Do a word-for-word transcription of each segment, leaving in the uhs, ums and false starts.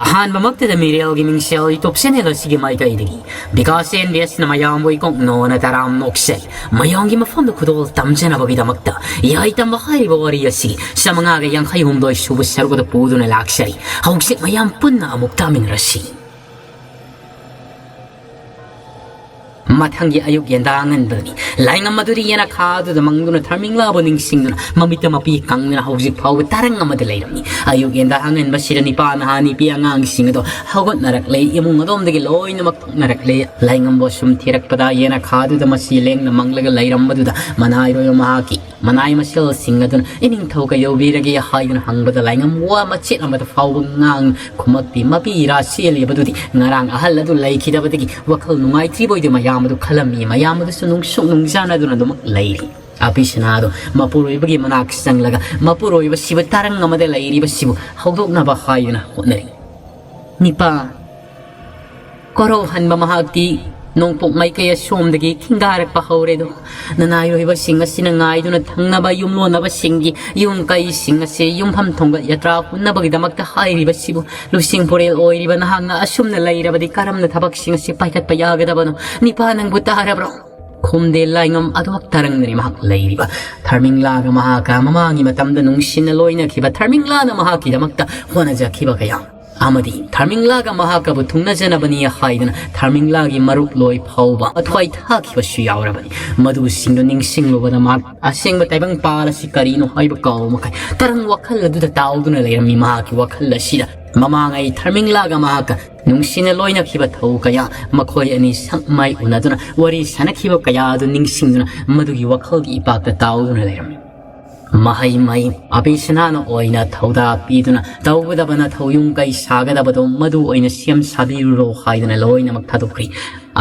ꯑꯍꯥꯟꯕꯃꯛꯇꯗ ꯃꯤꯔꯦꯜꯒꯤ ꯃꯤꯡꯁꯦꯜ YouTube channel ꯑꯁꯤꯒꯤ ꯃꯥꯏꯀꯩꯗꯒꯤ Vikas and B ꯑꯦꯁꯅ ꯃꯌꯥꯝꯕꯨ ꯏꯀꯣꯛ ꯅꯣꯅ ꯇꯔꯥꯝ ꯅꯣꯛꯆꯩ꯫ ꯃꯌꯥꯝꯒꯤ ꯃꯐꯝꯗ ꯈꯨꯗꯣꯜ ꯇꯝꯖꯅꯕꯒꯤꯗꯃꯛꯇ ꯌꯥꯏ ꯇꯝꯕ ꯍꯥꯏꯔꯤꯕ ꯋꯥꯔꯤ ꯑꯁꯤ ꯆꯥꯃꯉꯥꯒ ꯌꯥꯡꯈꯩ ꯍꯨꯝꯗꯣꯏ ꯁꯨꯕ ꯁꯔꯨꯛ ꯑꯗꯨ ꯄꯨꯗꯨꯅ ꯂꯥꯛꯆꯔꯤ꯫ ꯍꯧꯖꯤꯛ ꯃꯌꯥꯝ ꯄꯨꯟꯅ ꯑꯃꯨꯛ ꯇꯥꯃꯤꯟꯅꯔꯁꯤ꯫ ꯃꯊꯪꯒꯤ ꯑꯌꯨꯛ ꯌꯦꯟꯗꯥ ꯑꯉꯟꯕꯅꯤ꯫ ꯂꯥꯏꯉꯝ ꯑꯗꯨꯗꯤ ꯌꯦꯅꯈꯥ ꯑꯗꯨꯗ ꯃꯪꯗꯨꯅ ꯊꯔꯃꯤꯡꯂꯥꯕꯨ ꯅꯤꯡꯁꯤꯡꯗꯨꯅ ꯃꯃꯤꯠꯇ ꯃꯄꯤ ꯀꯪꯗꯨꯅ ꯍꯧꯖꯤꯛ ꯐꯥꯎꯕ ꯇꯔꯪ ꯑꯃꯗ ꯂꯩꯔꯝꯃꯤ꯫ ꯑꯌꯨꯛ ꯌꯦꯟꯗꯥ ꯑꯉꯟꯕꯁꯤꯗ ꯅꯤꯄꯥ ꯅꯍꯥ ꯅꯨꯄꯤ ꯑꯉꯥꯡꯁꯤꯡ ꯑꯗꯣ ꯍꯧꯒꯠꯅꯔꯛꯂꯦ꯫ ꯏꯃꯨꯡ ꯑꯗꯣꯝꯗꯒꯤ ꯂꯣꯏꯅꯃꯛ ꯊꯣꯛꯅꯔꯛꯂꯦ꯫ ꯂꯥꯏꯉꯝꯕꯨ ꯁꯨꯝ ꯊꯤꯔꯛꯄꯗ ꯌꯦꯅꯈꯥ ꯑꯗꯨꯗ ꯃꯁꯤ ꯂꯦꯡꯅ ꯃꯪꯂꯒ ꯂꯩꯔꯝꯕꯗꯨꯗ ꯃꯅꯥꯏꯔꯣꯏꯕ ꯃꯍꯥꯛꯀꯤ ꯃꯅꯥꯏ ꯃꯁꯦꯜꯁꯤꯡ ꯑꯗꯨꯅ "ꯏꯅꯤꯡꯊꯧ ꯀꯩꯗꯧꯕꯤꯔꯒꯦ?" ꯍꯥꯏꯗꯨꯅ ꯍꯪꯕꯗ ꯂꯥꯏꯉꯝ ꯋꯥ ꯃꯆꯦꯠ ꯑꯃꯗ ꯐꯥꯎꯕ ꯉꯥꯡ ꯈꯨꯃꯛꯇꯤ ꯃꯄꯤ ꯏꯔꯥ ꯆꯦꯜꯂꯤꯕꯗꯨꯗꯤ ꯉꯔꯥꯡ ꯑꯍꯜ ꯑꯗꯨ ꯂꯩꯈꯤꯗꯕꯗꯒꯤ ꯋꯥꯈꯜ ꯅꯨꯡꯉꯥꯏꯇ꯭ꯔꯤꯕꯣꯏꯗꯨ ꯃꯌꯥꯝ ꯑꯗꯨ ꯈꯜꯂꯝꯃꯤ꯫ ꯃꯌꯥꯝ ꯑꯗꯨꯁꯨ ꯅꯨꯡꯁꯨꯛ ꯅꯨꯡꯖꯥꯅꯗꯨꯅ ꯑꯗꯨꯃꯛ ꯂꯩꯔꯤ꯫ ꯑꯕꯤꯁꯅꯥꯗꯣ ꯃꯄꯨꯔꯣꯏꯕꯒꯤ ꯃꯅꯥꯛ ꯆꯪꯂꯒ ꯃꯄꯨꯔꯣꯏꯕꯁꯤꯕꯨ ꯇꯔꯪ ꯑꯃꯗ ꯂꯩꯔꯤꯕꯁꯤꯕꯨ ꯍꯧꯗꯣꯛꯅꯕ ꯍꯥꯏꯗꯨꯅ ꯍꯣꯠꯅꯔꯤ꯫ "ꯅꯤꯄꯥ, ꯀꯣꯔꯧꯍꯟꯕ ꯃꯍꯥꯛꯇꯤ ꯅꯣꯡꯄꯣꯛ ꯃꯥꯏꯀꯩ ꯑꯁꯣꯝꯗꯒꯤ ꯈꯤꯡꯒꯥꯔꯛꯄ ꯍꯧꯔꯦꯗꯣ꯫ ꯅꯅꯥꯏꯔꯣꯏꯕꯁꯤꯡ ꯑꯁꯤꯅ ꯉꯥꯏꯗꯨꯅ ꯊꯪꯅꯕ ꯌꯨꯝꯂꯣꯟꯅꯕꯁꯤꯡꯒꯤ ꯌꯨꯝ ꯀꯩꯁꯤꯡ ꯑꯁꯤ ꯌꯨꯝꯐꯝ ꯊꯣꯡꯒꯠ ꯌꯥꯇ꯭ꯔꯥ ꯍꯨꯟꯅꯕꯒꯤꯗꯃꯛꯇ ꯍꯥꯏꯔꯤꯕꯁꯤꯕꯨ ꯂꯨꯆꯤꯡ ꯄꯨꯔꯦꯜ ꯑꯣꯏꯔꯤꯕ ꯅꯍꯥꯛꯅ ꯑꯁꯨꯝꯅ ꯂꯩꯔꯕꯗꯤ ꯀꯔꯝꯅ ꯊꯕꯛꯁꯤꯡ ꯑꯁꯤ ꯄꯥꯏꯈꯠꯄ ꯌꯥꯒꯗꯕꯅꯣ? ꯅꯤꯄꯥ ꯅꯪꯕꯨ ꯇꯥꯔꯕ꯭ꯔꯣ?" ꯈꯨꯝꯗꯦ ꯂꯥꯏꯉꯝ ꯑꯗꯨꯃꯛ ꯇꯔꯪꯗꯅꯤ ꯃꯍꯥꯛ ꯂꯩꯔꯤꯕ꯫ ꯊꯔꯃꯤꯡꯂꯥꯒ ꯃꯍꯥꯛꯀ ꯃꯃꯥꯡꯒꯤ ꯃꯇꯝꯗ ꯅꯨꯡꯁꯤꯅ ꯂꯣꯏꯅꯈꯤꯕ ꯊꯔꯃꯤꯡꯂꯥꯅ ꯃꯍꯥꯛꯀꯤꯗꯃꯛꯇ ꯍꯣꯠꯅꯖꯈꯤꯕ ꯀꯌꯥ ꯑꯃꯗꯤ ꯊꯔꯃꯤꯡꯂꯥꯒ ꯃꯍꯥꯛꯀꯕꯨ ꯊꯨꯡꯅꯖꯅꯕꯅꯤ ꯍꯥꯏꯗꯨꯅ ꯊꯔꯃꯤꯡꯂꯥꯒꯤ ꯃꯔꯨꯞ ꯂꯣꯏ ꯐꯥꯎꯕ ꯃꯊ꯭ꯋꯥꯏ ꯊꯥꯈꯤꯕꯁꯨ ꯌꯥꯎꯔꯕꯅꯤ꯫ ꯃꯗꯨꯁꯤꯡꯗꯨ ꯅꯤꯡꯁꯤꯡꯂꯨꯕꯗ ꯃꯍꯥꯛ ꯑꯁꯦꯡꯕ ꯇꯥꯏꯕꯪ ꯄꯥꯜ ꯑꯁꯤ ꯀꯔꯤꯅꯣ ꯍꯥꯏꯕ ꯀꯥꯎ ꯃꯈꯩ ꯇꯔꯪ ꯋꯥꯈꯜ ꯑꯗꯨꯗ ꯇꯥꯎꯗꯨꯅ ꯂꯩꯔꯝꯃꯤ꯫ ꯃꯍꯥꯛꯀꯤ ꯋꯥꯈꯜ ꯑꯁꯤꯗ ꯃꯃꯥꯡꯉꯩ ꯊꯔꯃꯤꯡꯂꯥꯒ ꯃꯍꯥꯛꯀ ꯅꯨꯡꯁꯤꯅ ꯂꯣꯏꯅꯈꯤꯕ ꯊꯧ ꯀꯌꯥ, ꯃꯈꯣꯏ ꯑꯅꯤ ꯁꯛ ꯃꯥꯏ ꯎꯅꯗꯨꯅ ꯋꯥꯔꯤ ꯁꯥꯟꯅꯈꯤꯕ ꯀꯌꯥ ꯑꯗꯨ ꯅꯤꯡꯁꯤꯡꯗꯨꯅ ꯃꯗꯨꯒꯤ ꯋꯥꯈꯜꯒꯤ ꯏꯄꯥꯛꯇ ꯇꯥꯎꯗꯨꯅ ꯂꯩꯔꯝꯃꯤ꯫ ꯃꯍꯩ ꯃꯍꯩ ꯑꯕꯤꯁꯅꯥꯅ ꯑꯣꯏꯅ ꯊꯧꯗꯥ ꯄꯤꯗꯨꯅ ꯇꯧꯒꯗꯕ ꯅꯊꯧ ꯌꯨꯝ ꯀꯩ ꯁꯥꯒꯗꯕꯗꯣ ꯃꯗꯨ ꯑꯣꯏꯅ ꯁꯦꯝ ꯁꯥꯕꯤꯔꯨꯔꯣ ꯍꯥꯏꯗꯨꯅ ꯂꯣꯏꯅꯃꯛ ꯊꯥꯗꯣꯛꯈ꯭ꯔꯤ꯫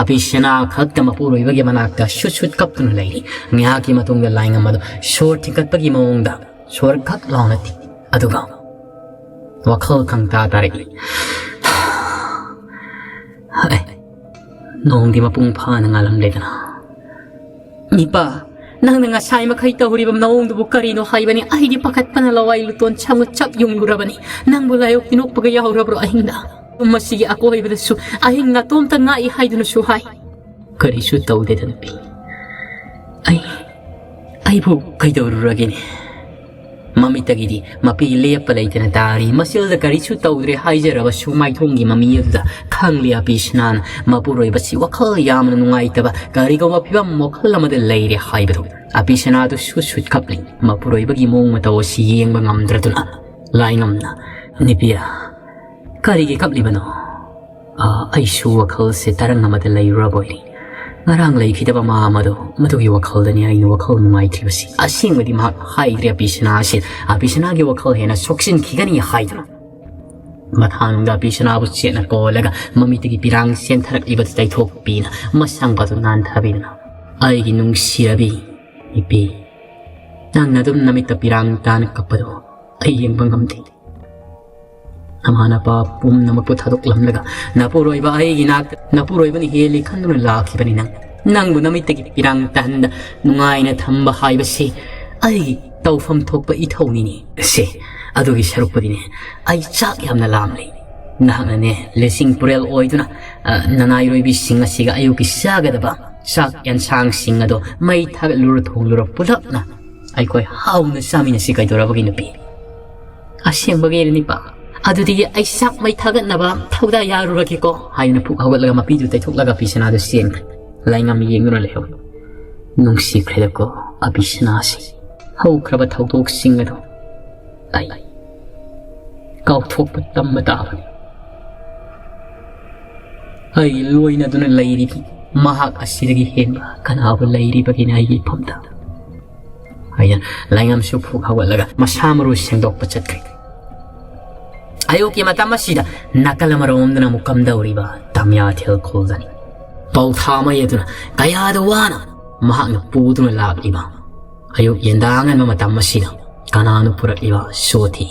ꯑꯕꯤꯁꯅꯥ ꯈꯛꯇ ꯃꯄꯨꯔꯣꯏꯕꯒꯤ ꯃꯅꯥꯛꯇ ꯁꯨꯠ ꯁꯨꯠ ꯀꯞꯇꯨꯅ ꯂꯩꯔꯤ꯫ ꯉꯥꯏꯍꯥꯛꯀꯤ ꯃꯇꯨꯡꯗ ꯂꯥꯏꯉꯝ ꯑꯗꯨ ꯁꯣꯔ ꯊꯤꯡꯀꯠꯄꯒꯤ ꯃꯑꯣꯡꯗ ꯁꯣꯔ ꯈꯛ ꯂꯥꯎꯅ ꯊꯤ, ꯑꯗꯨꯒ ꯋꯥꯈꯜ ꯈꯪꯇꯥ ꯇꯥꯔꯛꯏ꯫ ꯍꯥꯏ, ꯅꯣꯡꯗꯤ ꯃꯄꯨꯡ ꯐꯥꯅ ꯉꯥꯜꯂꯝꯂꯦꯗꯅ꯫ "ꯅꯤꯄꯥ, "ꯅꯪꯅ ꯉꯁꯥꯏ ꯃꯈꯩ ꯇꯧꯔꯤꯕ ꯃꯑꯣꯡꯗꯨꯕꯨ ꯀꯔꯤꯅꯣ ꯍꯥꯏꯕꯅꯤ? ꯑꯩꯗꯤ ꯄꯥꯈꯠꯄꯅ ꯂꯋꯥꯏ ꯂꯨꯇꯣꯟ ꯁꯝꯒ ꯆꯞ ꯌꯨꯡꯂꯨꯔꯕꯅꯤ꯫ ꯅꯪꯕꯨ ꯂꯥꯏꯑꯣꯛ ꯇꯤꯟꯑꯣꯛꯄꯒ ꯌꯥꯎꯔꯕ꯭ꯔꯣ ꯑꯍꯤꯡꯗ? ꯃꯁꯤꯒꯤ ꯑꯀꯣꯏꯕꯗꯁꯨ ꯑꯍꯤꯡ ꯅꯥꯇꯣꯝꯇ ꯉꯥꯛꯏ ꯍꯥꯏꯗꯨꯅꯁꯨ ꯍꯥꯏ꯫" "ꯀꯔꯤꯁꯨ ꯇꯧꯗꯦꯗ ꯅꯨꯄꯤ꯫ ꯑꯩ, ꯑꯩꯕꯨ ꯀꯩꯗꯧꯔꯨꯔꯒꯦꯅꯦ?" ꯃꯃꯤꯠꯇꯒꯤꯗꯤ ꯃꯄꯤ ꯂꯦꯞꯄ ꯂꯩꯇꯅ ꯇꯥꯔꯤ꯫ ꯃꯆꯤꯜꯗ ꯀꯔꯤꯁꯨ ꯇꯧꯗ꯭ꯔꯦ ꯍꯥꯏꯖꯔꯕꯁꯨ ꯃꯥꯏꯊꯣꯡꯒꯤ ꯃꯃꯤ ꯑꯗꯨꯗ ꯈꯪꯂꯤ ꯑꯕꯤꯁꯅꯥꯅ ꯃꯄꯨꯔꯣꯏꯕꯁꯤ ꯋꯥꯈꯜ ꯌꯥꯝꯅ ꯅꯨꯡꯉꯥꯏꯇꯕ, ꯀꯔꯤꯒꯨꯝꯕ ꯐꯤꯕꯝ ꯋꯥꯈꯜ ꯑꯃꯗ ꯂꯩꯔꯦ ꯍꯥꯏꯕꯗꯨ꯫ ꯑꯕꯤꯁꯅꯥꯗꯨ ꯁꯨꯠ ꯁꯨꯠ ꯀꯞꯂꯤ꯫ ꯃꯄꯨꯔꯣꯏꯕꯒꯤ ꯃꯑꯣꯡ ꯃꯇꯧ ꯑꯁꯤ ꯌꯦꯡꯕ ꯉꯝꯗ꯭ꯔꯗꯨꯅ ꯂꯥꯏꯉꯝꯅ, "ꯅꯨꯄꯤꯌꯥ, ꯀꯔꯤꯒꯤ ꯀꯞꯂꯤꯕꯅꯣ?" "ꯑ, ꯑꯩꯁꯨ ꯋꯥꯈꯜꯁꯦ ꯇꯔꯪ ꯑꯃꯗ ꯂꯩꯔꯨꯔꯕ ꯑꯣꯏꯔꯦ꯫ ꯉꯔꯥꯡ ꯂꯩꯈꯤꯗꯕ ꯃꯥ ꯑꯃꯗꯣ, ꯃꯗꯨꯒꯤ ꯋꯥꯈꯜꯗꯅꯤ ꯑꯩꯅ ꯋꯥꯈꯜ ꯅꯨꯡꯉꯥꯏꯇ꯭ꯔꯤꯕꯁꯤ꯫" ꯑꯁꯦꯡꯕꯗꯤ ꯃꯍꯥꯛ ꯍꯥꯏꯗ꯭ꯔꯦ ꯑꯕꯤꯁꯅꯥ ꯑꯁꯤ꯫ ꯑꯕꯤꯁꯅꯥꯒꯤ ꯋꯥꯈꯜ ꯍꯦꯟꯅ ꯁꯣꯛꯆꯤꯟꯈꯤꯒꯅꯤ ꯍꯥꯏꯗꯨꯅ ꯃꯊꯥꯅꯨꯡꯗ ꯑꯕꯤꯁꯅꯥꯕꯨ ꯆꯦꯠꯅ ꯀꯣꯜꯂꯒ ꯃꯃꯤꯠꯇꯒꯤ ꯄꯤꯔꯥꯡ ꯆꯦꯟꯊꯔꯛꯂꯤꯕꯗꯨ ꯇꯩꯊꯣꯛꯄꯤꯅ ꯃꯁꯝꯒꯗꯨ ꯅꯥꯟꯊꯕꯤꯗꯨꯅ, "ꯑꯩꯒꯤ ꯅꯨꯡꯁꯤꯔꯕꯤ ꯏꯄꯤ, ꯅꯪꯅ ꯑꯗꯨꯝ ꯅꯃꯤꯠꯇ ꯄꯤꯔꯥꯡ ꯇꯥꯅ ꯀꯞꯄꯗꯣ ꯑꯩ ꯌꯦꯡꯕ ꯉꯝꯗꯦ꯫ ꯅꯃꯥ ꯅꯄꯥ ꯄꯨꯝꯅꯃꯛꯄꯨ ꯊꯥꯗꯣꯛꯂꯝꯂꯒ ꯅꯄꯨꯔꯣꯏꯕ ꯑꯩꯒꯤ ꯅꯥꯛꯇ ꯅꯄꯨꯔꯣꯏꯕꯅ ꯍꯦꯜꯂꯤ ꯈꯟꯗꯨꯅ ꯂꯥꯛꯈꯤꯕꯅꯤ ꯅꯪ꯫ ꯅꯪꯕꯨ ꯅꯃꯤꯠꯇꯒꯤ ꯄꯤꯔꯥꯡ ꯇꯥꯍꯟꯗ ꯅꯨꯡꯉꯥꯏꯅ ꯊꯝꯕ ꯍꯥꯏꯕꯁꯤ ꯑꯩꯒꯤ ꯇꯧꯐꯝ ꯊꯣꯛꯄ ꯏꯊꯧꯅꯤꯅꯦ꯫ ꯁꯦ, ꯑꯗꯨꯒꯤ ꯁꯔꯨꯛꯄꯨꯗꯤꯅꯦ, ꯑꯩ ꯆꯥꯛ ꯌꯥꯝꯅ ꯂꯥꯝꯂꯦ꯫ ꯅꯍꯥꯛꯅꯅꯦ, ꯂꯤꯁꯤꯡ ꯄꯨꯔꯦꯜ ꯑꯣꯏꯗꯨꯅ, ꯑ, ꯅꯅꯥꯏꯔꯣꯏꯕꯤꯁꯤꯡ ꯑꯁꯤꯒ ꯑꯌꯨꯛꯀꯤ ꯆꯥꯒꯗꯕ ꯆꯥꯛ ꯌꯦꯟꯁꯥꯡꯁꯤꯡ ꯑꯗꯣ ꯃꯩ ꯊꯥꯒꯠꯂꯨꯔ ꯊꯣꯡꯂꯨꯔ ꯄꯨꯂꯞꯅ ꯑꯩꯈꯣꯏ ꯍꯥꯎꯅ ꯆꯥꯃꯤꯟꯅꯁꯤ ꯀꯩꯗꯧꯔꯕꯒꯦ ꯅꯨꯄꯤ?" "ꯑꯁꯦꯡꯕꯒꯤꯔꯅꯤꯄꯥ? ꯑꯗꯨꯗꯤ ꯑꯩ ꯆꯥꯛ ꯃꯩ ꯊꯥꯒꯠꯅꯕ ꯊꯧꯗꯥ ꯌꯥꯔꯨꯔꯒꯦꯀꯣ," ꯍꯥꯏꯅ ꯄꯨꯛ ꯍꯧꯒꯠꯂꯒ ꯃꯄꯤꯗꯨ ꯇꯩꯊꯣꯛꯂꯒ ꯑꯕꯤꯁꯅꯥꯗꯨ ꯆꯦꯟꯈ꯭ꯔꯦ꯫ ꯂꯥꯏꯉꯝ ꯌꯦꯡꯗꯨꯅ ꯂꯩꯍꯧꯏ꯫ ꯅꯨꯡꯁꯤꯈ꯭ꯔꯦꯗꯀꯣ ꯑꯕꯤꯁꯅꯥꯁꯤ꯫ ꯍꯧꯈ꯭ꯔꯕ ꯊꯧꯗꯣꯛꯁꯤꯡ ꯑꯗꯨ ꯑꯩ ꯀꯥꯎꯊꯣꯛꯄ ꯇꯝꯕ ꯇꯥꯕꯅꯤ꯫ ꯑꯩ ꯂꯣꯏꯅꯗꯨꯅ ꯂꯩꯔꯤꯕꯤ ꯃꯍꯥꯛ ꯑꯁꯤꯗꯒꯤ ꯍꯦꯟꯕ ꯀꯅꯥꯕꯨ ꯂꯩꯔꯤꯕꯒꯦꯅꯦ ꯑꯩꯒꯤ ꯏꯐꯝꯗ? ꯍꯥꯏꯅ ꯂꯥꯏꯉꯝꯁꯨ ꯐꯨꯛ ꯍꯧꯒꯠꯂꯒ ꯃꯁꯥ ꯃꯔꯨ ꯁꯦꯡꯗꯣꯛꯄ ꯆꯠꯈ꯭ꯔꯦ꯫ ꯑꯌꯨꯛꯀꯤ ꯃꯇꯝ ꯑꯁꯤꯗ ꯅꯥꯀꯜ ꯑꯃꯔꯣꯝꯗꯅ ꯑꯃꯨꯛ ꯀꯝꯗꯧꯔꯤꯕ ꯇꯝꯌꯥꯊꯦꯜ ꯈꯨꯜꯗꯅꯤ꯫ ꯄꯧꯊꯥ ꯃꯩ ꯑꯗꯨꯅ ꯀꯌꯥꯗ ꯋꯥꯅ ꯃꯍꯥꯛꯅ ꯄꯨꯗꯨꯅ ꯂꯥꯛꯂꯤꯕ꯫ ꯑꯌꯨꯛ ꯌꯦꯟꯗꯥꯡ ꯉꯟꯕ ꯃꯇꯝ ꯑꯁꯤꯗ ꯀꯅꯥꯅꯣ ꯄꯨꯔꯛꯂꯤꯕ? ꯆꯣꯊꯦ꯫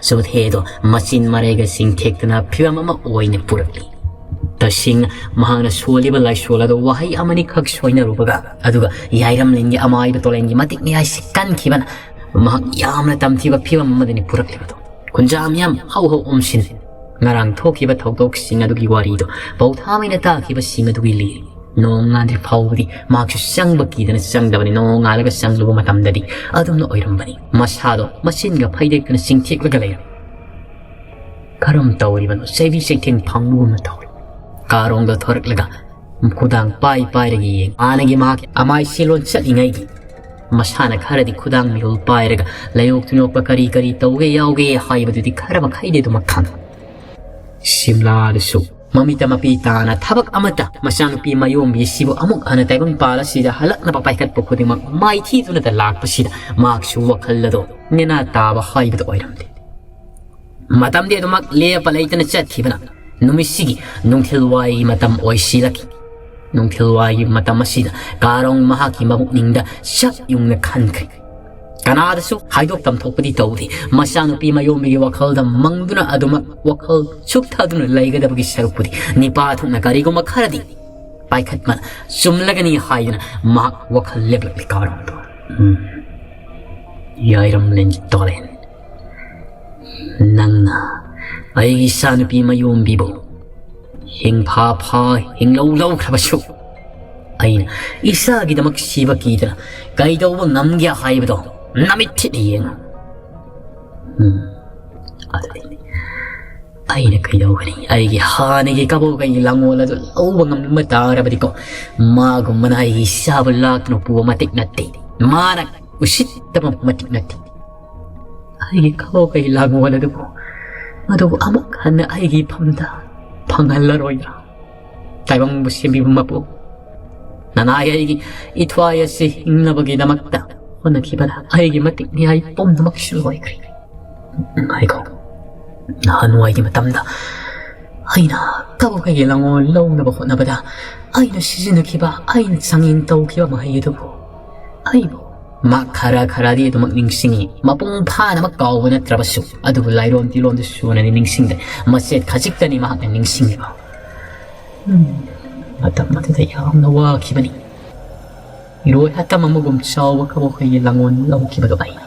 ꯆꯣꯊꯦ ꯑꯗꯣ ꯃꯆꯤꯟ ꯃꯔꯩꯒ ꯆꯤꯡꯊꯦꯛꯇꯅ ꯐꯤꯕꯝ ꯑꯃ ꯑꯣꯏꯅ ꯄꯨꯔꯛꯂꯤ꯫ ꯁꯤꯡ ꯃꯍꯥꯛꯅ ꯁꯣꯜꯂꯤꯕ ꯂꯥꯏꯁꯣꯜ ꯑꯗꯨ ꯋꯥꯍꯩ ꯑꯃꯅꯤꯈꯛ ꯁꯣꯏꯅꯔꯨꯕꯒ, ꯑꯗꯨꯒ ꯌꯥꯏꯔꯝꯂꯤꯟꯒꯤ ꯑꯃꯥꯏꯕ ꯇꯣꯂꯦꯟꯒꯤ ꯃꯇꯤꯛ ꯃꯌꯥꯏꯁꯤ ꯀꯟꯈꯤꯕꯅ ꯃꯍꯥꯛ ꯌꯥꯝꯅ ꯇꯝꯊꯤꯕ ꯐꯤꯕꯝ ꯑꯃꯗꯅꯤ ꯄꯨꯔꯛꯂꯤꯕꯗꯣ꯫ ꯈꯨꯟꯖꯥ ꯃꯤꯌꯥꯝ ꯍꯧ ꯍꯧ ꯑꯣꯝꯁꯤꯟ꯫ ꯉꯔꯥꯡ ꯊꯣꯛꯈꯤꯕ ꯊꯧꯗꯣꯛꯁꯤꯡ ꯑꯗꯨꯒꯤ ꯋꯥꯔꯤꯗꯨ ꯄꯧꯊꯥꯃꯩꯅ ꯇꯥꯈꯤꯕꯁꯤꯡ ꯑꯗꯨꯒꯤ ꯂꯤꯔꯤ꯫ ꯅꯣꯡ ꯉꯥꯟꯗ꯭ꯔꯤ ꯐꯥꯎꯕꯗꯤ ꯃꯍꯥꯛꯁꯨ ꯆꯪꯕ ꯀꯤꯗꯅ ꯆꯪꯗꯕꯅꯤ꯫ ꯅꯣꯡ ꯉꯥꯜꯂꯒ ꯆꯪꯂꯨꯕ ꯃꯇꯝꯗꯗꯤ ꯑꯗꯨꯝꯅ ꯑꯣꯏꯔꯝꯕꯅꯤ꯫ ꯃꯁꯥꯗꯣ ꯃꯆꯤꯟꯒ ꯐꯩꯗꯦꯛꯇꯨꯅ ꯆꯤꯡꯊꯦꯛꯂꯒ ꯂꯩꯔꯝꯃꯤ꯫ ꯀꯔꯝ ꯇꯧꯔꯤꯕꯅꯣ? ꯆꯩꯕꯤ ꯆꯩꯊꯦꯡ ꯐꯪꯕꯒꯨꯝꯅ ꯇꯧꯔꯤ꯫ ꯀꯥꯔꯣꯡꯗ ꯊꯣꯔꯛꯂꯒ ꯈꯨꯗꯥꯡ ꯄꯥꯏ ꯄꯥꯏꯔꯒ ꯌꯦꯡ꯫ ꯍꯥꯟꯅꯒꯤ ꯃꯍꯥꯛꯀꯤ ꯑꯃꯥꯏ ꯁꯤꯂꯣꯟ ꯆꯠꯂꯤꯉꯩꯒꯤ ꯃꯁꯥꯅ ꯈꯔꯗꯤ ꯈꯨꯗꯥꯡ ꯃꯤꯔꯣꯜ ꯄꯥꯏꯔꯒ ꯂꯥꯏꯌꯣꯛ ꯊꯨꯡꯌꯣꯛꯄ ꯀꯔꯤ ꯀꯔꯤ ꯇꯧꯒꯦ ꯌꯥꯎꯒꯦ ꯍꯥꯏꯕꯗꯨꯗꯤ ꯈꯔ ꯃꯈꯩꯗꯤ ꯑꯗꯨꯃꯛ ꯈꯪꯉꯤ꯫ ꯁꯤꯝꯂꯥꯗꯁꯨ ꯃꯃꯤꯠꯇ ꯃꯄꯤ ꯇꯥꯅ ꯊꯕꯛ ꯑꯃꯠꯇ ꯃꯆꯥꯅꯨꯄꯤ ꯃꯌꯣꯝꯕꯤ ꯑꯁꯤꯕꯨ ꯑꯃꯨꯛ ꯍꯟꯅ ꯇꯥꯏꯕꯪꯄꯥꯜ ꯑꯁꯤꯗ ꯍꯜꯂꯛꯅꯕ ꯄꯥꯏꯈꯠꯄ ꯈꯨꯗꯤꯡꯃꯛ ꯃꯥꯏꯊꯤꯗꯨꯅꯇ ꯂꯥꯛꯄꯁꯤꯗ ꯃꯍꯥꯛꯁꯨ ꯋꯥꯈꯜ ꯑꯗꯣ ꯅꯦꯅꯥ ꯇꯥꯕ ꯍꯥꯏꯕꯗꯨ ꯑꯣꯏꯔꯝꯗꯦ꯫ ꯃꯇꯝꯗꯤ ꯑꯗꯨꯃꯛ ꯂꯦꯞꯄ ꯂꯩꯇꯅ ꯆꯠꯈꯤꯕꯅ ꯅꯨꯃꯤꯠꯁꯤꯒꯤ ꯅꯨꯡꯊꯤꯜꯋꯥꯏꯒꯤ ꯃꯇꯝ ꯑꯣꯏꯁꯤꯜꯂꯛꯈꯤ꯫ ꯅꯨꯡꯊꯤꯜꯋꯥꯏꯒꯤ ꯃꯇꯝ ꯑꯁꯤꯗ ꯀꯥꯔꯣꯡ ꯃꯍꯥꯛꯀꯤ ꯃꯕꯨꯛꯅꯤꯡꯗ ꯆꯞ ꯌꯨꯡꯅ ꯈꯟꯈ꯭ꯔꯦ꯫ ꯀꯅꯥꯗꯁꯨ ꯍꯥꯏꯗꯣꯛ ꯇꯝꯊꯣꯛꯄꯗꯤ ꯇꯧꯗꯦ꯫ ꯃꯆꯥꯅꯨꯄꯤ ꯃꯌꯣꯝꯕꯤꯒꯤ ꯋꯥꯈꯜꯗ ꯃꯪꯗꯨꯅ ꯑꯗꯨꯃꯛ ꯋꯥꯈꯜ ꯆꯨꯞꯊꯗꯨꯅ ꯂꯩꯒꯗꯕꯒꯤ ꯁꯔꯨꯛꯄꯨꯗꯤ ꯅꯤꯄꯥ ꯊꯣꯛꯅ ꯀꯔꯤꯒꯨꯝꯕ ꯈꯔꯗꯤ ꯄꯥꯏꯈꯠꯄꯅ ꯆꯨꯝꯂꯒꯅꯤ ꯍꯥꯏꯗꯨꯅ ꯃꯍꯥꯛ ꯋꯥꯈꯜ ꯂꯦꯞꯂꯛꯂꯤ꯫ ꯀꯥꯔꯣꯡꯗꯣ, ꯎꯝ, ꯌꯥꯏꯔꯝꯂꯦꯟ ꯇꯣꯔꯦꯟ, ꯅꯪꯅ ꯑꯩꯒꯤ ꯏꯆꯥꯅꯨꯄꯤ ꯃꯌꯣꯝꯕꯤꯕꯨ ꯍꯤꯡꯐꯥ ꯐꯥ ꯍꯤꯡꯂꯧ ꯂꯧꯈ꯭ꯔꯕꯁꯨ, ꯑꯩꯅ ꯏꯆꯥꯒꯤꯗꯃꯛ ꯁꯤꯕ ꯀꯤꯗꯅ ꯀꯩꯗꯧꯕ ꯉꯝꯒꯦ ꯍꯥꯏꯕꯗꯣ ꯅꯃꯤꯠ ꯊꯤꯠꯅ ꯌꯦꯡꯉꯨ꯫ ꯎꯝ, ꯑꯗꯨꯗꯤ ꯑꯩꯅ ꯀꯩꯗꯧꯒꯅꯤ? ꯑꯩꯒꯤ ꯍꯥꯟꯅꯒꯤ ꯀꯕꯣꯛ ꯑꯩꯒꯤ ꯂꯥꯡꯒꯣꯜ ꯑꯗꯨ ꯂꯧꯕ ꯉꯝꯕ ꯇꯥꯔꯕꯗꯤꯀꯣ, ꯃꯥꯒꯨꯝꯕꯅ ꯑꯩꯒꯤ ꯏꯆꯥꯕꯨ ꯂꯥꯛꯇꯨꯅ ꯄꯨꯕ ꯃꯇꯤꯛ ꯅꯠꯇꯦ꯫ ꯃꯥꯅ ꯎꯁꯤꯠꯇꯕ ꯃꯇꯤꯛ ꯅꯠꯇꯦ꯫ ꯑꯩꯒꯤ ꯀꯕꯣꯛ ꯑꯩꯒꯤ ꯂꯥꯡꯒꯣꯜ ꯑꯗꯨꯕꯨ, ꯑꯗꯨꯕꯨ ꯑꯃꯨꯛ ꯍꯟꯅ ꯑꯩꯒꯤ ꯏꯐꯝꯗ ꯐꯪꯍꯜꯂꯔꯣꯏꯗ꯭ꯔꯥ? ꯇꯥꯏꯕꯪꯕꯨ ꯁꯦꯝꯕꯤꯕ ꯃꯄꯨ, ꯅꯅꯥꯏ ꯑꯩꯒꯤ ꯏꯊ꯭ꯋꯥꯏ ꯑꯁꯤ ꯍꯤꯡꯅꯕꯒꯤꯗꯃꯛꯇ ꯍꯣꯠꯅꯈꯤꯕꯗ ꯑꯩꯒꯤ ꯃꯇꯤꯛ ꯃꯤꯌꯥꯏ ꯄꯨꯝꯅꯃꯛꯁꯨ ꯂꯣꯏꯈ꯭ꯔꯦ꯫ ꯉꯥꯏꯈꯣ, ꯅꯍꯥꯟꯋꯥꯏꯒꯤ ꯃꯇꯝꯗ ꯑꯩꯅ ꯀꯕꯣꯛ ꯑꯩꯒꯤ ꯂꯥꯡꯒꯣꯜ ꯂꯧꯅꯕ ꯍꯣꯠꯅꯕꯗ ꯑꯩꯅ ꯁꯤꯖꯤꯟꯅꯈꯤꯕ, ꯑꯩꯅ ꯆꯥꯡꯌꯦꯡ ꯇꯧꯈꯤꯕ ꯃꯍꯩ ꯑꯗꯨꯕꯨ ꯑꯩꯕꯨ ꯃꯥ ꯈꯔ ꯈꯔꯗꯤ ꯑꯗꯨꯃꯛ ꯅꯤꯡꯁꯤꯡꯉꯤ꯫ ꯃꯄꯨꯡ ꯐꯥꯅꯃꯛ ꯀꯥꯎꯕ ꯅꯠꯇ꯭ꯔꯕꯁꯨ, ꯑꯗꯨꯕꯨ ꯂꯥꯏꯔꯣꯟ ꯇꯤꯂꯣꯟꯗꯨ ꯁꯨꯅꯗꯤ ꯅꯤꯡꯁꯤꯡꯗꯦ꯫ ꯃꯆꯦꯠ ꯈꯖꯤꯛꯇꯅꯤ ꯃꯍꯥꯛꯅ ꯅꯤꯡꯁꯤꯡꯂꯤꯕ꯫ ꯎꯝ, ꯃꯇꯝ ꯑꯗꯨꯗ ꯌꯥꯝꯅ ꯋꯥꯈꯤꯕꯅꯤ꯫ ꯏꯔꯣꯏ ꯑꯇꯝ ꯑꯃꯒꯨꯝ ꯆꯥꯎꯕ ꯀꯕꯣꯛꯈꯩꯒꯤ ꯂꯥꯡꯒꯣꯜ ꯂꯧꯈꯤꯕꯗꯨ ꯑꯩꯅ꯫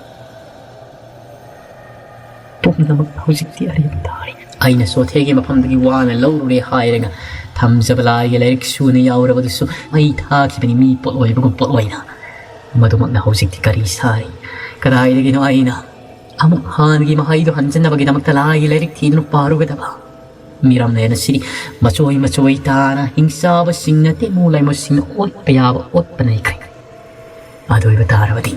ꯄꯨꯝꯅꯃꯛ ꯍꯧꯖꯤꯛꯇꯤ ꯑꯔꯦꯝꯕ ꯇꯥꯔꯦ꯫ ꯑꯩꯅ ꯆꯣꯊꯦꯒꯤ ꯃꯐꯝꯗꯒꯤ ꯋꯥꯅ ꯂꯧꯔꯨꯔꯦ ꯍꯥꯏꯔꯒ ꯊꯝꯖꯕ ꯂꯥꯏꯒꯤ ꯂꯥꯏꯔꯤꯛ ꯁꯨꯅ ꯌꯥꯎꯔꯕꯗꯨꯁꯨ ꯃꯩ ꯊꯥꯈꯤꯕꯅꯤ, ꯃꯤ ꯄꯣꯠꯂꯣꯏꯕꯒꯨꯝ ꯄꯣꯠꯂꯣꯏꯅ꯫ ꯃꯗꯨꯃꯛꯅ ꯍꯧꯖꯤꯛꯇꯤ ꯀꯔꯤ ꯁꯥꯔꯤ? ꯀꯗꯥꯏꯗꯒꯤꯅꯣ ꯑꯩꯅ ꯑꯃꯨꯛ ꯍꯥꯟꯅꯒꯤ ꯃꯍꯩꯗꯨ ꯍꯟꯖꯤꯟꯅꯕꯒꯤꯗꯃꯛꯇ ꯂꯥꯏꯒꯤ ꯂꯥꯏꯔꯤꯛ ꯊꯤꯗꯨꯅ ꯄꯥꯔꯨꯒꯗꯕ? ꯃꯤꯔꯝꯂꯦꯟ ꯑꯁꯤꯗꯤ ꯃꯆꯣꯏ ꯃꯆꯣꯏ ꯇꯥꯅ ꯍꯤꯡꯆꯥꯕꯁꯤꯡꯅ, ꯇꯦꯃꯨ ꯂꯩꯃꯨꯁꯤꯡꯅ ꯑꯣꯠꯄ ꯌꯥꯕ ꯑꯣꯠꯄ ꯅꯩꯈ꯭ꯔꯦ꯫ ꯑꯗꯨ ꯑꯣꯏꯕ ꯇꯥꯔꯕꯗꯤ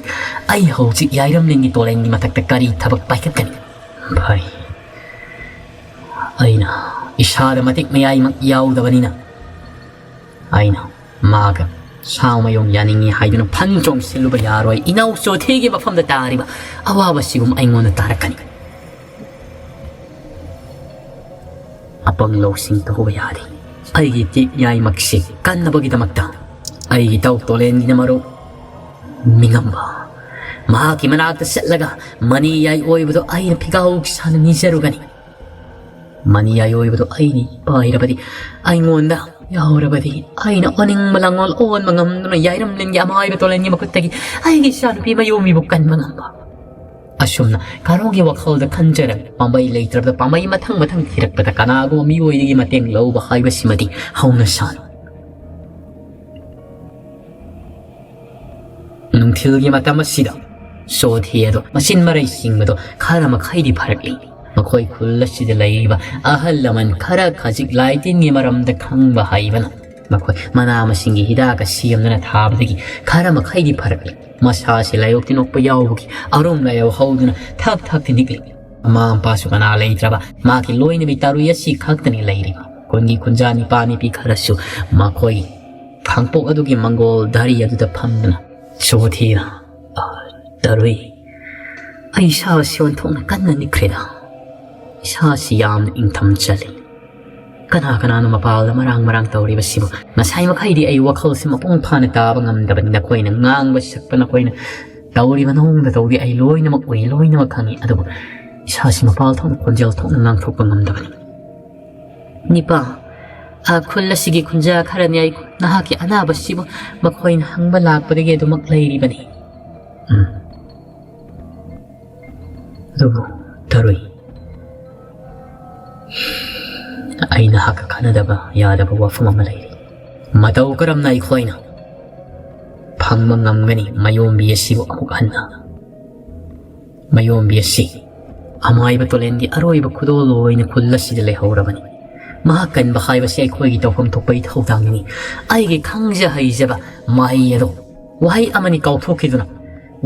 ꯑꯩ ꯍꯧꯖꯤꯛ ꯌꯥꯏꯔꯝꯂꯦꯟꯒꯤ ꯇꯣꯂꯦꯟꯒꯤ ꯃꯊꯛꯇ ꯀꯔꯤ ꯊꯕꯛ ꯄꯥꯏꯈꯠꯀꯅꯤ? ꯐꯩ, ꯑꯩꯅ ꯏꯁꯥꯗ ꯃꯇꯤꯛ ꯃꯌꯥꯏꯃꯛ ꯌꯥꯎꯗꯕꯅꯤꯅ ꯑꯩꯅ ꯃꯥꯒ ꯁꯥꯎꯃꯌꯣꯝ ꯌꯥꯅꯤꯡꯏ ꯍꯥꯏꯗꯨꯅ ꯐꯟ ꯆꯣꯡꯁꯤꯜꯂꯨꯕ ꯌꯥꯔꯣꯏ꯫ ꯏꯅꯥꯎ ꯆꯣꯊꯦꯒꯤ ꯃꯐꯝꯗ ꯇꯥꯔꯤꯕ ꯑꯋꯥꯕꯁꯤꯒꯨꯝ ꯑꯩꯉꯣꯟꯗ ꯇꯥꯔꯛꯀꯅꯤ꯫ ꯑꯄꯪ ꯂꯧꯁꯤꯡ ꯇꯧꯕ ꯌꯥꯗꯦ꯫ ꯑꯩꯒꯤ ꯇꯤꯛ ꯌꯥꯏꯃꯛꯁꯤ ꯀꯟꯅꯕꯒꯤꯗꯃꯛꯇ ꯑꯩꯒꯤ ꯇꯧ ꯇꯣꯂꯦꯟꯒꯤꯅ ꯃꯔꯨꯞ ꯃꯤꯉꯝꯕ꯫ ꯃꯍꯥꯛꯀꯤ ꯃꯅꯥꯛꯇ ꯆꯠꯂꯒ ꯃꯅꯤ ꯌꯥꯏ ꯑꯣꯏꯕꯗꯣ ꯑꯩꯅ ꯐꯤꯒꯥꯎ ꯁꯥꯅ ꯅꯤꯖꯔꯨꯒꯅꯤ꯫ ꯃꯅꯤ ꯌꯥꯏ ꯑꯣꯏꯕꯗꯣ ꯑꯩꯅ ꯄꯥꯏꯔꯕꯗꯤ, ꯑꯩꯉꯣꯟꯗ ꯌꯥꯎꯔꯕꯗꯤ, ꯑꯩꯅ ꯑꯣꯅꯤꯡꯕ ꯂꯥꯡꯑꯣꯜ ꯑꯣꯟꯕ ꯉꯝꯗꯨꯅ ꯌꯥꯏꯔꯝꯂꯦꯟꯒꯤ ꯑꯃꯥꯏꯕ ꯇꯣꯂꯦꯟꯒꯤ ꯃꯈꯨꯠꯇꯒꯤ ꯑꯩꯒꯤ ꯏꯆꯥꯅꯨꯄꯤ ꯃꯌꯣꯝꯕꯤꯕꯨ ꯀꯟꯕ ꯉꯝꯕ꯫ ꯑꯁꯨꯝꯅ ꯀꯥꯔꯣꯡꯒꯤ ꯋꯥꯈꯜꯗ ꯈꯟꯖꯔꯒ ꯄꯥꯝꯕꯩ ꯂꯩꯇ꯭ꯔꯕꯗ ꯄꯥꯝꯕꯩ ꯃꯊꯪ ꯃꯊꯪ ꯊꯤꯔꯛꯄꯗ ꯀꯅꯥꯒꯨꯝꯕ ꯃꯤꯑꯣꯏꯗꯒꯤ ꯃꯇꯦꯡ ꯂꯧꯕ ꯍꯥꯏꯕꯁꯤꯃꯗꯤ ꯍꯧꯅ ꯁꯥꯅꯤ꯫ ꯅꯨꯡꯊꯤꯜꯒꯤ ꯃꯇꯝ ꯑꯁꯤꯗ ꯆꯣꯊꯦ ꯑꯗꯣ ꯃꯆꯤꯟ ꯃꯔꯩ ꯆꯤꯡꯕꯗꯣ ꯈꯔ ꯃꯈꯩꯗꯤ ꯐꯔꯛꯂꯤ꯫ ꯃꯈꯣꯏ ꯈꯨꯜ ꯑꯁꯤꯗ ꯂꯩꯔꯤꯕ ꯑꯍꯜ ꯂꯃꯟ ꯈꯔ ꯈꯖꯤꯛ ꯂꯥꯏꯇꯤꯟꯒꯤ ꯃꯔꯝꯗ ꯈꯪꯕ ꯍꯩꯕꯅ ꯃꯈꯣꯏ ꯃꯅꯥ ꯃꯁꯤꯡꯒꯤ ꯍꯤꯗꯥꯛꯀ ꯁꯦꯝꯗꯨꯅ ꯊꯥꯕꯗꯒꯤ ꯈꯔ ꯃꯈꯩꯗꯤ ꯐꯔꯛꯂꯤ꯫ ꯃꯁꯥꯁꯤ ꯂꯥꯏꯑꯣꯛꯇꯤ ꯅꯣꯛꯄ ꯌꯥꯎꯕꯒꯤ ꯑꯔꯨꯝ ꯂꯥꯏꯑꯣ ꯍꯧꯗꯨꯅ ꯊꯛ ꯊꯛꯇꯤ ꯅꯤꯛꯂꯤ꯫ ꯃꯃꯥ ꯃꯄꯥꯁꯨ ꯀꯅꯥ ꯂꯩꯇ꯭ꯔꯕ ꯃꯥꯒꯤ ꯂꯣꯏꯅꯕꯤ ꯇꯔꯨꯏ ꯑꯁꯤ ꯈꯛꯇꯅꯤ ꯂꯩꯔꯤꯕ꯫ ꯈꯨꯟꯒꯤ ꯈꯨꯟꯖꯥ ꯅꯤꯄꯥ ꯅꯤꯄꯤ ꯈꯔꯁꯨ ꯃꯈꯣꯏ ꯈꯥꯡꯄꯣꯛ ꯑꯗꯨꯒꯤ ꯃꯪꯒꯣꯜ ꯙꯔꯤ ꯑꯗꯨꯗ ꯐꯝꯗꯨꯅ ꯆꯣꯊꯦꯅ, "ꯑ, ꯇꯔꯨꯏ, ꯑꯩ ꯏꯁꯥꯁꯤ ꯑꯣꯟꯊꯣꯛꯅ ꯀꯟꯅ ꯅꯤꯛꯈ꯭ꯔꯦꯗ꯫ ꯏꯁꯥꯁꯤ ꯌꯥꯝꯅ ꯏꯪꯊꯝ ꯆꯜꯂꯤ꯫ ꯀꯅꯥ ꯀꯅꯥꯅꯣ ꯃꯄꯥꯜꯗ ꯃꯔꯥꯡ ꯃꯔꯥꯡ ꯇꯧꯔꯤꯕꯁꯤꯕꯨ? ꯉꯁꯥꯏ ꯃꯈꯩꯗꯤ ꯑꯩ ꯋꯥꯈꯜꯁꯤ ꯃꯄꯨꯡ ꯐꯥꯅ ꯇꯥꯕ ꯉꯝꯗꯕꯅꯤ꯫ ꯅꯈꯣꯏꯅ ꯉꯥꯡꯕ ꯁꯛꯄ, ꯅꯈꯣꯏꯅ ꯇꯧꯔꯤꯕ ꯅꯑꯣꯡꯗ ꯇꯧꯗꯤ ꯑꯩ ꯂꯣꯏꯅꯃꯛ ꯎꯏ, ꯂꯣꯏꯅꯃꯛ ꯈꯪꯏ꯫ ꯑꯗꯨꯕꯨ ꯏꯁꯥꯁꯤ ꯃꯄꯥꯜ ꯊꯣꯛꯅ ꯈꯣꯟꯖꯦꯜ ꯊꯣꯛꯅ ꯉꯥꯡꯊꯣꯛꯄ ꯉꯝꯗꯕꯅꯤ꯫ ꯅꯤꯄꯥ, ꯑ, ꯈꯨꯜ ꯑꯁꯤꯒꯤ ꯈꯨꯟꯖꯥ ꯈꯔꯅꯤ ꯑꯩ ꯅꯍꯥꯛꯀꯤ ꯑꯅꯥꯕꯁꯤꯕꯨ ꯃꯈꯣꯏꯅ ꯍꯪꯕ ꯂꯥꯛꯄꯗꯒꯤ ꯑꯗꯨꯃꯛ ꯂꯩꯔꯤꯕꯅꯤ꯫ ꯎꯝ꯫ ꯑꯗꯨꯕꯨ ꯇꯔꯨꯏ, ꯑꯩ ꯅꯍꯥꯛꯀ ꯈꯟꯅꯗꯕ ꯌꯥꯗꯕ ꯋꯥꯐꯝ ꯑꯃ ꯂꯩꯔꯤ꯫ ꯃꯇꯧ ꯀꯔꯝꯅ ꯑꯩꯈꯣꯏꯅ ꯐꯪꯕ ꯉꯝꯒꯅꯤ ꯃꯌꯣꯝꯕꯤ ꯑꯁꯤꯕꯨ ꯑꯃꯨꯛ ꯍꯟꯅ? ꯃꯌꯣꯝꯕꯤ ꯑꯁꯤ ꯑꯃꯥꯏꯕ ꯇꯣꯂꯦꯟꯒꯤ ꯑꯔꯣꯏꯕ ꯈꯨꯗꯣꯜ ꯑꯣꯏꯅ ꯈꯨꯜ ꯑꯁꯤꯗ ꯂꯩꯍꯧꯔꯕꯅꯤ꯫ ꯃꯍꯥꯛ ꯀꯟꯕ ꯍꯥꯏꯕꯁꯤ ꯑꯩꯈꯣꯏꯒꯤ ꯇꯧꯐꯝ ꯊꯣꯛꯄ ꯏꯊꯧꯗꯥꯡꯅꯤ꯫ ꯑꯩꯒꯤ ꯈꯪꯖ ꯍꯩꯖꯕ ꯃꯍꯩ ꯑꯗꯣ ꯋꯥꯍꯩ ꯑꯃꯅꯤ ꯀꯥꯎꯊꯣꯛꯈꯤꯗꯨꯅ,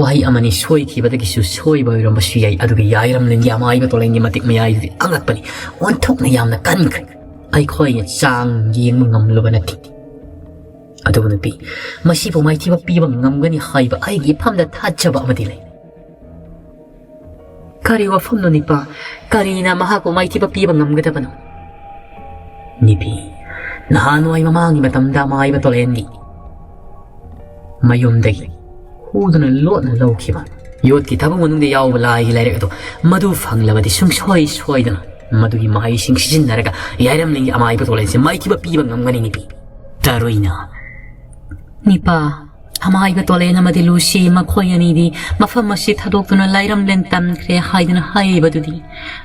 ꯋꯥꯍꯩ ꯑꯃꯅꯤ ꯁꯣꯏꯈꯤꯕꯗꯒꯤꯁꯨ ꯁꯣꯏꯕ ꯑꯣꯏꯔꯝꯕꯁꯨ ꯌꯥꯏ, ꯑꯗꯨꯒ ꯌꯥꯏꯔꯝꯂꯦꯟꯒꯤ ꯑꯃꯥꯏꯕ ꯇꯣꯂꯦꯟꯒꯤ ꯃꯇꯤꯛ ꯃꯌꯥꯏꯗꯨꯗꯤ ꯑꯉꯛꯄꯅꯤ꯫ ꯑꯣꯟꯊꯣꯛꯅ ꯌꯥꯝꯅ ꯀꯟꯈ꯭ꯔꯦ꯫ ꯑꯩꯈꯣꯏꯅ ꯆꯥꯡ ꯌꯦꯡꯕ ꯉꯝꯂꯨꯕ ꯅꯠꯇꯦ꯫ ꯑꯗꯨꯕꯨ ꯅꯨꯄꯤ, ꯃꯁꯤꯕꯨ ꯃꯥꯏꯊꯤꯕ ꯄꯤꯕ ꯉꯝꯒꯅꯤ ꯍꯥꯏꯕ ꯑꯩꯒꯤ ꯏꯐꯝꯗ ꯊꯥꯖꯕ ꯑꯃꯗꯤ ꯂꯩ꯫ ꯀꯔꯤ ꯋꯥꯐꯝꯅꯣ ꯅꯤꯄꯥ? ꯀꯔꯤꯅ ꯃꯍꯥꯛꯄꯨ ꯃꯥꯏꯊꯤꯕ ꯄꯤꯕ ꯉꯝꯒꯗꯕꯅꯣ? ꯅꯤꯄꯤ, ꯅꯍꯥꯟꯋꯥꯏ ꯃꯃꯥꯡꯒꯤ ꯃꯇꯝꯗ ꯑꯃꯥꯏꯕ ꯇꯣꯂꯦꯟꯗꯤ ꯃꯌꯨꯝꯗꯒꯤ ꯍꯨꯗꯨꯅ ꯂꯣꯠꯅ ꯂꯧꯈꯤꯕ ꯌꯣꯠꯀꯤ ꯊꯕꯛ ꯃꯅꯨꯡꯗ ꯌꯥꯎꯕ ꯂꯥꯏꯒꯤ ꯂꯥꯏꯔꯤꯛ ꯑꯗꯨ ꯃꯗꯨ ꯐꯪꯂꯕꯗꯤ ꯁꯨꯡꯁꯣꯏ ꯁꯣꯏꯗꯅ ꯃꯗꯨꯒꯤ ꯃꯍꯩꯁꯤꯡ ꯁꯤꯖꯤꯟꯅꯔꯒ ꯌꯥꯏꯔꯝꯂꯤꯡꯒꯤ ꯑꯃꯥꯏꯕ ꯇꯣꯂꯦꯟꯁꯦ ꯃꯥꯏꯊꯤꯕ ꯄꯤꯕ ꯉꯝꯒꯅꯤ ꯅꯤꯄꯤ꯫ ꯇꯔꯨꯏꯅ, ꯅꯤꯄꯥ, ꯑꯃꯥꯏꯕ ꯇꯣꯂꯦꯟ ꯑꯃꯗꯤ ꯂꯨꯁꯤ ꯃꯈꯣꯏ ꯑꯅꯤꯗꯤ ꯃꯐꯝ ꯑꯁꯤ ꯊꯥꯗꯣꯛꯇꯨꯅ ꯂꯥꯏꯔꯝꯂꯦꯟ ꯇꯝꯈ꯭ꯔꯦ ꯍꯥꯏꯗꯨꯅ ꯍꯥꯏꯔꯤꯕꯗꯨꯗꯤ,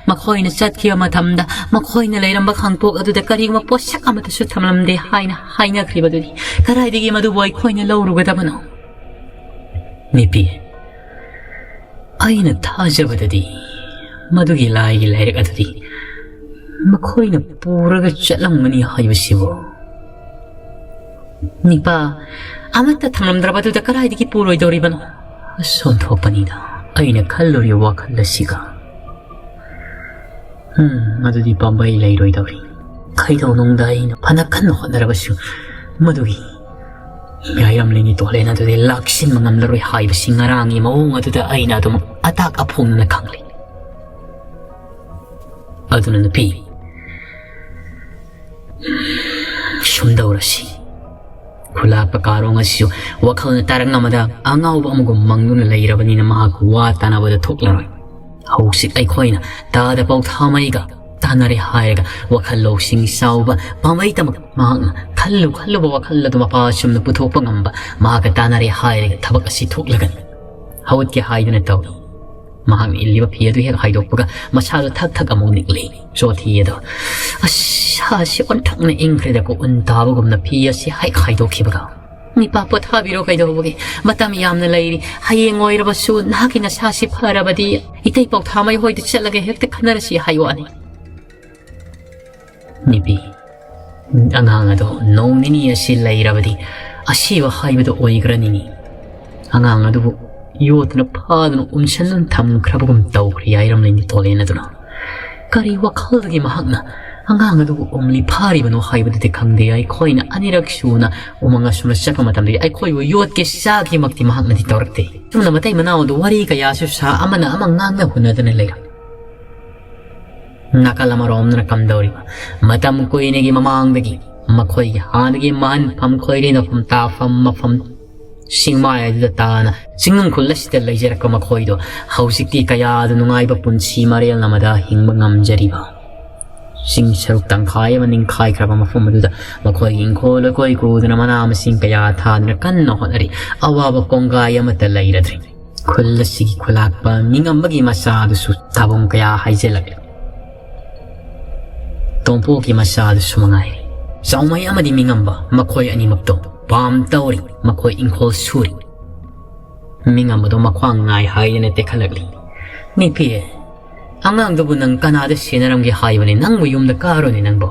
ꯃꯈꯣꯏꯅ ꯆꯠꯈꯤꯕ ꯃꯇꯝꯗ ꯃꯈꯣꯏꯅ ꯂꯩꯔꯝꯕ ꯈꯥꯡꯄꯣꯛ ꯑꯗꯨꯗ ꯀꯔꯤꯒꯨꯝꯕ ꯄꯣꯠꯁꯛ ꯑꯃꯠꯇꯁꯨ ꯊꯝꯂꯝꯗꯦ ꯍꯥꯏꯅ ꯍꯥꯏꯅꯈ꯭ꯔꯤꯕꯗꯨꯗꯤ, ꯀꯗꯥꯏꯗꯒꯤ ꯃꯗꯨꯕꯨ ꯑꯩꯈꯣꯏꯅ ꯂꯧꯔꯨꯒꯗꯕꯅꯣ? ꯅꯤꯄꯤ, ꯑꯩꯅ ꯊꯥꯖꯕꯗꯗꯤ ꯃꯗꯨꯒꯤ ꯂꯥꯏꯒꯤ ꯂꯥꯏꯔꯤꯛ ꯑꯗꯨꯗꯤ ꯃꯈꯣꯏꯅ ꯄꯨꯔꯒ ꯆꯠꯂꯝꯒꯅꯤ ꯍꯥꯏꯕꯁꯤꯕꯨ꯫ ꯅꯤꯄꯥ, ꯑꯃꯠꯇ ꯊꯝꯂꯝꯗ꯭ꯔꯕꯗꯨꯗ ꯀꯗꯥꯏꯗꯒꯤ ꯄꯨꯔꯣꯏꯗꯧꯔꯤꯕꯅꯣ? ꯑꯁ, ꯑꯣꯟꯊꯣꯛꯄꯅꯤꯗ, ꯑꯩꯅ ꯈꯜꯂꯨꯔꯤꯕ ꯋꯥꯈꯜ ꯑꯁꯤꯒ꯫ ꯎꯝ, ꯑꯗꯨꯗꯤ ꯄꯥꯝꯕꯩ ꯂꯩꯔꯣꯏꯗꯧꯔꯤ꯫ ꯀꯩꯗꯧꯅꯨꯡꯗ ꯑꯩꯅ ꯐꯅ ꯀꯟꯅ ꯍꯣꯠꯅꯔꯕꯁꯨ ꯃꯗꯨꯒꯤ ꯌꯥꯏꯔꯝꯂꯤꯅꯤ ꯇꯣꯂꯦꯟ ꯑꯗꯨꯗꯤ ꯂꯥꯛꯁꯤꯟꯕ ꯉꯝꯂꯔꯣꯏ ꯍꯥꯏꯕꯁꯤ ꯉꯔꯥꯡꯒꯤ ꯃꯑꯣꯡ ꯑꯗꯨꯗ ꯑꯩꯅ ꯑꯗꯨꯝ ꯑꯇꯥꯛ ꯑꯐꯣꯡꯗꯨꯅ ꯈꯪꯂꯦ꯫ ꯑꯗꯨꯅ ꯅꯨꯄꯤ, ꯁꯨꯝꯗꯧꯔꯁꯤ꯫ ꯈꯨꯂꯥꯛꯄ ꯀꯥꯔꯣꯡ ꯑꯁꯤꯁꯨ ꯋꯥꯈꯜꯅ ꯇꯥꯔꯛ ꯉꯝꯃꯗ ꯑꯉꯥꯎꯕ ꯑꯃꯒꯨꯝ ꯃꯪꯗꯨꯅ ꯂꯩꯔꯕꯅꯤꯅ ꯃꯍꯥꯛ ꯋꯥ ꯇꯥꯅꯕꯗ ꯊꯣꯛꯂꯔꯣꯏ꯫ ꯍꯧꯖꯤꯛ ꯑꯩꯈꯣꯏꯅ ꯇꯥꯗ ꯄꯥꯎꯊꯥꯃꯩꯒ ꯇꯥꯟꯅꯔꯦ ꯍꯥꯏꯔꯒ ꯋꯥꯈꯜ ꯂꯧꯁꯤꯡ ꯆꯥꯎꯕ ꯄꯥꯝꯕꯩ ꯇꯃꯛ ꯃꯍꯥꯛꯅ ꯈꯜꯂꯨ ꯈꯜꯂꯨꯕ ꯋꯥꯈꯜ ꯑꯗꯨ ꯃꯄꯥ ꯆꯨꯝꯅ ꯄꯨꯊꯣꯛꯄ ꯉꯝꯕ ꯃꯍꯥꯛꯀ ꯇꯥꯟꯅꯔꯦ ꯍꯥꯏꯔꯒ ꯊꯕꯛ ꯑꯁꯤ ꯊꯣꯛꯂꯒꯅꯤ꯫ ꯍꯧꯒꯠꯀꯦ ꯍꯥꯏꯗꯨꯅ ꯇꯧꯏ꯫ ꯃꯍꯥꯛꯅ ꯏꯜꯂꯤꯕ ꯐꯤ ꯑꯗꯨ ꯍꯦꯛ ꯍꯥꯏꯗꯣꯛꯄꯒ ꯃꯁꯥꯗꯣ ꯊꯛ ꯊꯛ ꯑꯃꯨꯛ ꯅꯤꯛꯂꯤ꯫ ꯆꯣꯊꯤ ꯑꯗꯣ ꯑꯁ ꯁꯥꯁꯤ ꯑꯣꯟꯊꯣꯛꯅ ꯏꯪꯈ꯭ꯔꯦꯗꯀꯣ꯫ ꯎꯟ ꯇꯥꯕꯒꯨꯝꯅ ꯐꯤ ꯑꯁꯤ ꯍꯦꯛ ꯍꯥꯏꯗꯣꯛꯈꯤꯕꯒ, "ꯅꯤꯄꯥ ꯄꯣꯊꯥꯕꯤꯔꯣ, ꯀꯩꯗꯧꯕꯒꯤ? ꯃꯇꯝ ꯌꯥꯝꯅ ꯂꯩꯔꯤ꯫ ꯍꯌꯦꯡ ꯑꯣꯏꯔꯕꯁꯨ ꯅꯍꯥꯛꯀꯤ ꯅꯁꯥꯁꯤ ꯐꯔꯕꯗꯤ ꯏꯇꯩ ꯄꯥꯎꯊꯥꯃꯩ ꯍꯣꯏꯗ ꯆꯠꯂꯒ ꯍꯦꯛꯇ ꯈꯟꯅꯔꯁꯤ ꯍꯥꯏꯋꯥꯅꯤ꯫" ꯅꯤꯄꯤ, ꯑꯉꯥꯡ ꯑꯗꯣ ꯅꯣꯡ ꯅꯤꯅꯤ ꯑꯁꯤ ꯂꯩꯔꯕꯗꯤ ꯑꯁꯤꯕ ꯍꯥꯏꯕꯗꯨ ꯑꯣꯏꯈ꯭ꯔꯅꯤꯅꯤ꯫ ꯑꯉꯥꯡ ꯑꯗꯨꯕꯨ ꯌꯣꯠꯇꯨꯅ ꯐꯥꯗꯨꯅ ꯎꯝꯁꯟꯗꯨꯅ ꯊꯝꯈ꯭ꯔꯕꯒꯨꯝ ꯇꯧꯈ꯭ꯔꯦ ꯍꯥꯏꯔꯝꯂꯤꯅꯤ ꯇꯣꯂꯦꯟ ꯑꯗꯨꯅ꯫ ꯀꯔꯤ ꯋꯥꯈꯜꯗꯒꯤ ꯃꯍꯥꯛꯅ ꯑꯉꯥꯡ ꯑꯗꯨꯕꯨ ꯎꯝꯂꯤ ꯐꯥꯔꯤꯕꯅꯣ ꯍꯥꯏꯕꯗꯨꯗꯤ ꯈꯪꯗꯦ꯫ ꯑꯩꯈꯣꯏꯅ ꯑꯅꯤꯔꯛ ꯁꯨꯅ ꯎꯃꯪ ꯑꯁꯨꯝꯅ ꯆꯠꯄ ꯃꯇꯝꯗꯗꯤ ꯑꯩꯈꯣꯏꯕꯨ ꯌꯣꯠꯀꯦ ꯆꯥꯒꯦꯃꯛꯇꯤ ꯃꯍꯥꯛꯅꯗꯤ ꯇꯧꯔꯛꯇꯦ꯫ ꯑꯁꯨꯝꯅ ꯃꯇꯩ ꯃꯅꯥꯎ ꯑꯗꯨ ꯋꯥꯔꯤ ꯀꯌꯥꯁꯨ ꯁꯥ, ꯑꯃꯅ ꯑꯃ ꯉꯥꯡꯅ ꯍꯨꯟꯅꯗꯨꯅ ꯂꯩꯔꯝꯃꯤ꯫ ꯅꯥꯀꯜ ꯑꯃꯔꯣꯝꯗꯅ ꯀꯝꯗꯧꯔꯤꯕ? ꯃꯇꯝ ꯀꯨꯏꯅꯒꯤ ꯃꯃꯥꯡꯗꯒꯤ ꯃꯈꯣꯏꯒꯤ ꯍꯥꯟꯅꯒꯤ ꯃꯍꯟꯐꯝ, ꯈꯣꯏꯔꯦꯟꯅꯐꯝ, ꯇꯥꯐꯝ ꯃꯐꯝ ꯆꯤꯡꯃꯥꯏ ꯑꯗꯨꯗ ꯇꯥꯅ ꯆꯤꯡꯅꯨꯡ ꯈꯨꯜ ꯑꯁꯤꯗ ꯂꯩꯖꯔꯛꯄ ꯃꯈꯣꯏꯗꯣ ꯍꯧꯖꯤꯛꯇꯤ ꯀꯌꯥꯗ ꯅꯨꯡꯉꯥꯏꯕ ꯄꯨꯟꯁꯤ ꯃꯔꯦꯜ ꯑꯃꯗ ꯍꯤꯡꯕ ꯉꯝꯖꯔꯤꯕ꯫ ꯆꯤꯡ ꯁꯔꯨꯛ ꯇꯪꯈꯥꯏ ꯑꯃ ꯅꯤꯡꯈꯥꯏꯈ꯭ꯔꯕ ꯃꯐꯝ ꯑꯗꯨꯗ ꯃꯈꯣꯏꯒꯤ ꯏꯪꯈꯣꯜ ꯂꯩꯀꯣꯏ ꯀꯣꯗꯨꯅ ꯃꯅꯥ ꯃꯁꯤꯡ ꯀꯌꯥ ꯊꯥꯗꯨꯅ ꯀꯟꯅ ꯍꯣꯠꯅꯔꯤ꯫ ꯑꯋꯥꯕ ꯀꯣꯡꯒꯥꯏ ꯑꯃꯠꯇ ꯂꯩꯔꯗ꯭ꯔꯤ꯫ ꯈꯨꯜ ꯑꯁꯤꯒꯤ ꯈꯨꯂꯥꯛꯄ ꯃꯤꯉꯝꯕꯒꯤ ꯃꯆꯥ ꯑꯗꯨꯁꯨ ꯊꯥꯕꯨꯡ ꯀꯌꯥ ꯍꯥꯏꯖꯤꯜꯂꯛꯂꯤ꯫ ꯇꯣꯝꯄꯣꯛꯀꯤ ꯃꯆꯥ ꯑꯗꯨꯁꯨ ꯃꯉꯥꯏꯔꯤ꯫ ꯆꯥꯎꯃꯩ ꯑꯃꯗꯤ ꯃꯤꯉꯝꯕ ꯃꯈꯣꯏ ꯑꯅꯤꯃꯛꯇꯣ ꯄꯥꯝ ꯇꯧꯔꯤ, ꯃꯈꯣꯏ ꯏꯪꯈꯣꯜ ꯁꯨꯔꯤ꯫ ꯃꯤꯉꯝꯕꯗꯣ ꯃꯈ꯭ꯋꯥꯡ ꯅꯥꯏ ꯍꯥꯏꯗꯅ ꯇꯦꯛꯈꯠꯂꯛꯂꯤ꯫ "ꯅꯤꯄꯤ, ꯑꯉꯥꯡꯗꯨꯕꯨ ꯅꯪ ꯀꯅꯥꯗ ꯁꯦꯟꯅꯔꯝꯒꯦ ꯍꯥꯏꯕꯅꯤ? ꯅꯪꯕꯨ ꯌꯨꯝꯗ ꯀꯥꯔꯨꯅꯦ ꯅꯪꯕꯣ?"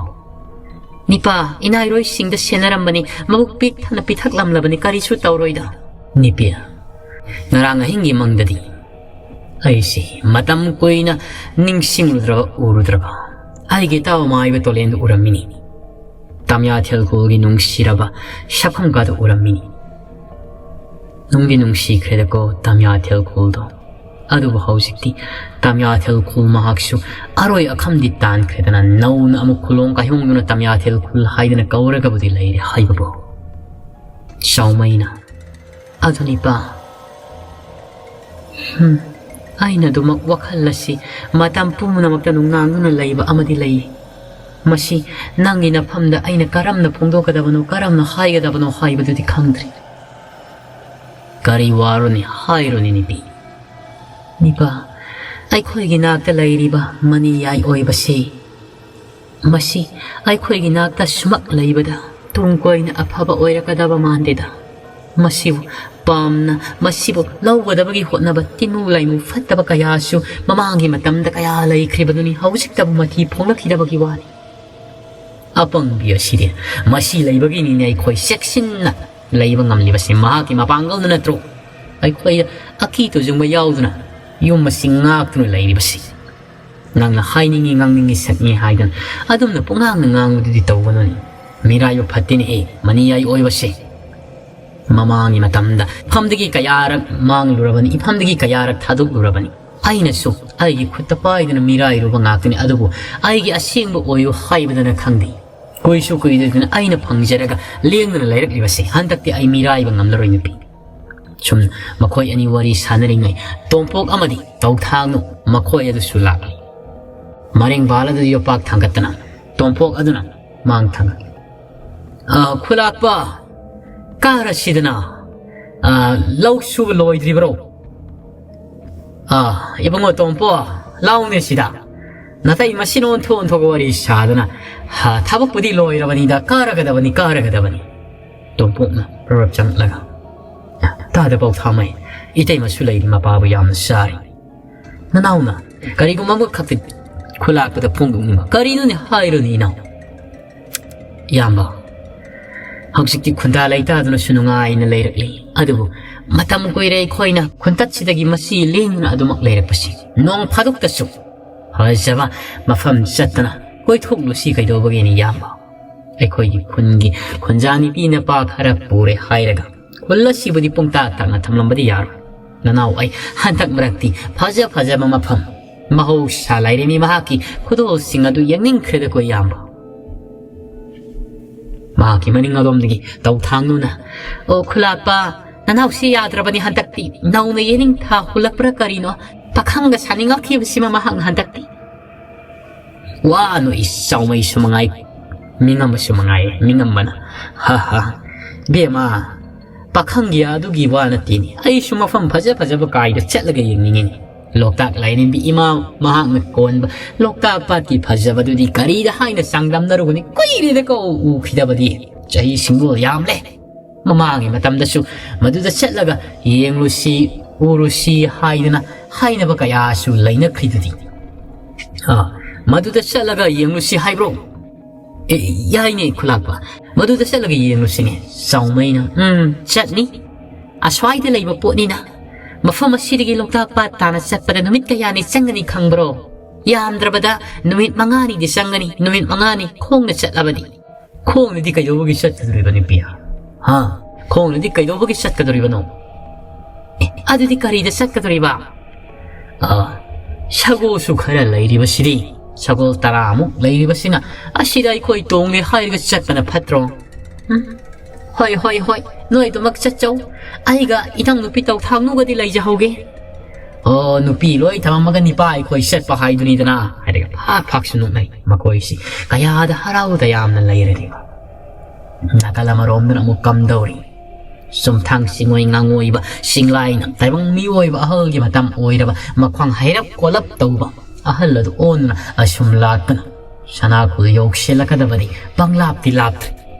"ꯅꯤꯄꯥ, ꯏꯅꯥꯏꯔꯣꯏꯁꯤꯡꯗ ꯁꯦꯟꯅꯔꯝꯕꯅꯤ, ꯃꯕꯨꯛ ꯄꯤꯛ ꯊꯟꯅ ꯄꯤꯊꯛꯂꯝꯂꯕꯅꯤ, ꯀꯔꯤꯁꯨ ꯇꯧꯔꯣꯏꯗ꯫" "ꯅꯤꯄꯤ, ꯉꯔꯥꯡ ꯑꯍꯤꯡꯒꯤ ꯃꯪꯗꯗꯤ ꯑꯩꯁꯤ ꯃꯇꯝ ꯀꯨꯏꯅ ꯅꯤꯡꯁꯤꯡꯂꯨꯗ꯭ꯔꯕ ꯎꯔꯨꯗ꯭ꯔꯕ ꯑꯩꯒꯤ ꯏꯇꯥꯎ ꯃꯥꯏꯕ ꯇꯣꯂꯦꯟꯗꯨ ꯎꯔꯝꯃꯤꯅꯤ꯫ ꯇꯥꯃꯤꯌꯥ ꯊꯦꯜꯈꯣꯜꯒꯤ ꯅꯨꯡꯁꯤꯔꯕ ꯁꯛꯐꯝꯒꯗꯨ ꯎꯔꯝꯃꯤꯅꯤ꯫ ꯅꯨꯡꯗꯤ ꯅꯨꯡꯁꯤꯈ꯭ꯔꯦꯗꯀꯣ ꯇꯥꯃꯤꯌꯥ ꯊꯦꯜꯈꯣꯜꯗꯣ꯫ ꯑꯗꯨꯕꯨ ꯍꯧꯖꯤꯛꯇꯤ ꯇꯥꯃꯤꯌꯥ ꯊꯦꯜꯈꯣꯜ ꯃꯍꯥꯛꯁꯨ ꯑꯔꯣꯏ ꯑꯈꯝꯗꯤ ꯇꯥꯟꯈ꯭ꯔꯦꯗꯅ, ꯅꯧꯅ ꯑꯃꯨꯛ ꯈꯨꯂꯣꯡ ꯀꯥꯏꯍꯣꯡꯗꯨꯅ ꯇꯥꯃꯤꯌꯥ ꯊꯦꯜꯈꯣꯜ ꯍꯥꯏꯗꯅ ꯀꯧꯔꯒꯕꯨꯗꯤ ꯂꯩꯔꯦ ꯍꯥꯏꯕꯕꯨ꯫ ꯆꯥꯎꯃꯩꯅ, "ꯑꯗꯨꯅꯤꯄꯥ, ꯍꯝ, ꯑꯩꯅ ꯑꯗꯨꯃꯛ ꯋꯥꯈꯜ ꯑꯁꯤ ꯃꯇꯝ ꯄꯨꯝꯅꯃꯛꯇ ꯅꯨꯡꯅꯥꯡꯗꯨꯅ ꯂꯩꯕ ꯑꯃꯗꯤ ꯂꯩ꯫ ꯃꯁꯤ ꯅꯪꯒꯤ ꯅꯐꯝꯗ ꯑꯩꯅ ꯀꯔꯝꯅ ꯐꯣꯡꯗꯣꯛꯀꯗꯕꯅꯣ, ꯀꯔꯝꯅ ꯍꯥꯏꯒꯗꯕꯅꯣ ꯍꯥꯏꯕꯗꯨꯗꯤ ꯈꯪꯗ꯭ꯔꯤ꯫ ꯀꯔꯤ ꯋꯥꯔꯣꯅꯤ, ꯍꯥꯏꯔꯣꯅꯤ, ꯅꯨꯄꯤ꯫ ꯅꯤꯄꯥ, ꯑꯩꯈꯣꯏꯒꯤ ꯅꯥꯛꯇ ꯂꯩꯔꯤꯕ ꯃꯅꯤꯌꯥꯏ ꯑꯣꯏꯕꯁꯤ, ꯃꯁꯤ ꯑꯩꯈꯣꯏꯒꯤ ꯅꯥꯛꯇ ꯁꯨꯃꯛ ꯂꯩꯕꯗ ꯇꯨꯡ ꯀꯣꯏꯅ ꯑꯐꯕ ꯑꯣꯏꯔꯛꯀꯗꯕ ꯃꯥꯟꯗꯦꯗ꯫ ꯃꯁꯤꯕꯨ ꯄꯥꯝꯅ, ꯃꯁꯤꯕꯨ ꯂꯧꯒꯗꯕꯒꯤ ꯍꯣꯠꯅꯕ ꯇꯤꯟꯃꯨ ꯂꯥꯏꯃꯨ ꯐꯠꯇꯕ ꯀꯌꯥꯁꯨ ꯃꯃꯥꯡꯒꯤ ꯃꯇꯝꯗ ꯀꯌꯥ ꯂꯩꯈ꯭ꯔꯤꯕꯗꯨꯅꯤ, ꯍꯧꯖꯤꯛꯇꯕꯨ ꯃꯊꯤ ꯐꯣꯡꯂꯛꯈꯤꯗꯕꯒꯤ ꯋꯥꯅꯤ꯫ ꯑꯄꯪꯕꯤ ꯑꯁꯤꯗꯤ, ꯃꯁꯤ ꯂꯩꯕꯒꯤꯅꯤꯅꯦ ꯑꯩꯈꯣꯏ ꯆꯦꯛꯁꯤꯟꯅ ꯂꯩꯕ ꯉꯝꯂꯤꯕꯁꯤ꯫ ꯃꯍꯥꯛꯀꯤ ꯃꯄꯥꯡꯒꯜꯗꯨ ꯅꯠꯇ꯭ꯔꯣ ꯑꯩꯈꯣꯏ ꯑꯀꯤ ꯇꯨꯖꯨꯡꯕ ꯌꯥꯎꯗꯨꯅ ꯌꯨꯝ ꯑꯁꯤ ꯉꯥꯛꯇꯨꯅ ꯂꯩꯔꯤꯕꯁꯤ? ꯅꯪꯅ ꯍꯥꯏꯅꯤꯡꯉꯤ, ꯉꯥꯡꯅꯤꯡꯉꯤ, ꯁꯛꯅꯤ ꯍꯥꯏꯗꯨꯅ ꯑꯗꯨꯝꯅ ꯄꯨꯡꯉꯥꯡꯅ ꯉꯥꯡꯕꯗꯨꯗꯤ ꯇꯧꯒꯅꯨꯅꯦ꯫ ꯃꯤꯔꯥꯏꯕ ꯐꯠꯇꯦꯅꯦꯍꯦ, ꯃꯅꯤꯌꯥꯏ ꯑꯣꯏꯕꯁꯦ꯫ ꯃꯃꯥꯡꯒꯤ ꯃꯇꯝꯗ ꯏꯐꯝꯗꯒꯤ ꯀꯌꯥꯔꯛ ꯃꯥꯡꯂꯨꯔꯕꯅꯤ, ꯏꯐꯝꯗꯒꯤ ꯀꯌꯥꯔꯛ ꯊꯥꯗꯣꯛꯂꯨꯔꯕꯅꯤ꯫ ꯑꯩꯅꯁꯨ ꯑꯩꯒꯤ ꯈꯨꯠꯇ ꯄꯥꯏꯗꯨꯅ ꯃꯤꯔꯥꯏꯔꯨꯕ ꯉꯥꯛꯇꯅꯤ, ꯑꯗꯨꯕꯨ ꯑꯩꯒꯤ ꯑꯁꯦꯡꯕ ꯑꯣꯏꯌꯨ ꯍꯥꯏꯕꯗꯅ ꯈꯪꯗꯦ꯫ ꯀꯨꯏꯁꯨ ꯀꯨꯏꯗꯗꯅ ꯑꯩꯅ ꯐꯪꯖꯔꯒ ꯂꯦꯡꯗꯅ ꯂꯩꯔꯛꯂꯤꯕꯁꯦ, ꯍꯟꯗꯛꯇꯤ ꯑꯩ ꯃꯤꯔꯥꯏꯕ ꯉꯝꯂꯔꯣꯏ, ꯅꯨꯄꯤ꯫ ꯁꯨꯝ ꯃꯈꯣꯏ ꯑꯅꯤ ꯋꯥꯔꯤ ꯁꯥꯟꯅꯔꯤꯉꯩ, ꯇꯣꯝꯄꯣꯛ ꯑꯃꯗꯤ ꯇꯧꯊꯥꯡꯅꯨ ꯃꯈꯣꯏ ꯑꯗꯨꯁꯨ ꯂꯥꯛꯂꯤ꯫ ꯃꯔꯦꯡꯕꯥꯜ ꯑꯗꯨ ꯌꯣꯄꯥꯛ ꯊꯥꯡꯒꯠꯇꯅ ꯇꯣꯝꯄꯣꯛ ꯑꯗꯨꯅ ꯃꯥꯡ ꯊꯥꯡꯒꯠꯂꯤ꯫ "ꯑ, ꯈꯨꯂꯥꯛꯄ, ꯀꯥꯔꯁꯤꯗꯅ, ꯑ, ꯂꯧ ꯁꯨꯕ ꯂꯣꯏꯗ꯭ꯔꯤꯕꯔꯣ? ꯑ, ꯏꯕꯨꯡꯉꯣ ꯇꯣꯝꯄꯣ, ꯂꯥꯎꯅꯦ ꯁꯤꯗ꯫ ꯅꯇꯩ ꯃꯁꯤꯅ ꯑꯣꯟꯊꯣꯛ ꯑꯣꯟꯊꯣꯛꯄ ꯋꯥꯔꯤ ꯁꯥꯗꯅ, ꯍꯥ, ꯊꯕꯛꯄꯨꯗꯤ ꯂꯣꯏꯔꯕꯅꯤꯗ, ꯀꯥꯔꯒꯗꯕꯅꯤ, ꯀꯥꯔꯒꯗꯕꯅꯤ꯫" ꯇꯣꯝꯄꯣꯛꯅ ꯔꯞ ꯆꯪꯂꯛꯂꯒ, "ꯇꯥꯗ ꯄꯥꯎꯊꯥꯃꯩ, ꯏꯇꯩꯃꯁꯨ ꯂꯩꯔꯤ, ꯃꯄꯥꯕꯨ ꯌꯥꯝꯅ ꯆꯥꯔꯤ꯫ ꯅꯅꯥꯎꯅ ꯀꯔꯤꯒꯨꯝꯕ ꯑꯃꯈꯛꯇꯤ ꯈꯨꯂꯥꯛꯄꯗ ꯐꯣꯡꯗꯣꯛꯅꯤꯡꯕ꯫ ꯀꯔꯤꯅꯣꯅꯦ, ꯍꯥꯏꯔꯣꯅꯦ ꯏꯅꯥꯎ꯫" "ꯏꯌꯥꯝꯕ, ꯍꯧꯖꯤꯛꯇꯤ ꯈꯨꯟꯗꯥ ꯂꯩꯇꯥꯗꯨꯅꯁꯨ ꯅꯨꯡꯉꯥꯏꯅ ꯂꯩꯔꯛꯂꯤ꯫ ꯑꯗꯨꯕꯨ ꯃꯇꯝ ꯀꯨꯏꯔꯦ ꯑꯩꯈꯣꯏꯅ ꯈꯨꯟꯇꯠꯁꯤꯗꯒꯤ ꯃꯁꯤ ꯂꯦꯡꯗꯨꯅ ꯑꯗꯨꯃꯛ ꯂꯩꯔꯛꯄꯁꯤ꯫ ꯅꯣꯡ ꯐꯥꯗꯣꯛꯇꯁꯨ ꯐꯖꯕ ꯃꯐꯝ ꯆꯠꯇꯅ ꯀꯣꯏꯊꯣꯛꯂꯨꯁꯤ ꯀꯩꯗꯧꯕꯒꯦꯅꯦ ꯏꯌꯥꯝꯕ? ꯑꯩꯈꯣꯏꯒꯤ ꯈꯨꯟꯒꯤ ꯈꯨꯟꯖꯥ ꯅꯨꯄꯤ ꯅꯨꯄꯥ ꯈꯔ ꯄꯨꯔꯦ ꯍꯥꯏꯔꯒ ꯈꯨꯜ ꯑꯁꯤꯕꯨꯗꯤ ꯄꯨꯡꯇꯥꯛ ꯇꯥꯛꯅ ꯊꯝꯂꯝꯕꯗꯤ ꯌꯥꯔꯣꯏ꯫ ꯅꯅꯥꯎ ꯑꯩ ꯍꯟꯗꯛ ꯃꯔꯛꯇꯤ ꯐꯖ ꯐꯖꯕ ꯃꯐꯝ, ꯃꯍꯧꯁꯥ ꯂꯥꯏꯔꯦꯝꯕꯤ ꯃꯍꯥꯛꯀꯤ ꯈꯨꯗꯣꯜꯁꯤꯡ ꯑꯗꯨ ꯌꯦꯡꯅꯤꯡꯈ꯭ꯔꯦꯗꯀꯣ ꯏꯌꯥꯝꯕ꯫" ꯃꯍꯥꯛꯀꯤ ꯃꯅꯤꯡ ꯑꯗꯣꯝꯗꯒꯤ ꯇꯧꯊꯥꯡꯅꯨꯅ, "ꯑꯣ ꯈꯨꯂꯥꯛꯄ, ꯅꯅꯥꯎꯁꯤ ꯌꯥꯗ꯭ꯔꯕꯅꯤ ꯍꯟꯗꯛꯇꯤ꯫ ꯅꯧꯅ ꯌꯦꯅꯤꯡꯊꯥ ꯍꯨꯜꯂꯛꯄ꯭ꯔꯥ ꯀꯔꯤꯅꯣ? ꯄꯥꯈꯪꯒ ꯁꯥꯅꯤꯡꯉꯛꯈꯤꯕꯁꯤꯃ ꯃꯍꯥꯛꯅ ꯍꯟꯗꯛꯇꯤ꯫ ꯋꯥ ꯅꯣꯛꯏ ꯆꯥꯎꯃꯩꯁꯨ ꯃꯉꯥꯏ, ꯃꯤꯉꯝꯕꯁꯨ ꯃꯉꯥꯏ, ꯃꯤꯉꯝꯕꯅ꯫ ꯍꯥ ꯍꯥ꯫ ꯕꯦꯝꯃ, ꯄꯥꯈꯪꯒꯤ ꯑꯗꯨꯒꯤ ꯋꯥ ꯅꯠꯇꯦꯅꯦ꯫ ꯑꯩꯁꯨ ꯃꯐꯝ ꯐꯖ ꯐꯖꯕ ꯀꯥꯏꯗ ꯆꯠꯂꯒ ꯌꯦꯡꯅꯤꯡꯉꯤꯅꯦ꯫ ꯂꯣꯛꯇꯥꯛ ꯂꯥꯏꯔꯦꯝꯕꯤ ꯏꯃꯥ ꯃꯍꯥꯛꯅ ꯀꯣꯟꯕ ꯂꯣꯛꯇꯥꯛ ꯄꯥꯠꯀꯤ ꯐꯖꯕꯗꯨꯗꯤ ꯀꯔꯤꯗ ꯍꯥꯏꯅ ꯆꯥꯡꯗꯝꯅꯔꯨꯒꯅꯤ? ꯀꯨꯏꯔꯦꯗꯀꯣ ꯎꯈꯤꯗꯕꯗꯤ꯫ ꯆꯍꯤ ꯁꯤꯡꯗꯣꯜ ꯌꯥꯝꯂꯦ꯫ ꯃꯃꯥꯡꯒꯤ ꯃꯇꯝꯗꯁꯨ ꯃꯗꯨꯗ ꯆꯠꯂꯒ ꯌꯦꯡꯂꯨꯁꯤ, ꯎꯔꯨꯁꯤ ꯍꯥꯏꯗꯅ ꯍꯥꯏꯅꯕ ꯀꯌꯥꯁꯨ ꯂꯩꯅꯈ꯭ꯔꯤꯗꯨꯗꯤ꯫ ꯑꯥ, ꯃꯗꯨꯗ ꯆꯠꯂꯒ ꯌꯦꯡꯂꯨꯁꯤ ꯍꯥꯏꯕ꯭ꯔꯣ? ꯑꯦ, ꯌꯥꯏꯅꯦ ꯈꯨꯂꯥꯛꯄ, ꯃꯗꯨꯗ ꯆꯠꯂꯒ ꯌꯦꯡꯂꯨꯁꯤꯅꯦ꯫ ꯆꯥꯎꯃꯩꯅ, ꯎꯝ, ꯆꯠꯅꯤ꯫ ꯑꯁ꯭ꯋꯥꯏꯗ ꯂꯩꯕ ꯄꯣꯠꯅꯤꯅ꯫ ꯃꯐꯝ ꯑꯁꯤꯗꯒꯤ ꯂꯣꯛꯇꯥꯛ ꯄꯥꯠ ꯇꯥꯅ ꯆꯠꯄꯗ ꯅꯨꯃꯤꯠ ꯀꯌꯥꯅꯤ ꯆꯪꯒꯅꯤ ꯈꯪꯕ꯭ꯔꯣ? ꯌꯥꯝꯗ꯭ꯔꯕꯗ ꯅꯨꯃꯤꯠ ꯃꯉꯥꯅꯤꯗꯤ ꯆꯪꯒꯅꯤ, ꯅꯨꯃꯤꯠ ꯃꯉꯥꯅꯤ ꯈꯣꯡꯅ ꯆꯠꯂꯕꯗꯤ꯫ ꯈꯣꯡꯅꯗꯤ ꯀꯩꯗꯧꯕꯒꯤ ꯆꯠꯀꯗꯧꯔꯤꯕ ꯅꯨꯄꯤ? ꯍꯥ? ꯈꯣꯡꯅꯗꯤ ꯀꯩꯗꯧꯕꯒꯤ ꯆꯠꯀꯗꯧꯔꯤꯕꯅꯣ? ꯑꯦ, ꯑꯗꯨꯗꯤ ꯀꯔꯤꯗ ꯆꯠꯀꯗꯧꯔꯤꯕ? ꯑ, ꯁꯒꯣꯜꯁꯨ ꯈꯔ ꯂꯩꯔꯤꯕꯁꯤꯗꯤ꯫ ꯁꯒꯣꯜ ꯇꯔꯥꯃꯨꯛ ꯂꯩꯔꯤꯕꯁꯤꯅ ꯑꯁꯤꯗ ꯑꯩꯈꯣꯏ ꯇꯣꯡꯂꯦ ꯍꯥꯏꯔꯒ ꯆꯠꯄꯅ ꯐꯠꯇ꯭ꯔꯣ? ꯎꯝ? ꯍꯣꯏ, ꯍꯣꯏ, ꯍꯣꯏ, ꯅꯣꯏ ꯑꯗꯨꯃꯛ ꯆꯠꯆꯧ꯫ ꯑꯩꯒ ꯏꯅꯥꯎ ꯅꯨꯄꯤ ꯇꯧꯊꯥꯡꯅꯨꯒꯗꯤ ꯂꯩꯖꯍꯧꯒꯦ꯫ ꯑꯣ, ꯅꯨꯄꯤ ꯂꯣꯏ ꯊꯝꯃꯝꯃꯒ ꯅꯤꯄꯥ ꯑꯩꯈꯣꯏ ꯆꯠꯄ ꯍꯥꯏꯗꯨꯅꯤꯗꯅ, ꯍꯥꯏꯔꯒ ꯐꯥꯛ ꯐꯥꯛꯁꯨ ꯅꯣꯛꯅꯩ ꯃꯈꯣꯏꯁꯤ꯫ ꯀꯌꯥꯗ ꯍꯔꯥꯎ ꯇꯌꯥꯝꯅ ꯂꯩꯔꯗꯤ꯫ ꯅꯥꯀꯜ ꯑꯃꯔꯣꯝꯗꯅ ꯑꯃꯨꯛ ꯀꯝꯗꯧꯔꯤ? ꯆꯨꯝꯊꯥꯡ ꯆꯤꯡꯉꯣꯏ ꯉꯥꯡꯉꯣꯏꯕ ꯆꯤꯡꯂꯥꯏꯅ ꯇꯥꯏꯕꯪ ꯃꯤꯑꯣꯏꯕ ꯑꯍꯜꯒꯤ ꯃꯇꯝ ꯑꯣꯏꯔꯕ ꯃꯈ꯭ꯋꯥꯡ ꯍꯩꯔꯞ ꯀꯣꯜꯂꯞ ꯇꯧꯕ ꯑꯍꯜ ꯑꯗꯨ ꯑꯣꯟꯗꯨꯅ ꯑꯁꯨꯝ ꯂꯥꯛꯇꯨꯅ ꯁꯅꯥꯈꯣꯜ ꯌꯧꯁꯤꯜꯂꯛꯀꯗꯕꯗꯤ ꯄꯪꯂꯥꯞꯇꯤ ꯂꯥꯞꯇ꯭ꯔꯦ꯫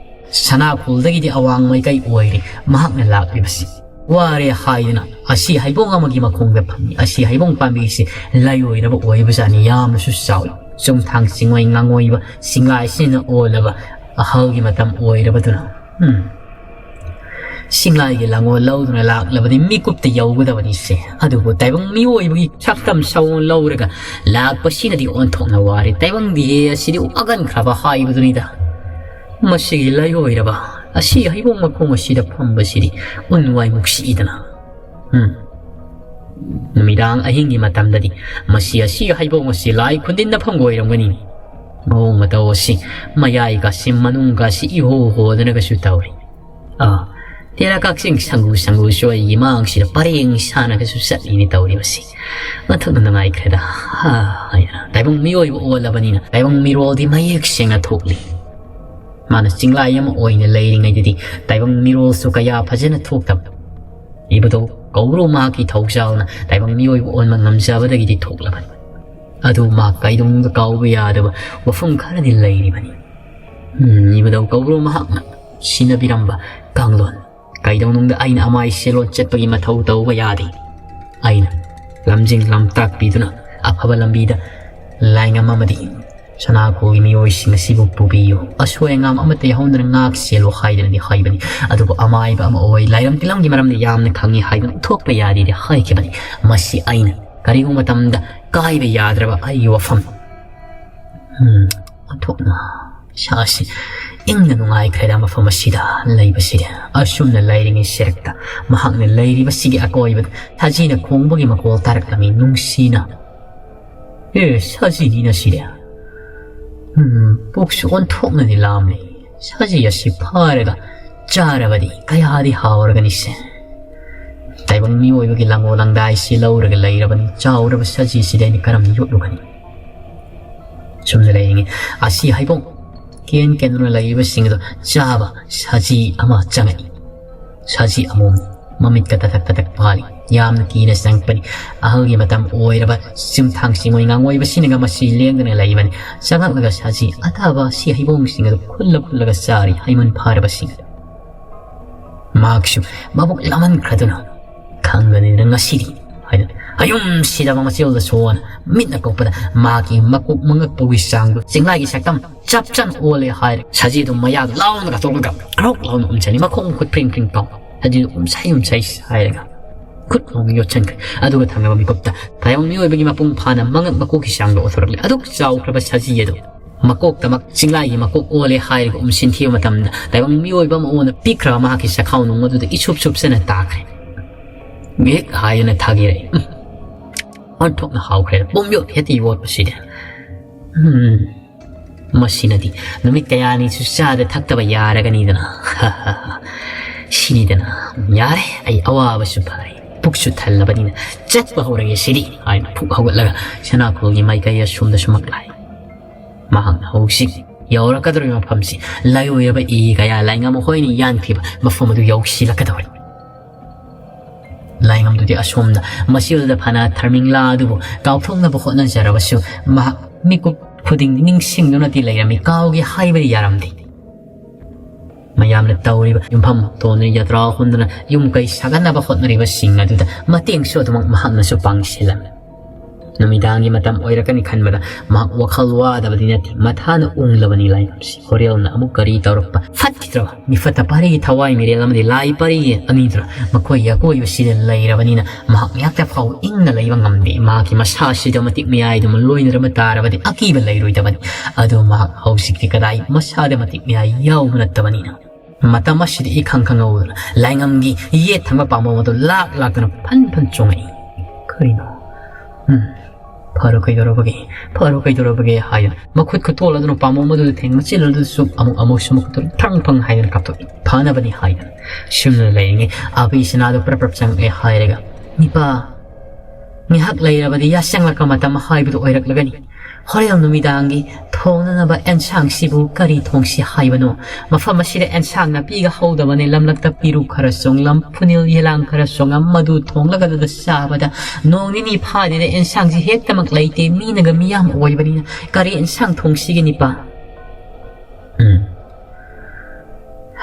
ꯁꯅꯥꯈꯣꯜꯗꯒꯤꯗꯤ ꯑꯋꯥꯡ ꯃꯥꯏꯀꯩ ꯑꯣꯏꯔꯦ ꯃꯍꯥꯛꯅ ꯂꯥꯛꯂꯤꯕꯁꯤ꯫ ꯋꯥꯔꯦ ꯍꯥꯏꯗꯨꯅ ꯑꯁꯤ ꯍꯩꯕꯣꯡ ꯑꯃꯒꯤ ꯃꯈꯣꯡꯗ ꯐꯝꯃꯤ꯫ ꯑꯁꯤ ꯍꯩꯕꯣꯡ ꯄꯥꯝꯕꯤꯁꯤ ꯂꯩ ꯑꯣꯏꯔꯕ ꯑꯣꯏꯕꯖꯥꯠꯅꯤ, ꯌꯥꯝꯅꯁꯨ ꯆꯥꯎꯏ꯫ ꯆꯨꯝꯊꯥꯡ ꯆꯤꯡꯉꯣꯏ ꯉꯥꯡꯉꯣꯏꯕ ꯆꯤꯡꯂꯥꯏꯁꯤꯅ ꯑꯣꯜꯂꯕ ꯑꯍꯜꯒꯤ ꯃꯇꯝ ꯑꯣꯏꯔꯕꯗꯨꯅ꯫ ꯎꯝ꯫ ꯆꯤꯡꯂꯥꯏꯒꯤ ꯂꯥꯡꯒꯣꯜ ꯂꯧꯗꯨꯅ ꯂꯥꯛꯂꯕꯗꯤ ꯃꯤꯀꯨꯞꯇ ꯌꯧꯒꯗꯕꯅꯤꯁꯦ꯫ ꯑꯗꯨꯕꯨ ꯇꯥꯏꯕꯪ ꯃꯤꯑꯣꯏꯕꯒꯤ ꯁꯛꯇꯝ ꯁꯑꯣꯡ ꯂꯧꯔꯒ ꯂꯥꯛꯄꯁꯤꯅꯗꯤ ꯑꯣꯟꯊꯣꯛꯅ ꯋꯥꯔꯦ꯫ ꯇꯥꯏꯕꯪꯗꯤ ꯑꯁꯤꯗꯤ ꯋꯥꯒꯟꯈ꯭ꯔꯕ ꯍꯥꯏꯕꯗꯨꯅꯤꯗ꯫ ꯃꯁꯤꯒꯤ ꯂꯩ ꯑꯣꯏꯔꯕ ꯑꯁꯤ ꯍꯩꯕꯣꯡ ꯃꯈꯣꯡ ꯑꯁꯤꯗ ꯐꯝꯕꯁꯤꯗꯤ ꯎꯟ ꯋꯥꯏꯃꯨꯛ ꯁꯤꯛꯏꯗꯅ꯫ ꯎꯝ꯫ ꯅꯨꯃꯤꯗꯥꯡ ꯑꯍꯤꯡꯒꯤ ꯃꯇꯝꯗꯗꯤ ꯃꯁꯤ ꯑꯁꯤ ꯍꯩꯕꯣꯡ ꯑꯁꯤ ꯂꯥꯏ ꯈꯨꯟꯗꯤꯟꯅꯐꯝꯒ ꯑꯣꯏꯔꯝꯒꯅꯤ꯫ ꯃꯑꯣꯡ ꯃꯇꯧ ꯑꯁꯤ ꯃꯌꯥꯏꯒꯁꯤ ꯃꯅꯨꯡꯒꯁꯤ ꯏꯍꯣ ꯍꯣꯗꯅꯒꯁꯨ ꯇꯧꯔꯤ꯫ ꯑꯥ, ꯇꯦꯔꯥ ꯀꯛꯆꯤꯡ ꯁꯪꯒꯨ ꯁꯪꯒꯨꯁꯨ ꯑꯩꯒꯤ ꯃꯥꯡꯁꯤꯗ ꯄꯔꯦꯡ ꯁꯥꯟꯅꯒꯁꯨ ꯆꯠꯂꯤꯅꯤ ꯇꯧꯔꯤꯕꯁꯤ꯫ ꯑꯣꯟꯊꯣꯛꯅ ꯅꯨꯡꯉꯥꯏꯈ꯭ꯔꯦꯗ꯫ ꯍꯥ, ꯍꯥꯏꯅ ꯇꯥꯏꯕꯪ ꯃꯤꯑꯣꯏꯕ ꯑꯣꯜꯂꯕꯅꯤꯅ ꯇꯥꯏꯕꯪ ꯃꯤꯔꯣꯜꯗꯤ ꯃꯌꯦꯛ ꯁꯦꯡꯅ ꯊꯣꯛꯂꯤ꯫ ꯃꯥꯅ ꯆꯤꯡꯂꯥꯏ ꯑꯃ ꯑꯣꯏꯅ ꯂꯩꯔꯤꯉꯩꯗꯗꯤ ꯇꯥꯏꯕꯪ ꯃꯤꯔꯣꯜꯁꯨ ꯀꯌꯥ ꯐꯖꯅ ꯊꯣꯛꯇꯕ꯫ ꯏꯕꯨꯙꯧ ꯀꯧꯕ꯭ꯔꯨ ꯃꯍꯥꯛꯀꯤ ꯊꯧꯖꯥꯜꯅ ꯇꯥꯏꯕꯪ ꯃꯤꯑꯣꯏꯕ ꯑꯣꯟꯕ ꯉꯝꯖꯕꯗꯒꯤꯗꯤ ꯊꯣꯛꯂꯕꯅꯤ꯫ ꯑꯗꯨ ꯃꯍꯥꯛ ꯀꯩꯗꯧꯅꯨꯡꯗ ꯀꯥꯎꯕ ꯌꯥꯗꯕ ꯋꯥꯐꯝ ꯈꯔꯗꯤ ꯂꯩꯔꯤꯕꯅꯤ꯫ ꯎꯝ, ꯏꯕꯨꯙꯧ ꯀꯧꯕ꯭ꯔꯨ ꯃꯍꯥꯛꯅ ꯁꯤꯟꯅꯕꯤꯔꯝꯕ ꯀꯥꯡꯂꯣꯟ ꯀꯩꯗꯧꯅꯨꯡꯗ ꯑꯩꯅ ꯑꯃꯥꯏ ꯁꯦꯜꯂꯣꯟ ꯆꯠꯄꯒꯤ ꯃꯊꯧ ꯇꯧꯕ ꯌꯥꯗꯦ꯫ ꯑꯩꯅ ꯂꯝꯖꯤꯡ ꯂꯝꯇꯥꯛꯄꯤꯗꯨꯅ ꯑꯐꯕ ꯂꯝꯕꯤꯗ ꯂꯥꯏꯉꯝ ꯑꯃꯗꯤ ꯁꯅꯥꯀꯣꯒꯤ ꯃꯤꯑꯣꯏꯁꯤꯡ ꯑꯁꯤꯕꯨ ꯄꯨꯕꯤꯌꯨ, ꯑꯁꯣꯏ ꯑꯉꯥꯝ ꯑꯃꯠꯇ ꯌꯥꯎꯍꯟꯗꯅ ꯉꯥꯛ ꯁꯦꯜꯂꯨ ꯍꯥꯏꯗꯅꯗꯤ ꯍꯥꯏꯕꯅꯤ꯫ ꯑꯗꯨꯕꯨ ꯑꯃꯥꯏꯕ ꯑꯃ ꯑꯣꯏ, ꯂꯥꯏꯔꯝ ꯇꯤꯂꯝꯒꯤ ꯃꯔꯝꯗ ꯌꯥꯝꯅ ꯈꯪꯉꯤ ꯍꯥꯏꯗꯨꯅ ꯎꯠꯊꯣꯛꯄ ꯌꯥꯗꯦꯗꯤ ꯍꯥꯏꯈꯤꯕꯅꯤ꯫ ꯃꯁꯤ ꯑꯩꯅ ꯀꯔꯤꯒꯨꯝꯕ ꯃꯇꯝꯗ ꯀꯥꯏꯕ ꯌꯥꯗ꯭ꯔꯕ ꯑꯩꯒꯤ ꯋꯥꯐꯝ꯫ ꯎꯝ, ꯑꯣꯟꯊꯣꯛꯅ ꯏꯁꯥꯁꯤ ꯏꯪꯅ ꯅꯨꯡꯉꯥꯏꯈ꯭ꯔꯦꯗ ꯃꯐꯝ ꯑꯁꯤꯗ ꯂꯩꯕꯁꯤꯗꯤ꯫ ꯑꯁꯨꯝꯅ ꯂꯩꯔꯤꯉꯩ ꯁꯦꯔꯛꯇ ꯃꯍꯥꯛꯅ ꯂꯩꯔꯤꯕꯁꯤꯒꯤ ꯑꯀꯣꯏꯕꯗ ꯁꯖꯤꯅ ꯈꯣꯡꯕꯒꯤ ꯃꯈꯣꯜ ꯇꯥꯔꯛꯂꯝꯃꯤ ꯅꯨꯡꯁꯤꯅ꯫ ꯑꯦ, ꯁꯖꯤꯅꯤꯅ ꯁꯤꯗꯤ꯫ ꯎꯝ, ꯄꯨꯛꯁꯨ ꯑꯣꯟꯊꯣꯛꯅꯗꯤ ꯂꯥꯝꯂꯦ꯫ ꯁꯖꯤ ꯑꯁꯤ ꯐꯥꯔꯒ ꯆꯥꯔꯕꯗꯤ ꯀꯌꯥꯗꯤ ꯍꯥꯎꯔꯒꯅꯤꯁꯦ꯫ ꯇꯥꯏꯕꯪ ꯃꯤꯑꯣꯏꯕꯒꯤ ꯂꯪꯒꯣ ꯂꯪꯗꯥꯏꯁꯤ ꯂꯧꯔꯒ ꯂꯩꯔꯕꯅꯤ꯫ ꯆꯥꯎꯔꯕ ꯁꯖꯤꯁꯤꯗꯤ ꯑꯩꯅ ꯀꯔꯝꯅ ꯌꯣꯠꯂꯨꯒꯅꯤ? ꯁꯨꯝꯅ ꯂꯩꯔꯤꯉꯩ ꯑꯁꯤ ꯍꯩꯕꯣꯡ ꯀꯦꯟ ꯀꯦꯟꯗꯨꯅ ꯂꯩꯔꯤꯕꯁꯤꯡ ꯑꯗꯨ ꯆꯥꯕ ꯁꯖꯤ ꯑꯃ ꯆꯪꯉꯛꯏ꯫ ꯁꯖꯤ ꯑꯃꯣꯝ ꯃꯃꯤꯠꯀ ꯇꯊꯛ ꯇꯊꯛ ꯄꯥꯜꯂꯤ꯫ ꯌꯥꯝꯅ ꯀꯤꯅ ꯆꯪꯉꯛꯄꯅꯤ꯫ ꯑꯍꯜꯒꯤ ꯃꯇꯝ ꯑꯣꯏꯔꯕ ꯆꯤꯡꯊꯥꯡ ꯆꯤꯡꯉꯣꯏ ꯉꯥꯉꯣꯏꯕꯁꯤꯅꯒ ꯃꯁꯤ ꯂꯦꯡꯗꯅ ꯂꯩꯕꯅꯤ꯫ ꯆꯪꯉꯛꯂꯒ ꯁꯖꯤ ꯑꯊꯥꯕ ꯑꯁꯤ ꯍꯩꯕꯣꯡꯁꯤꯡ ꯑꯗꯨ ꯈꯨꯜꯂ ꯈꯨꯜꯂꯒ ꯆꯥꯔꯤ ꯍꯩꯃꯟ ꯐꯥꯔꯕꯁꯤꯡ ꯑꯗꯨ꯫ ꯃꯍꯥꯛꯁꯨ ꯃꯕꯨꯛ ꯂꯥꯃꯟꯈ꯭ꯔꯗꯨꯅ ꯈꯪꯒꯅꯤꯗꯅ ꯉꯁꯤꯗꯤ ꯍꯥꯏꯅ ꯍꯌꯨꯝꯁꯤꯗꯕ ꯃꯆꯦꯜꯗ ꯁꯣꯟ ꯃꯤꯠꯅ ꯀꯣꯛꯄꯗ ꯃꯥꯒꯤ ꯃꯀꯣꯛ ꯃꯉꯛꯄꯒꯤ ꯆꯥꯡꯗꯨ ꯆꯤꯡꯂꯥꯏꯒꯤ ꯁꯛꯇꯝ ꯆꯞ ꯆꯥꯅ ꯑꯣꯜꯂꯦ ꯍꯥꯏꯔꯦ꯫ ꯁꯖꯤꯗꯨ ꯃꯌꯥꯗ ꯂꯥꯎꯅ ꯀꯥꯊꯣꯛꯂꯒ ꯀ꯭ꯔꯣꯛ ꯂꯥꯎꯅ ꯎꯝꯁꯤꯜꯂꯤ꯫ ꯃꯈꯣꯡ ꯃꯈꯨꯠ ꯐ꯭ꯔꯤꯡ ꯐ꯭ꯔꯤꯡ ꯇꯧ꯫ ꯁꯖꯤꯗꯨ ꯎꯝꯁꯩ ꯎꯝꯁꯩ ꯍꯥꯏꯔꯒ ꯈꯨꯠ ꯂꯥꯎꯅ ꯌꯣꯠꯁꯟꯈ꯭ꯔꯦ꯫ ꯑꯗꯨꯒ ꯊꯪꯅꯕ ꯃꯤꯀꯨꯞꯇ ꯇꯥꯏꯕꯪ ꯃꯤꯑꯣꯏꯕꯒꯤ ꯃꯄꯨꯡ ꯐꯥꯅ ꯃꯉꯛ ꯃꯀꯣꯛꯀꯤ ꯆꯥꯡꯗ ꯑꯣꯊꯣꯔꯛꯂꯦ꯫ ꯑꯗꯨꯛ ꯆꯥꯎꯈ꯭ꯔꯕ ꯁꯖꯤ ꯑꯗꯨ ꯃꯀꯣꯛꯇꯃꯛ ꯆꯤꯡꯂꯥꯏꯒꯤ ꯃꯀꯣꯛ ꯑꯣꯜꯂꯦ ꯍꯥꯏꯔꯒ ꯎꯝꯁꯤꯟꯈꯤꯕ ꯃꯇꯝꯗ ꯇꯥꯏꯕꯪ ꯃꯤꯑꯣꯏꯕ ꯑꯃ ꯑꯣꯟꯅ ꯄꯤꯛꯈ꯭ꯔꯕ ꯃꯍꯥꯛꯀꯤ ꯆꯈꯥꯎ ꯅꯨꯡ ꯑꯗꯨꯗ ꯏꯁꯨꯞ ꯁꯨꯞꯆꯅ ꯇꯥꯈ꯭ꯔꯦ꯫ ꯃꯤꯍꯤꯛ ꯍꯥꯏꯗꯨꯅ ꯊꯥꯒꯤꯔꯛꯏ꯫ ꯎꯝ꯫ ꯑꯣꯟꯊꯣꯛꯅ ꯍꯥꯎꯈ꯭ꯔꯦꯗ꯫ ꯄꯣꯝ ꯌꯣꯠ ꯍꯦꯛꯇ ꯌꯣꯠꯄꯁꯤꯗ꯫ ꯎꯝ꯫ ꯃꯁꯤꯅꯗꯤ ꯅꯨꯃꯤꯠ ꯀꯌꯥꯅꯤꯁꯨ ꯆꯥꯗ ꯊꯛꯇꯕ ꯌꯥꯔꯒꯅꯤꯗꯅ꯫ "ꯁꯤꯅꯤꯗꯅ, ꯌꯥꯔꯦ, ꯑꯩ ꯑꯋꯥꯕꯁꯨ ꯐꯔꯦ, ꯄꯨꯛꯁꯨ ꯊꯜꯂꯕꯅꯤꯅ ꯆꯠꯄ ꯍꯧꯔꯒꯦ ꯁꯤꯗꯤ" ꯍꯥꯏꯅ ꯐꯨꯛ ꯍꯧꯒꯠꯂꯒ ꯁꯅꯥꯀꯣꯜꯒꯤ ꯃꯥꯏꯀꯩ ꯑꯁꯣꯝꯗ ꯁꯨꯃꯛ ꯂꯥꯛꯏ꯫ ꯃꯍꯥꯛꯅ ꯍꯧꯖꯤꯛ ꯌꯧꯔꯛꯀꯗꯧꯔꯤꯕ ꯃꯐꯝꯁꯤ ꯂꯥꯏꯑꯣꯏꯔꯕ ꯏ ꯀꯌꯥ ꯂꯥꯏꯉꯝ ꯃꯈꯣꯏꯅ ꯌꯥꯟꯈꯤꯕ ꯃꯐꯝ ꯑꯗꯨ ꯌꯧꯁꯤꯜꯂꯛꯀꯗꯧꯔꯤ꯫ ꯂꯥꯏꯉꯝꯗꯨꯗꯤ ꯑꯁꯣꯝꯗ ꯃꯁꯤꯗ ꯐꯅ ꯊꯔꯃꯤꯡꯂꯥ ꯑꯗꯨꯕꯨ ꯀꯥꯎꯊꯣꯛꯅꯕ ꯍꯣꯠꯅꯖꯔꯕꯁꯨ ꯃꯍꯥꯛ ꯃꯤꯀꯨꯞ ꯈꯨꯗꯤꯡ ꯅꯤꯡꯁꯤꯡꯗꯨꯅꯗꯤ ꯂꯩꯔꯝꯃꯤ, ꯀꯥꯎꯒꯦ ꯍꯥꯏꯕꯗꯤ ꯌꯥꯔꯝꯗꯦ꯫ ꯃꯌꯥꯝꯅ ꯇꯧꯔꯤꯕ ꯌꯨꯝꯐꯝ ꯇꯣꯟꯗꯨꯅ ꯌꯥꯇ꯭ꯔꯥ ꯍꯨꯟꯗꯨꯅ ꯌꯨꯝ ꯀꯩ ꯁꯥꯒꯠꯅꯕ ꯍꯣꯠꯅꯔꯤꯕꯁꯤꯡ ꯑꯗꯨꯗ ꯃꯇꯦꯡꯁꯨ ꯑꯗꯨꯃꯛ ꯃꯍꯥꯛꯅꯁꯨ ꯄꯥꯡꯁꯤꯜꯂꯝꯃꯤ꯫ ꯅꯨꯃꯤꯗꯥꯡꯒꯤ ꯃꯇꯝ ꯑꯣꯏꯔꯛꯀꯅꯤ ꯈꯟꯕꯗ ꯃꯍꯥꯛ ꯋꯥꯈꯜ ꯋꯥꯗꯕꯗꯤ ꯅꯠꯇꯦ, ꯃꯊꯥꯅ ꯎꯪꯂꯕꯅꯤ ꯂꯥꯏꯉꯝꯁꯤ꯫ ꯍꯣꯔꯦꯜꯅ ꯑꯃꯨꯛ ꯀꯔꯤ ꯇꯧꯔꯛꯄ? ꯐꯠꯈꯤꯗ꯭ꯔꯕ ꯃꯤꯐꯠꯇ ꯄꯥꯔꯤꯒꯤ ꯊꯋꯥꯏ ꯃꯤꯔꯦꯜ ꯑꯃꯗꯤ ꯂꯥꯏ ꯄꯥꯔꯤꯒꯤ ꯑꯅꯤꯗꯨꯅ ꯃꯈꯣꯏꯒꯤ ꯑꯀꯣꯏꯕꯁꯤꯗ ꯂꯩꯔꯕꯅꯤꯅ ꯃꯍꯥꯛ ꯉꯥꯏꯍꯥꯛꯇ ꯐꯥꯎ ꯏꯪꯅ ꯂꯩꯕ ꯉꯝꯗꯦ꯫ ꯃꯍꯥꯛꯀꯤ ꯃꯁꯥꯁꯤꯗ ꯃꯇꯤꯛ ꯃꯌꯥꯏꯗꯨꯃ ꯂꯣꯏꯅꯔꯕ ꯇꯥꯔꯕꯗꯤ ꯑꯀꯤꯕ ꯂꯩꯔꯣꯏꯗꯕꯅꯤ꯫ ꯑꯗꯨ ꯃꯍꯥꯛ ꯍꯧꯖꯤꯛꯇꯤ ꯀꯗꯥꯏ ꯃꯁꯥꯗ ꯃꯇꯤꯛ ꯃꯌꯥꯏ ꯌꯥꯎꯕ ꯅꯠꯇꯕꯅꯤꯅ꯫ ꯃꯇꯝ ꯑꯁꯤꯗ ꯏꯈꯪ ꯈꯪꯍꯧꯗꯅ ꯂꯥꯏꯉꯝꯒꯤ ꯌꯦꯠ ꯊꯪꯕ ꯄꯥꯝꯕꯣꯝ ꯑꯗꯨ ꯂꯥꯛ ꯂꯥꯛꯇꯨꯅ ꯐꯟ ꯐꯟ ꯆꯣꯡꯉꯛꯏ꯫ "ꯀꯔꯤꯅꯣ? ꯎꯝ, ꯐꯔꯣ ꯀꯩꯗꯧꯔꯕꯒꯦ? ꯐꯔꯣ ꯀꯩꯗꯧꯔꯕꯒꯦ?" ꯍꯥꯏꯗꯨꯅ ꯃꯈꯨꯠ ꯈꯨꯠꯇꯣꯜ ꯑꯗꯨꯅ ꯄꯥꯝꯕꯣꯝ ꯑꯗꯨꯗ ꯊꯦꯡꯅ ꯆꯤꯜꯂꯗꯨꯁꯨ ꯑꯃꯨꯛ ꯑꯃꯨꯛꯁꯨ ꯃꯈꯨꯠꯇꯨ ꯐ꯭ꯔꯪ ꯐ꯭ꯔꯪ ꯍꯥꯏꯗꯨꯅ ꯀꯥꯞꯊꯣꯛꯏ꯫ ꯐꯅꯕꯅꯤ ꯍꯥꯏꯗꯨꯅ ꯁꯤꯡꯅ ꯂꯩꯔꯤꯉꯩ ꯑꯕꯤ ꯁꯅꯥꯗꯨ ꯄ꯭ꯔꯞ ꯄ꯭ꯔꯞ ꯆꯪꯉꯛꯑꯦ ꯍꯥꯏꯔꯒ, "ꯅꯤꯄꯥ, ꯉꯥꯏꯍꯥꯛ ꯂꯩꯔꯕꯗꯤ ꯌꯥꯆꯪꯂꯛꯄ ꯃꯇꯝ ꯍꯥꯏꯕꯗꯨ ꯑꯣꯏꯔꯛꯂꯒꯅꯤ꯫ ꯍꯣꯔꯦꯟ ꯅꯨꯃꯤꯗꯥꯡꯒꯤ ꯊꯣꯡꯅꯅꯕ ꯑꯦꯟꯁꯥꯡꯁꯤꯕꯨ ꯀꯔꯤ ꯊꯣꯡꯁꯤ ꯍꯥꯏꯕꯅꯣ? ꯃꯐꯝ ꯑꯁꯤꯗ ꯑꯦꯟꯁꯥꯡ ꯅꯥꯄꯤꯒ ꯍꯧꯗꯕꯅꯦ꯫ ꯂꯝꯂꯛꯇ ꯄꯤꯔꯨꯛ ꯈꯔ ꯆꯣꯡꯂꯝ, ꯐꯨꯅꯤꯜ ꯌꯦꯂꯥꯡ ꯈꯔ ꯆꯣꯡꯉꯝ, ꯃꯗꯨ ꯊꯣꯡꯂꯒ ꯑꯗꯨꯗ ꯆꯥꯕꯗ ꯅꯣꯡ ꯅꯤꯅꯤ ꯐꯥꯗꯦꯗ ꯑꯦꯟꯁꯥꯡꯁꯤ ꯍꯦꯛꯇꯃꯛ ꯂꯩꯇꯦ꯫ ꯃꯤꯅꯒ ꯃꯤꯌꯥꯝ ꯑꯣꯏꯕꯅꯤꯅ ꯀꯔꯤ ꯑꯦꯟꯁꯥꯡ ꯊꯣꯡꯁꯤꯒꯦ ꯅꯤꯄꯥ?" ꯎꯝ꯫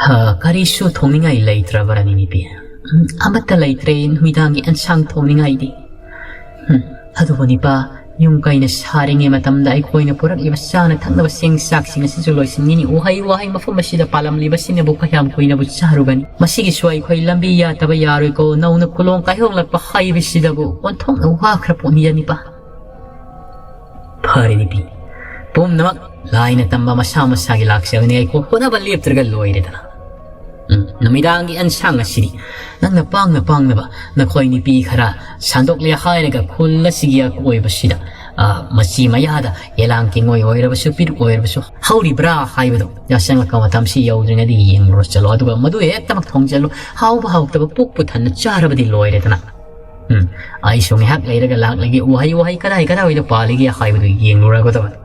ꯍꯥ, ꯀꯔꯤꯁꯨ ꯊꯣꯡꯅꯤꯡꯉꯥꯏ ꯂꯩꯇ꯭ꯔꯕꯔꯅꯤ ꯅꯨꯄꯤ? ꯎꯝ, ꯑꯃꯠꯇ ꯂꯩꯇ꯭ꯔꯦ ꯅꯨꯃꯤꯗꯥꯡꯒꯤ ꯑꯦꯟꯁꯥꯡ ꯊꯣꯡꯅꯤꯡꯉꯥꯏꯗꯤ꯫ ꯎꯝ, ꯑꯗꯨꯕꯨ ꯅꯤꯄꯥ, ꯌꯨꯝ ꯀꯩꯅ ꯁꯥꯔꯤꯉꯩ ꯃꯇꯝꯗ ꯑꯩꯈꯣꯏꯅ ꯄꯨꯔꯛꯂꯤꯕ ꯆꯥꯅ ꯊꯛꯅꯕ ꯆꯦꯡ ꯆꯥꯛꯁꯤꯡ ꯑꯁꯤꯁꯨ ꯂꯣꯏꯁꯤꯟꯒꯅꯤ꯫ ꯎꯍꯩ ꯋꯥꯍꯩ ꯃꯐꯝ ꯑꯁꯤꯗ ꯄꯥꯜꯂꯝꯂꯤꯕꯁꯤꯡ ꯑꯗꯨ ꯀꯌꯥꯝ ꯀꯨꯏꯅꯕꯨ ꯆꯥꯔꯨꯒꯅꯤ? ꯃꯁꯤꯒꯤꯁꯨ ꯑꯩꯈꯣꯏ ꯂꯝꯕꯤ ꯌꯥꯠꯇꯕ ꯌꯥꯔꯣꯏꯀꯣ꯫ ꯅꯧꯅ ꯈꯨꯂꯣꯡ ꯀꯥꯏꯍꯣꯡꯂꯛꯄ ꯍꯥꯏꯕꯁꯤꯗꯕꯨ ꯑꯣꯟꯊꯣꯛꯅ ꯋꯥꯈ꯭ꯔ ꯄꯣꯠꯅꯤꯗ ꯅꯤꯄꯥ꯫ ꯐꯔꯦ ꯅꯨꯄꯤ, ꯄꯨꯝꯅꯃꯛ ꯂꯥꯏꯅ ꯇꯝꯕ ꯃꯁꯥ ꯃꯁꯥꯒꯤ ꯂꯥꯛꯆꯕꯅꯤ꯫ ꯑꯩꯈꯣꯏ ꯍꯣꯠꯅꯕ ꯂꯦꯞꯇ꯭ꯔꯒ ꯂꯣꯏꯔꯦꯗꯅ꯫ ꯎꯝ, ꯅꯨꯃꯤꯗꯥꯡꯒꯤ ꯑꯦꯟꯁꯥꯡ ꯑꯁꯤꯗꯤ ꯅꯪꯅ ꯄꯥꯡꯅ ꯄꯥꯡꯅꯕ ꯅꯈꯣꯏ ꯅꯨꯄꯤ ꯈꯔ ꯁꯟꯗꯣꯛꯂꯦ ꯍꯥꯏꯔꯒ ꯈꯨꯜ ꯑꯁꯤꯒꯤ ꯑꯀꯣꯏꯕꯁꯤꯗ ꯑ, ꯃꯆꯤ ꯃꯌꯥꯗ ꯌꯦꯂꯥꯡ ꯀꯦꯡꯉꯣꯏ ꯑꯣꯏꯔꯕꯁꯨ, ꯄꯤꯔꯨꯛ ꯑꯣꯏꯔꯕꯁꯨ ꯍꯧꯔꯤꯕ꯭ꯔꯥ ꯍꯥꯏꯕꯗꯣ ꯌꯥꯆꯪꯉꯛꯄ ꯃꯇꯝꯁꯤ ꯌꯧꯗ꯭ꯔꯤꯉꯩꯗ ꯌꯦꯡꯂꯨꯔ ꯆꯠꯂꯣ꯫ ꯑꯗꯨꯒ ꯃꯗꯨ ꯍꯦꯛꯇꯃꯛ ꯊꯣꯡꯖꯜꯂꯨ꯫ ꯍꯥꯎꯕ ꯍꯥꯎꯇꯕ ꯄꯨꯛꯄꯨ ꯊꯟꯅ ꯆꯥꯔꯕꯗꯤ ꯂꯣꯏꯔꯦꯗꯅ꯫ ꯎꯝ, ꯑꯩꯁꯨ ꯉꯥꯏꯍꯥꯛ ꯂꯩꯔꯒ ꯂꯥꯛꯂꯒꯦ꯫ ꯎꯍꯩ ꯋꯥꯍꯩ ꯀꯗꯥꯏ ꯀꯗꯥꯏꯋꯥꯏꯗ ꯄꯥꯜꯂꯤꯒꯦ ꯍꯥꯏꯕꯗꯨ ꯌꯦꯡꯂꯨꯔꯒꯗꯕꯅꯤ꯫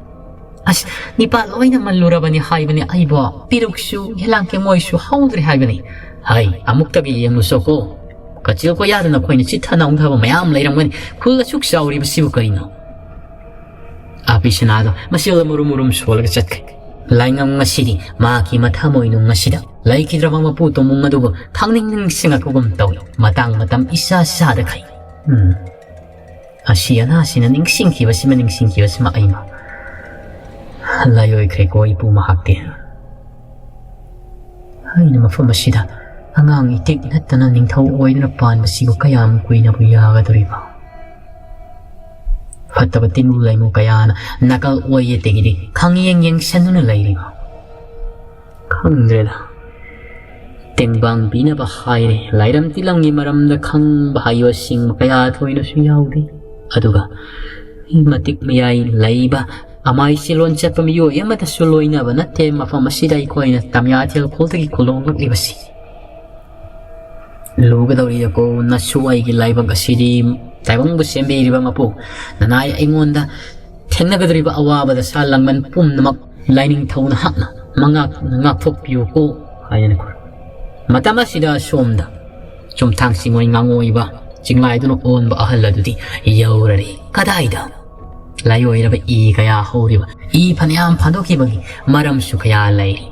ꯑꯁ, ꯅꯤꯄꯥ ꯂꯣꯏꯅ ꯃꯜꯂꯨꯔꯕꯅꯤ ꯍꯥꯏꯕꯅꯤ ꯑꯩꯕꯣ꯫ ꯄꯤꯔꯨꯛꯁꯨ, ꯌꯦꯂꯥꯡ ꯀꯦꯡꯉꯣꯏꯁꯨ ꯍꯧꯗ꯭ꯔꯦ ꯍꯥꯏꯕꯅꯤ꯫ ꯍꯩ, ꯑꯃꯨꯛꯇꯒꯤ ꯌꯦꯡꯂꯨꯁꯣꯀꯣ꯫ ꯀꯆꯤꯜ ꯀꯣꯌꯥꯗ ꯅꯈꯣꯏꯅ ꯆꯤꯠꯊꯅ ꯎꯪꯊꯕ ꯃꯌꯥꯝ ꯂꯩꯔꯝꯒꯅꯤ꯫ ꯈꯨꯜ ꯑꯁꯨꯛ ꯆꯥꯎꯔꯤꯕꯁꯤꯕꯨ ꯀꯔꯤꯅꯣ? ꯑꯥꯄꯤ ꯁꯅꯥꯗꯣ ꯃꯁꯤꯜꯗ ꯃꯨꯔꯨꯝ ꯃꯨꯔꯨꯝ ꯁꯣꯜꯂꯒ ꯆꯠꯈ꯭ꯔꯦ꯫ ꯂꯥꯏꯉꯝ ꯉꯁꯤꯗꯤ ꯃꯍꯥꯛꯀꯤ ꯃꯊꯃꯣꯏꯅꯨꯡ ꯑꯁꯤꯗ ꯂꯩꯈꯤꯗ꯭ꯔꯕ ꯃꯄꯨ ꯇꯣꯃꯨꯡ ꯑꯗꯨꯕꯨ ꯈꯪꯅꯤꯡ ꯅꯤꯡꯁꯤꯡꯉꯛꯄꯒꯨꯝ ꯇꯧꯏ꯫ ꯃꯇꯥꯡ ꯃꯇꯝ ꯏꯆꯥ ꯆꯥꯗꯈꯩ꯫ ꯎꯝ꯫ ꯑꯁꯤ ꯑꯅꯥꯁꯤꯅ ꯅꯤꯡꯁꯤꯡꯈꯤꯕꯁꯤꯃ, ꯅꯤꯡꯁꯤꯡꯈꯤꯕꯁꯤꯃ ꯑꯩꯃ ꯂꯥꯏꯑꯣꯏꯈ꯭ꯔꯦꯀꯣ ꯏꯄꯨ ꯃꯍꯥꯛꯇꯤ꯫ ꯑꯩꯅ ꯃꯐꯝ ꯑꯁꯤꯗ ꯑꯉꯥꯡ ꯏꯇꯤꯛ ꯅꯠꯇꯅ ꯅꯤꯡꯊꯧ ꯑꯣꯏꯗꯨꯅ ꯄꯥꯟꯕꯁꯤꯕꯨ ꯀꯌꯥꯝ ꯀꯨꯏꯅꯕꯨ ꯌꯥꯒꯗꯧꯔꯤꯕ? ꯐꯠꯇꯕ ꯇꯤꯟꯃꯨ ꯂꯩꯃꯨ ꯀꯌꯥꯅ ꯅꯥꯀꯜ ꯑꯣꯏ ꯌꯦꯠꯇꯒꯤꯗꯤ ꯈꯪꯌꯦꯡ ꯌꯦꯡꯁꯟꯗꯨꯅ ꯂꯩꯔꯤꯕ? ꯈꯪꯗ꯭ꯔꯦꯗ꯫ ꯇꯦꯡꯕꯥꯡ ꯄꯤꯅꯕ ꯍꯥꯏꯔꯦ꯫ ꯂꯥꯏꯔꯝ ꯇꯤꯂꯝꯒꯤ ꯃꯔꯝꯗ ꯈꯪꯕ ꯍꯥꯏꯕꯁꯤꯡ ꯀꯌꯥ ꯊꯣꯏꯅꯁꯨ ꯌꯥꯎꯗꯦ꯫ ꯑꯗꯨꯒ ꯃꯇꯤꯛ ꯃꯌꯥꯏ ꯂꯩꯕ ꯑꯃꯥꯏ ꯆꯤꯂꯣꯟ ꯆꯠꯄ ꯃꯤꯑꯣꯏ ꯑꯃꯗꯁꯨ ꯂꯣꯏꯅꯕ ꯅꯠꯇꯦ ꯃꯐꯝ ꯑꯁꯤꯗ ꯑꯩꯈꯣꯏꯅ ꯇꯝꯌꯥꯊꯦꯜ ꯈꯣꯜꯗꯒꯤ ꯈꯨꯜꯂꯣꯡꯂꯛꯂꯤꯕꯁꯤ꯫ ꯂꯨꯒꯗꯧꯔꯤꯗꯀꯣ ꯅꯁꯨ ꯑꯩꯒꯤ ꯂꯥꯏꯕꯛ ꯑꯁꯤꯗꯤ꯫ ꯇꯥꯏꯕꯪꯕꯨ ꯁꯦꯝꯕꯤꯔꯤꯕ ꯃꯄꯨ, ꯅꯅꯥꯏ ꯑꯩꯉꯣꯟꯗ ꯊꯦꯡꯅꯒꯗꯧꯔꯤꯕ ꯑꯋꯥꯕ ꯗꯁꯥ ꯂꯥꯡꯕꯟ ꯄꯨꯝꯅꯃꯛ ꯂꯥꯏꯅꯤꯡꯊꯧ ꯅꯍꯥꯛꯅ ꯃꯉꯥꯛ-, ꯉꯥꯛꯊꯣꯛꯄꯤꯌꯨꯀꯣ ꯍꯥꯏꯗꯅ ꯈꯨꯔꯨꯝ꯫ ꯃꯇꯝ ꯑꯁꯤꯗ ꯁꯣꯝꯗ ꯆꯨꯝꯊꯥꯡ ꯆꯤꯡꯑꯣꯏ ꯉꯥꯡꯑꯣꯏꯕ ꯆꯤꯡꯂꯥꯏꯗꯨꯅ ꯑꯣꯟꯕ ꯑꯍꯜ ꯑꯗꯨꯗꯤ ꯌꯧꯔꯔꯦ꯫ ꯀꯗꯥꯏꯗ? ꯂꯥꯏꯑꯣꯏꯔꯕ ꯏ ꯀꯌꯥ ꯍꯧꯔꯤꯕ, ꯏ ꯐꯅꯌꯥꯝ ꯐꯥꯗꯣꯛꯈꯤꯕꯒꯤ ꯃꯔꯝꯁꯨ ꯀꯌꯥ ꯂꯩꯔꯤ꯫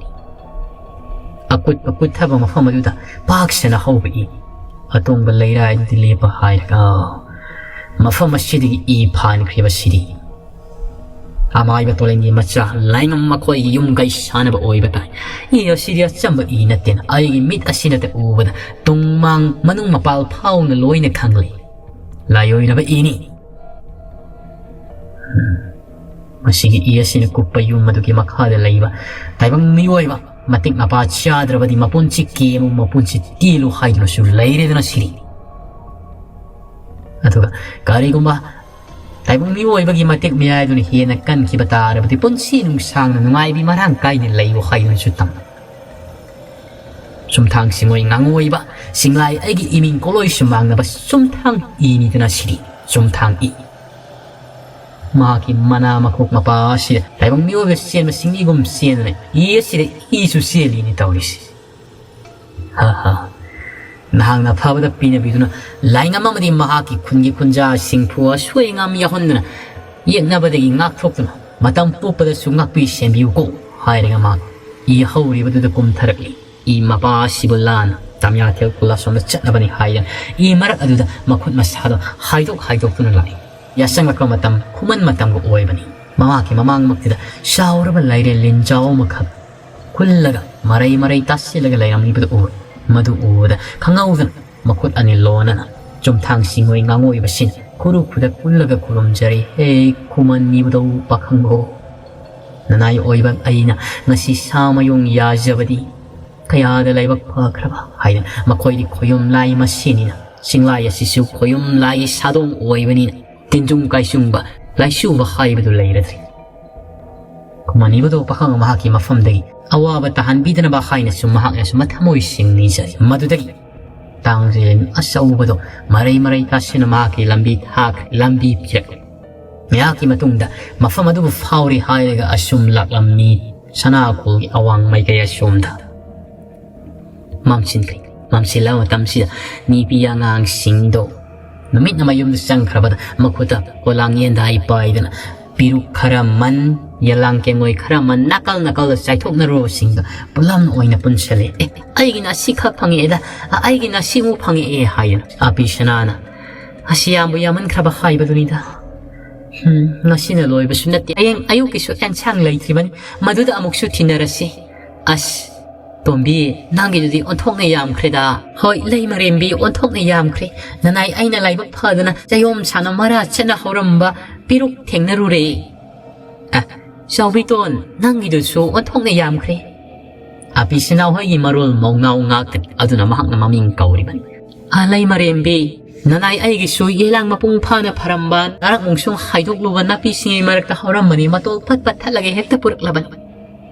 ꯑꯀꯨꯠꯄ ꯀꯨꯠꯊꯕ ꯃꯐꯝ ꯑꯗꯨꯗ ꯄꯥꯛ ꯁꯟꯅ ꯍꯧꯕ ꯏ꯫ ꯑꯇꯣꯡꯕ ꯂꯩꯔꯥꯏꯗꯨꯗꯤ ꯂꯦꯞꯄ ꯍꯥꯏꯔꯒ, ꯃꯐꯝ ꯑꯁꯤꯗꯒꯤ ꯏ ꯐꯥꯟꯈ꯭ꯔꯤꯕꯁꯤꯗꯤ꯫ ꯑꯃꯥꯏꯕ ꯇꯣꯂꯦꯟꯒꯤ ꯃꯆꯥ ꯂꯥꯏꯉꯝ ꯃꯈꯣꯏꯒꯤ ꯌꯨꯝ ꯀꯩ ꯁꯥꯟꯅꯕ ꯑꯣꯏꯕ ꯇꯥꯏ꯫ ꯏ ꯑꯁꯤꯗꯤ ꯑꯆꯝꯕ ꯏ ꯅꯠꯇꯦꯅ ꯑꯩꯒꯤ ꯃꯤꯠ ꯑꯁꯤꯅꯇ ꯎꯕꯗ ꯇꯨꯡꯃꯥꯡ ꯃꯅꯨꯡ ꯃꯄꯥꯜ ꯐꯥꯎꯅ ꯂꯣꯏꯅ ꯈꯪꯂꯤ꯫ ꯂꯥꯏꯑꯣꯏꯔꯕ ꯏꯅꯤ꯫ ꯎꯝ꯫ ꯃꯁꯤꯒꯤ ꯏ ꯑꯁꯤꯅ ꯀꯨꯞꯄ ꯌꯨꯝ ꯑꯗꯨꯒꯤ ꯃꯈꯥꯗ ꯂꯩꯕ ꯇꯥꯏꯕꯪ ꯃꯤꯑꯣꯏꯕ ꯃꯇꯤꯛ ꯃꯄꯥ ꯆꯥꯗ꯭ꯔꯕꯗꯤ ꯃꯄꯨꯟꯁꯤ ꯀꯦꯝꯃꯨ, ꯃꯄꯨꯟꯁꯤ ꯇꯦꯜꯂꯨ ꯍꯥꯏꯗꯨꯅꯁꯨ ꯂꯩꯔꯦꯗꯅ ꯁꯤꯔꯤ꯫ ꯑꯗꯨꯒ ꯀꯔꯤꯒꯨꯝꯕ ꯇꯥꯏꯕꯪ ꯃꯤꯑꯣꯏꯕꯒꯤ ꯃꯇꯤꯛ ꯃꯌꯥꯏꯗꯨꯅ ꯍꯦꯟꯅ ꯀꯟꯈꯤꯕ ꯇꯥꯔꯕꯗꯤ ꯄꯨꯟꯁꯤ ꯅꯨꯡꯁꯥꯡꯅ ꯅꯨꯡꯉꯥꯏꯕꯤ ꯃꯔꯥꯡ ꯀꯥꯏꯅ ꯂꯩꯌꯨ ꯍꯥꯏꯗꯨꯅꯁꯨ ꯇꯝꯃꯤ꯫ ꯆꯨꯝꯊꯥꯡ ꯁꯤꯡꯉꯣꯏ ꯉꯥꯡꯉꯣꯏꯕ ꯆꯤꯡꯂꯥꯏ ꯑꯩꯒꯤ ꯏꯃꯤꯡ ꯀꯣꯂꯣꯏꯁꯨ ꯃꯥꯡꯅꯕ ꯆꯨꯝꯊꯥꯡ ꯏꯅꯤꯗꯅ ꯁꯤꯔꯤ ꯆꯨꯝꯊꯥꯡ ꯏ꯫ ꯃꯍꯥꯛꯀꯤ ꯃꯅꯥ ꯃꯈꯣꯛ ꯃꯄꯥ ꯑꯁꯤꯗ ꯇꯥꯏꯕꯪ ꯃꯤꯑꯣꯏꯕ ꯆꯦꯟꯕ ꯁꯤꯡꯃꯤꯒꯨꯝ ꯆꯦꯟꯗꯨꯅ ꯏ ꯑꯁꯤꯗ ꯏꯁꯨ ꯆꯦꯜꯂꯤꯅꯤ ꯇꯧꯔꯤꯁꯤ꯫ ꯍꯥ ꯍꯥ꯫ ꯅꯍꯥꯛꯅ ꯐꯕꯗ ꯄꯤꯅꯕꯤꯗꯨꯅ ꯂꯥꯏꯉꯝ ꯑꯃꯗꯤ ꯃꯍꯥꯛꯀꯤ ꯈꯨꯟꯒꯤ ꯈꯨꯟꯖꯥ ꯁꯤꯡꯐꯨ ꯑꯁꯣꯏ ꯑꯉꯥꯝ ꯌꯥꯎꯍꯟꯗꯅ ꯌꯦꯛꯅꯕꯗꯒꯤ ꯉꯥꯛꯊꯣꯛꯇꯨꯅ ꯃꯇꯝ ꯄꯣꯛꯄꯗꯁꯨ ꯉꯥꯛꯄꯤ ꯁꯦꯝꯕꯤꯌꯨꯀꯣ ꯍꯥꯏꯔꯒ ꯃꯍꯥꯛ ꯏ ꯍꯧꯔꯤꯕꯗꯨꯗ ꯀꯨꯝꯊꯔꯛꯂꯤ꯫ ꯏ ꯃꯄꯥ ꯑꯁꯤꯕꯨ ꯂꯥꯟꯅ ꯇꯥꯃꯤꯌꯥꯊꯦꯜ ꯈꯨꯜ ꯑꯁꯣꯝꯗ ꯆꯠꯅꯕꯅꯤ ꯍꯥꯏꯗꯅ ꯏ ꯃꯔꯛ ꯑꯗꯨꯗ ꯃꯈꯨꯠ ꯃꯁꯥꯗꯣ ꯍꯥꯏꯗꯣꯛ ꯍꯥꯏꯗꯣꯛꯇꯨꯅ ꯂꯥꯛꯏ꯫ ꯌꯥꯆꯪꯂꯛꯄ ꯃꯇꯝ ꯈꯨꯃꯟ ꯃꯇꯝꯒ ꯑꯣꯏꯕꯅꯤ꯫ ꯃꯃꯥꯡꯒꯤ ꯃꯃꯥꯡꯃꯛꯇꯨꯗ ꯆꯥꯎꯔꯕ ꯂꯥꯏꯔꯦꯜ ꯂꯤꯟꯖꯥꯎ ꯑꯃꯈꯛ ꯈꯨꯜꯂꯒ ꯃꯔꯩ ꯃꯔꯩ ꯇꯥꯁꯤꯜꯂꯒ ꯂꯩꯔꯝꯂꯤꯕꯗꯨ ꯎꯔꯦ꯫ ꯃꯗꯨ ꯎꯕꯗ ꯈꯪꯍꯧꯗꯅ ꯃꯈꯨꯠ ꯑꯅꯤ ꯂꯣꯟꯅꯅ ꯆꯨꯝꯊꯥꯡ ꯁꯤꯡꯉꯣꯏ ꯉꯥꯡꯉꯣꯏꯕꯁꯤꯅ ꯈꯨꯔꯨ ꯈꯨꯗꯛ ꯀꯨꯜꯂꯒ ꯈꯨꯔꯨꯝꯖꯔꯤ꯫ ꯍꯦ ꯈꯨꯃꯟ ꯏꯕꯨꯙꯧ ꯄꯥꯈꯪꯕꯣ, ꯅꯅꯥꯏ ꯑꯣꯏꯕ ꯑꯩꯅ ꯉꯁꯤ ꯁꯥ ꯃꯌꯨꯡ ꯌꯥꯖꯕꯗꯤ ꯀꯌꯥꯗ ꯂꯥꯏꯕꯛ ꯐꯈ꯭ꯔꯕ ꯍꯥꯏꯅ ꯃꯈꯣꯏꯗꯤ ꯈꯣꯌꯨꯝ ꯂꯥꯏ ꯃꯁꯦꯟꯅꯤꯅ ꯆꯤꯡꯂꯥꯏ ꯑꯁꯤꯁꯨ ꯈꯣꯌꯨꯝ ꯂꯥꯏꯒꯤ ꯁꯥꯗꯣꯡ ꯑꯣꯏꯕꯅꯤꯅ ꯇꯤꯟꯖꯨꯡ ꯀꯥꯏꯆꯨꯡꯕ ꯂꯥꯏꯆꯨꯕ ꯍꯥꯏꯕꯗꯨ ꯂꯩꯔꯗ꯭ꯔꯤ꯫ ꯈꯨꯃꯟ ꯏꯕꯨꯙꯧ ꯄꯥꯈꯪ ꯃꯍꯥꯛꯀꯤ ꯃꯐꯝꯗꯒꯤ ꯑꯋꯥꯕ ꯇꯥꯍꯟꯕꯤꯗꯅꯕ ꯍꯥꯏꯅꯁꯨ ꯃꯍꯥꯛꯅꯁꯨ ꯃꯊꯃꯣꯏ ꯁꯦꯡꯅ ꯅꯤꯖꯔꯤ꯫ ꯃꯗꯨꯗꯒꯤ ꯇꯥꯡꯖꯦꯜ ꯑꯆꯧꯕꯗꯣ ꯃꯔꯩ ꯃꯔꯩ ꯇꯥꯁꯤꯟꯅ ꯃꯍꯥꯛꯀꯤ ꯂꯝꯕꯤ ꯊꯥꯈ꯭ꯔꯦ, ꯂꯝꯕꯤ ꯄꯤꯔꯛꯂꯦ꯫ ꯉꯥꯏꯍꯥꯛꯀꯤ ꯃꯇꯨꯡꯗ ꯃꯐꯝ ꯑꯗꯨꯕꯨ ꯐꯥꯎꯔꯦ ꯍꯥꯏꯔꯒ ꯑꯁꯨꯝ ꯂꯥꯛꯂꯝꯃꯤ ꯁꯅꯥ ꯈꯨꯜꯒꯤ ꯑꯋꯥꯡ ꯃꯥꯏꯀꯩ ꯑꯁꯣꯝꯗ꯫ ꯃꯝꯁꯤꯟꯈ꯭ꯔꯦ꯫ ꯃꯝꯁꯤꯜꯂꯕ ꯃꯇꯝꯁꯤꯗ ꯅꯨꯄꯤ ꯑꯉꯥꯡꯁꯤꯡꯗꯣ ꯅꯨꯃꯤꯠꯅ ꯃꯌꯨꯝꯗ ꯆꯪꯈ꯭ꯔꯕꯗ ꯃꯈꯨꯠꯇ ꯄꯣꯂꯥꯡ ꯌꯦꯟꯗꯥꯏ ꯄꯥꯏꯗꯅ ꯄꯤꯔꯨꯛ ꯈꯔ ꯃꯟ, ꯌꯦꯂꯥꯡ ꯀꯦꯡꯉꯣꯏ ꯈꯔ ꯃꯟ, ꯅꯥꯀꯜ ꯅꯥꯀꯜꯗ ꯆꯥꯏꯊꯣꯛꯅꯔꯨꯕꯁꯤꯡꯗ ꯄꯨꯂꯝ ꯑꯣꯏꯅ ꯄꯨꯟꯁꯜꯂꯦ꯫ "ꯑꯦ, ꯑꯩꯒꯤꯅ ꯑꯁꯤꯈꯛ ꯐꯪꯉꯛꯑꯦꯗ, ꯑ, ꯑꯩꯒꯤꯅ ꯑꯁꯤꯃꯨꯛ ꯐꯪꯉꯛꯑꯦ" ꯍꯥꯏꯗꯅ꯫ ꯑꯄꯤ ꯁꯅꯥꯅ, "ꯑꯁꯤ ꯌꯥꯝꯕꯨ ꯌꯥꯝꯃꯟꯈ꯭ꯔꯕ ꯍꯥꯏꯕꯗꯨꯅꯤꯗ꯫ ꯎꯝ, ꯉꯁꯤꯅ ꯂꯣꯏꯕꯁꯨ ꯅꯠꯇꯦ, ꯍꯌꯦꯡ ꯑꯌꯨꯛꯀꯤꯁꯨ ꯑꯦꯟꯁꯥꯡ ꯂꯩꯇ꯭ꯔꯤꯕꯅꯤ, ꯃꯗꯨꯗ ꯑꯃꯨꯛꯁꯨ ꯊꯤꯟꯅꯔꯁꯤ꯫ ꯑꯁ, ꯇꯣꯝꯕꯤ, ꯅꯪꯒꯤꯗꯨꯗꯤ ꯑꯣꯟꯊꯣꯛꯅ ꯌꯥꯝꯈ꯭ꯔꯦꯗ꯫ ꯍꯣꯏ, ꯂꯩꯃꯔꯦꯝꯕꯤ, ꯑꯣꯟꯊꯣꯛꯅ ꯌꯥꯝꯈ꯭ꯔꯦ꯫ ꯅꯅꯥꯏ ꯑꯩꯅ ꯂꯥꯏꯕꯛ ꯐꯗꯅ ꯆꯌꯣꯝ ꯁꯥꯅ ꯃꯔꯥ ꯆꯠꯅ ꯍꯧꯔꯝꯕ ꯄꯤꯔꯨꯛ ꯊꯦꯡꯅꯔꯨꯔꯦ꯫ ꯑ, ꯆꯥꯎꯕꯤꯇꯣꯟ, ꯅꯪꯒꯤꯗꯨꯁꯨ ꯑꯣꯟꯊꯣꯛꯅ ꯌꯥꯝꯈ꯭ꯔꯦ꯫" ꯑꯄꯤ ꯁꯅꯥ ꯍꯣꯏꯒꯤ ꯃꯔꯣꯜ ꯃꯧꯅꯥꯎ ꯉꯥꯛꯇꯅꯤ, ꯑꯗꯨꯅ ꯃꯍꯥꯛꯅ ꯃꯃꯤꯡ ꯀꯧꯔꯤꯕꯅꯤ꯫ ꯑ, ꯂꯩꯃꯔꯦꯝꯕꯤ, "ꯅꯅꯥꯏ ꯑꯩꯒꯤꯁꯨ ꯌꯦꯂꯥꯡ ꯃꯄꯨꯡ ꯐꯥꯅ ꯐꯔꯝꯕ, ꯅꯔꯛ ꯃꯨꯡꯁꯨꯡ ꯍꯥꯏꯗꯣꯛꯂꯨꯕ ꯅꯥꯄꯤꯁꯤꯡꯒꯤ ꯃꯔꯛꯇ ꯍꯧꯔꯝꯕꯅꯤ, ꯃꯇꯣꯜ ꯐꯠ ꯐꯠ ꯊꯠꯂꯒ ꯍꯦꯛꯇ ꯄꯨꯔꯛꯂꯕꯅꯤ"꯫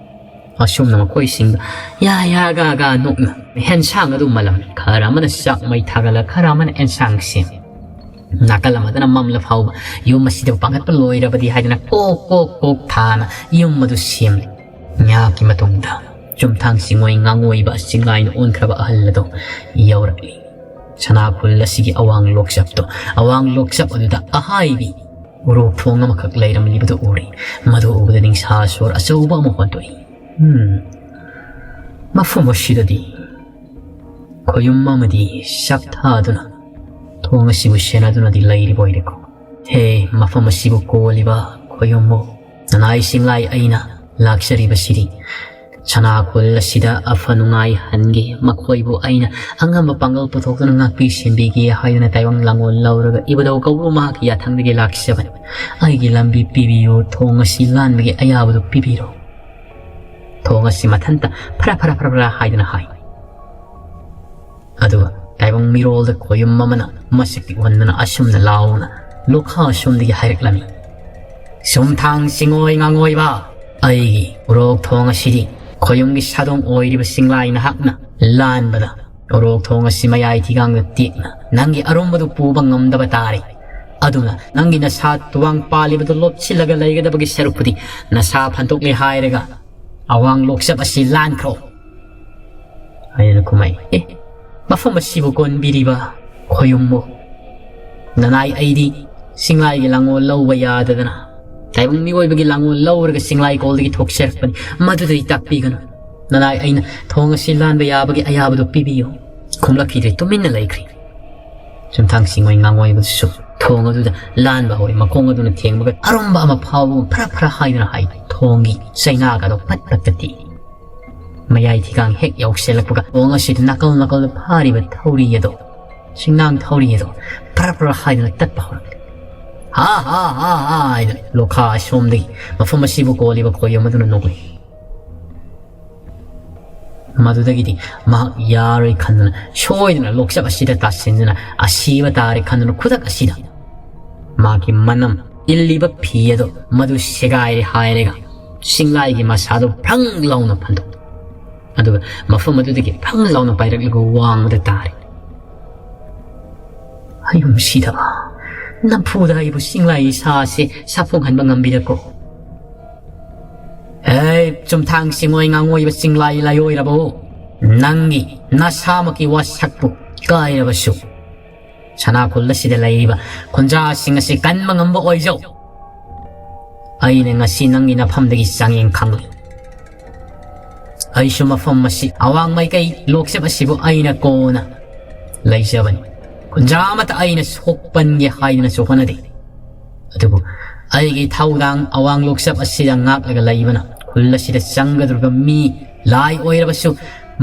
ꯑꯁꯨꯝꯅ ꯃꯈꯣꯏꯁꯤꯡꯗ ꯌꯥ ꯌꯥ ꯒꯥ ꯒꯥ ꯅꯣꯛꯅ ꯑꯦꯟꯁꯥꯡ ꯑꯗꯨ ꯃꯜꯂꯝꯃꯤ꯫ ꯈꯔ ꯑꯃꯅ ꯆꯥꯛ ꯃꯩ ꯊꯥꯒꯠꯂ, ꯈꯔ ꯑꯃꯅ ꯑꯦꯟꯁꯥꯡ ꯁꯦꯝꯃꯤ꯫ ꯅꯥꯀꯜ ꯑꯃꯗꯅ ꯃꯝꯂ ꯐꯥꯎꯕ ꯌꯨꯝ ꯑꯁꯤꯗ ꯄꯥꯟꯈꯠꯄ ꯂꯣꯏꯔꯕꯗꯤ ꯍꯥꯏꯗꯅ ꯀꯣꯛ ꯀꯣꯛ ꯀꯣꯛ ꯊꯥꯅ ꯌꯨꯝ ꯑꯗꯨ ꯁꯦꯝꯂꯤ꯫ ꯉꯥꯏꯍꯥꯛꯀꯤ ꯃꯇꯨꯡꯗ ꯆꯨꯝꯊꯥꯡ ꯆꯤꯡꯉꯣꯏ ꯉꯥꯡꯉꯣꯏꯕ ꯆꯤꯡꯂꯥꯏꯅ ꯑꯣꯟꯈ꯭ꯔꯕ ꯑꯍꯜ ꯑꯗꯨ ꯌꯧꯔꯛꯂꯤ꯫ ꯁꯅꯥ ꯈꯨꯜ ꯑꯁꯤꯒꯤ ꯑꯋꯥꯡ ꯂꯣꯛꯆꯞꯇꯣ, ꯑꯋꯥꯡ ꯂꯣꯛꯆꯞ ꯑꯗꯨꯗ ꯑꯍꯥꯏꯕꯤ ꯎꯔꯣꯛ ꯊꯣꯡ ꯑꯃꯈꯛ ꯂꯩꯔꯝꯂꯤꯕꯗꯨ ꯎꯔꯤ꯫ ꯃꯗꯨ ꯎꯕꯗ ꯅꯤꯡꯁꯥ ꯁꯣꯔ ꯑꯆꯧꯕ ꯑꯃ ꯍꯣꯟꯗꯣꯛꯏ꯫ ꯎꯝ, ꯃꯐꯝ ꯑꯁꯤꯗꯗꯤ ꯈꯣꯌꯨꯝ ꯑꯃꯗꯤ ꯆꯥꯛ ꯊꯥꯗꯨꯅ ꯊꯣꯡ ꯑꯁꯤꯕꯨ ꯁꯦꯟꯅꯗꯨꯅꯗꯤ ꯂꯩꯔꯤꯕ ꯑꯣꯏꯔꯦꯀꯣ꯫ ꯍꯦ, ꯃꯐꯝ ꯑꯁꯤꯕꯨ ꯀꯣꯜꯂꯤꯕ ꯈꯣꯌꯨꯝꯕꯨ, ꯅꯅꯥꯏ ꯆꯤꯡꯂꯥꯏ ꯑꯩꯅ ꯂꯥꯛꯆꯔꯤꯕꯁꯤꯗꯤ ꯁꯅꯥ ꯈꯨꯜ ꯑꯁꯤꯗ ꯑꯐ ꯅꯨꯡꯉꯥꯏ ꯍꯟꯒꯦ, ꯃꯈꯣꯏꯕꯨ ꯑꯩꯅ ꯑꯉꯝꯕ ꯄꯥꯡꯒꯜ ꯄꯨꯊꯣꯛꯇꯨꯅ ꯉꯥꯛꯄꯤ ꯁꯦꯟꯕꯤꯒꯦ ꯍꯥꯏꯗꯨꯅ ꯇꯥꯏꯕꯪ ꯂꯥꯡꯒꯣꯜ ꯂꯧꯔꯒ ꯏꯕꯨꯙꯧ ꯀꯧꯕ꯭ꯔꯨ ꯃꯍꯥꯛꯀꯤ ꯌꯥꯊꯪꯗꯒꯤ ꯂꯥꯛꯆꯕꯅꯤ꯫ ꯑꯩꯒꯤ ꯂꯝꯕꯤ ꯄꯤꯕꯤꯌꯨ, ꯊꯣꯡ ꯑꯁꯤ ꯂꯥꯟꯕꯒꯤ ꯑꯌꯥꯕꯗꯨ ꯄꯤꯕꯤꯔꯣ꯫ ꯊꯣꯡ ꯑꯁꯤ ꯃꯊꯟꯇ ꯐꯔꯥ ꯐꯔꯥ ꯐꯔꯥ ꯐꯔꯥ ꯍꯥꯏꯗꯨꯅ ꯍꯥꯏ꯫ ꯑꯗꯨꯒ ꯇꯥꯏꯕꯪ ꯃꯤꯔꯣꯜꯗ ꯈꯣꯌꯨꯝ ꯑꯃꯅ ꯃꯁꯛ ꯎꯍꯟꯗꯨꯅ ꯑꯁꯨꯝꯅ ꯂꯥꯎꯅ ꯂꯣꯈꯥ ꯑꯁꯣꯝꯗꯒꯤ ꯍꯥꯏꯔꯛꯂꯝꯃꯤ: "ꯁꯨꯝꯊꯥꯡ ꯆꯤꯡꯉꯣꯏ ꯉꯥꯡꯉꯣꯏꯕ, ꯑꯩꯒꯤ ꯎꯔꯣꯛ ꯊꯣꯡ ꯑꯁꯤꯗꯤ ꯈꯣꯌꯨꯝꯒꯤ ꯁꯥꯗꯣꯡ ꯑꯣꯏꯔꯤꯕ ꯆꯤꯡꯂꯥꯏ ꯅꯍꯥꯛꯅ ꯂꯥꯟꯕꯗ ꯎꯔꯣꯛ ꯊꯣꯡ ꯑꯁꯤ ꯃꯌꯥꯏ ꯊꯤꯒꯥꯡꯗ ꯇꯦꯛꯅ ꯅꯪꯒꯤ ꯑꯔꯨꯝꯕꯗꯨ ꯄꯨꯕ ꯉꯝꯗꯕ ꯇꯥꯔꯦ꯫ ꯑꯗꯨꯅ ꯅꯪꯒꯤ ꯅꯁꯥ ꯇꯨꯋꯥꯡ ꯄꯥꯜꯂꯤꯕꯗꯨ ꯂꯣꯠꯁꯤꯜꯂꯒ ꯂꯩꯒꯗꯕꯒꯤ ꯁꯔꯨꯛꯄꯨꯗꯤ ꯅꯁꯥ ꯐꯟꯗꯣꯛꯂꯦ ꯍꯥꯏꯔꯒ ꯑꯋꯥꯡ ꯂꯣꯛꯆꯞ ꯑꯁꯤ ꯂꯥꯟꯈ꯭ꯔꯣ"꯫ ꯑꯩꯅ ꯈꯨꯝꯃꯛꯏ, "ꯑꯦ, ꯃꯐꯝ ꯑꯁꯤꯕꯨ ꯀꯣꯟꯕꯤꯔꯤꯕ ꯈꯣꯌꯨꯝꯕꯨ, ꯅꯅꯥꯏ ꯑꯩꯗꯤ ꯆꯤꯡꯂꯥꯏꯒꯤ ꯂꯥꯡꯒꯣꯜ ꯂꯧꯕ ꯌꯥꯗꯗꯅ ꯇꯥꯏꯕꯪ ꯃꯤꯑꯣꯏꯕꯒꯤ ꯂꯥꯡꯒꯣꯜ ꯂꯧꯔꯒ ꯆꯤꯡꯂꯥꯏ ꯀꯣꯜꯗꯒꯤ ꯊꯣꯛꯆꯔꯛꯄꯅꯤ꯫ ꯃꯗꯨꯗꯗꯤ ꯇꯥꯛꯄꯤꯒꯅꯨ꯫ ꯅꯅꯥꯏ ꯑꯩꯅ ꯊꯣꯡ ꯑꯁꯤ ꯂꯥꯟꯕ ꯌꯥꯕꯒꯤ ꯑꯌꯥꯕꯗꯨ ꯄꯤꯕꯤꯌꯨ"꯫ ꯈꯨꯝꯂꯛꯈꯤꯗ꯭ꯔꯦ, ꯇꯨꯃꯤꯟꯅ ꯂꯩꯈ꯭ꯔꯦ꯫ ꯆꯨꯝꯊꯥꯡ ꯆꯤꯡꯉꯣꯏ ꯉꯥꯡꯉꯣꯏꯕꯗꯨꯁꯨ ꯊꯣꯡ ꯑꯗꯨꯗ ꯂꯥꯟꯕ ꯍꯧꯔꯦ꯫ ꯃꯈꯣꯡ ꯑꯗꯨꯅ ꯊꯦꯡꯕꯒ ꯑꯔꯨꯝꯕ ꯑꯃ ꯐꯥꯎꯕꯒꯨꯝ ꯐꯔꯥ ꯐꯔꯥ ꯍꯥꯏꯗꯨꯅ ꯍꯥꯏ꯫ ꯊꯣꯡꯒꯤ ꯆꯩꯅꯥꯒꯗꯣ ꯄꯠ ꯄꯠ ꯇꯠꯇꯦ꯫ ꯃꯌꯥꯏ ꯊꯤꯒꯥꯡ ꯍꯦꯛ ꯌꯧꯁꯤꯜꯂꯛꯄꯒ ꯊꯣꯡ ꯑꯁꯤꯗ ꯅꯥꯀꯜ ꯅꯥꯀꯜꯗ ꯐꯥꯔꯤꯕ ꯊꯧꯔꯤ ꯑꯗꯣ, ꯆꯤꯡꯅꯥꯡ ꯊꯧꯔꯤ ꯑꯗꯣ ꯐꯔꯥ ꯐꯔꯥ ꯍꯥꯏꯗꯨꯅ ꯇꯠꯄ ꯍꯧꯔꯛꯂꯦ꯫ "ꯍꯥ ꯍꯥ ꯍꯥ ꯍꯥ" ꯍꯥꯏꯗꯨꯅ ꯂꯣꯈꯥ ꯑꯁꯣꯝꯗꯒꯤ ꯃꯐꯝ ꯑꯁꯤꯕꯨ ꯀꯣꯜꯂꯤꯕ ꯈꯣꯌꯨꯝ ꯑꯗꯨꯅ ꯅꯣꯛꯂꯤ꯫ ꯃꯗꯨꯗꯒꯤꯗꯤ ꯃꯍꯥꯛ ꯌꯥꯔꯣꯏ ꯈꯟꯗꯨꯅ, ꯁꯣꯏꯗꯅ ꯂꯣꯛꯆꯞ ꯑꯁꯤꯗ ꯇꯥꯁꯤꯟꯗꯨꯅ ꯑꯁꯤꯕ ꯇꯥꯔꯦ ꯈꯟꯗꯨꯅ, ꯈꯨꯗꯛ ꯑꯁꯤꯗ ꯃꯍꯥꯛꯀꯤ ꯃꯅꯝ ꯏꯜꯂꯤꯕ ꯐꯤ ꯑꯗꯨ ꯃꯗꯨ ꯁꯦꯒꯥꯏꯔꯦ ꯍꯥꯏꯔꯒ ꯆꯤꯡꯂꯥꯏꯒꯤ ꯃꯁꯥꯗꯨ ꯐ꯭ꯔꯪ ꯂꯥꯎꯅ ꯐꯟꯗꯣꯛ, ꯑꯗꯨꯒ ꯃꯐꯝ ꯑꯗꯨꯗꯒꯤ ꯐ꯭ꯔꯪ ꯂꯥꯎꯅ ꯄꯥꯏꯔꯛꯂꯒ ꯋꯥꯡꯃꯗ ꯇꯥꯔꯦ꯫ ꯑꯌꯨꯝꯁꯤꯗꯕ ꯅꯝꯐꯨꯗ ꯑꯩꯕꯨ ꯆꯤꯡꯂꯥꯏ ꯏꯁꯥꯁꯦ ꯁꯥꯐꯣꯡꯍꯟꯕ ꯉꯝꯕꯤꯔꯀꯣ꯫ ꯑꯦ, ꯆꯨꯝꯊꯥꯡ ꯆꯤꯡꯉꯣꯏ ꯉꯥꯡꯉꯣꯏꯕ ꯆꯤꯡꯂꯥꯏ ꯂꯥꯏꯑꯣꯏꯔꯕ, ꯅꯪꯒꯤ ꯅꯁꯥꯃꯛꯀꯤ ꯋꯥꯁꯛꯄꯨ ꯀꯥꯏꯔꯕꯁꯨ, ꯁꯅꯥꯈꯨꯜ ꯑꯁꯤꯗ ꯂꯩꯔꯤꯕ ꯈꯨꯟꯖꯥꯁꯤꯡ ꯑꯁꯤ ꯀꯟꯕ ꯉꯝꯕ ꯑꯣꯏꯖꯧ꯫ ꯑꯩꯅ ꯉꯁꯤ ꯅꯪꯒꯤ ꯅꯐꯝꯗꯒꯤ ꯆꯥꯡꯌꯦꯡ ꯈꯪꯂꯦ꯫ ꯑꯩꯁꯨ ꯃꯐꯝ ꯑꯁꯤ, ꯑꯋꯥꯡ ꯃꯥꯏꯀꯩ ꯂꯣꯛꯆꯞ ꯑꯁꯤꯕꯨ ꯑꯩꯅ ꯀꯣꯟꯅ ꯂꯩꯖꯕꯅꯤ꯫ ꯈꯨꯟꯖꯥ ꯑꯃꯠꯇ ꯑꯩꯅ ꯁꯣꯛꯄꯟꯒꯦ ꯍꯥꯏꯗꯨꯅꯁꯨ ꯍꯣꯠꯅꯗꯦ꯫ ꯑꯗꯨꯕꯨ ꯑꯩꯒꯤ ꯊꯧꯗꯥꯡ ꯑꯋꯥꯡ ꯂꯣꯛꯆꯞ ꯑꯁꯤꯗ ꯉꯥꯛꯂꯒ ꯂꯩꯕꯅ ꯈꯨꯜ ꯑꯁꯤꯗ ꯆꯪꯒꯗꯧꯔꯤꯕ ꯃꯤ ꯂꯥꯏ ꯑꯣꯏꯔꯕꯁꯨ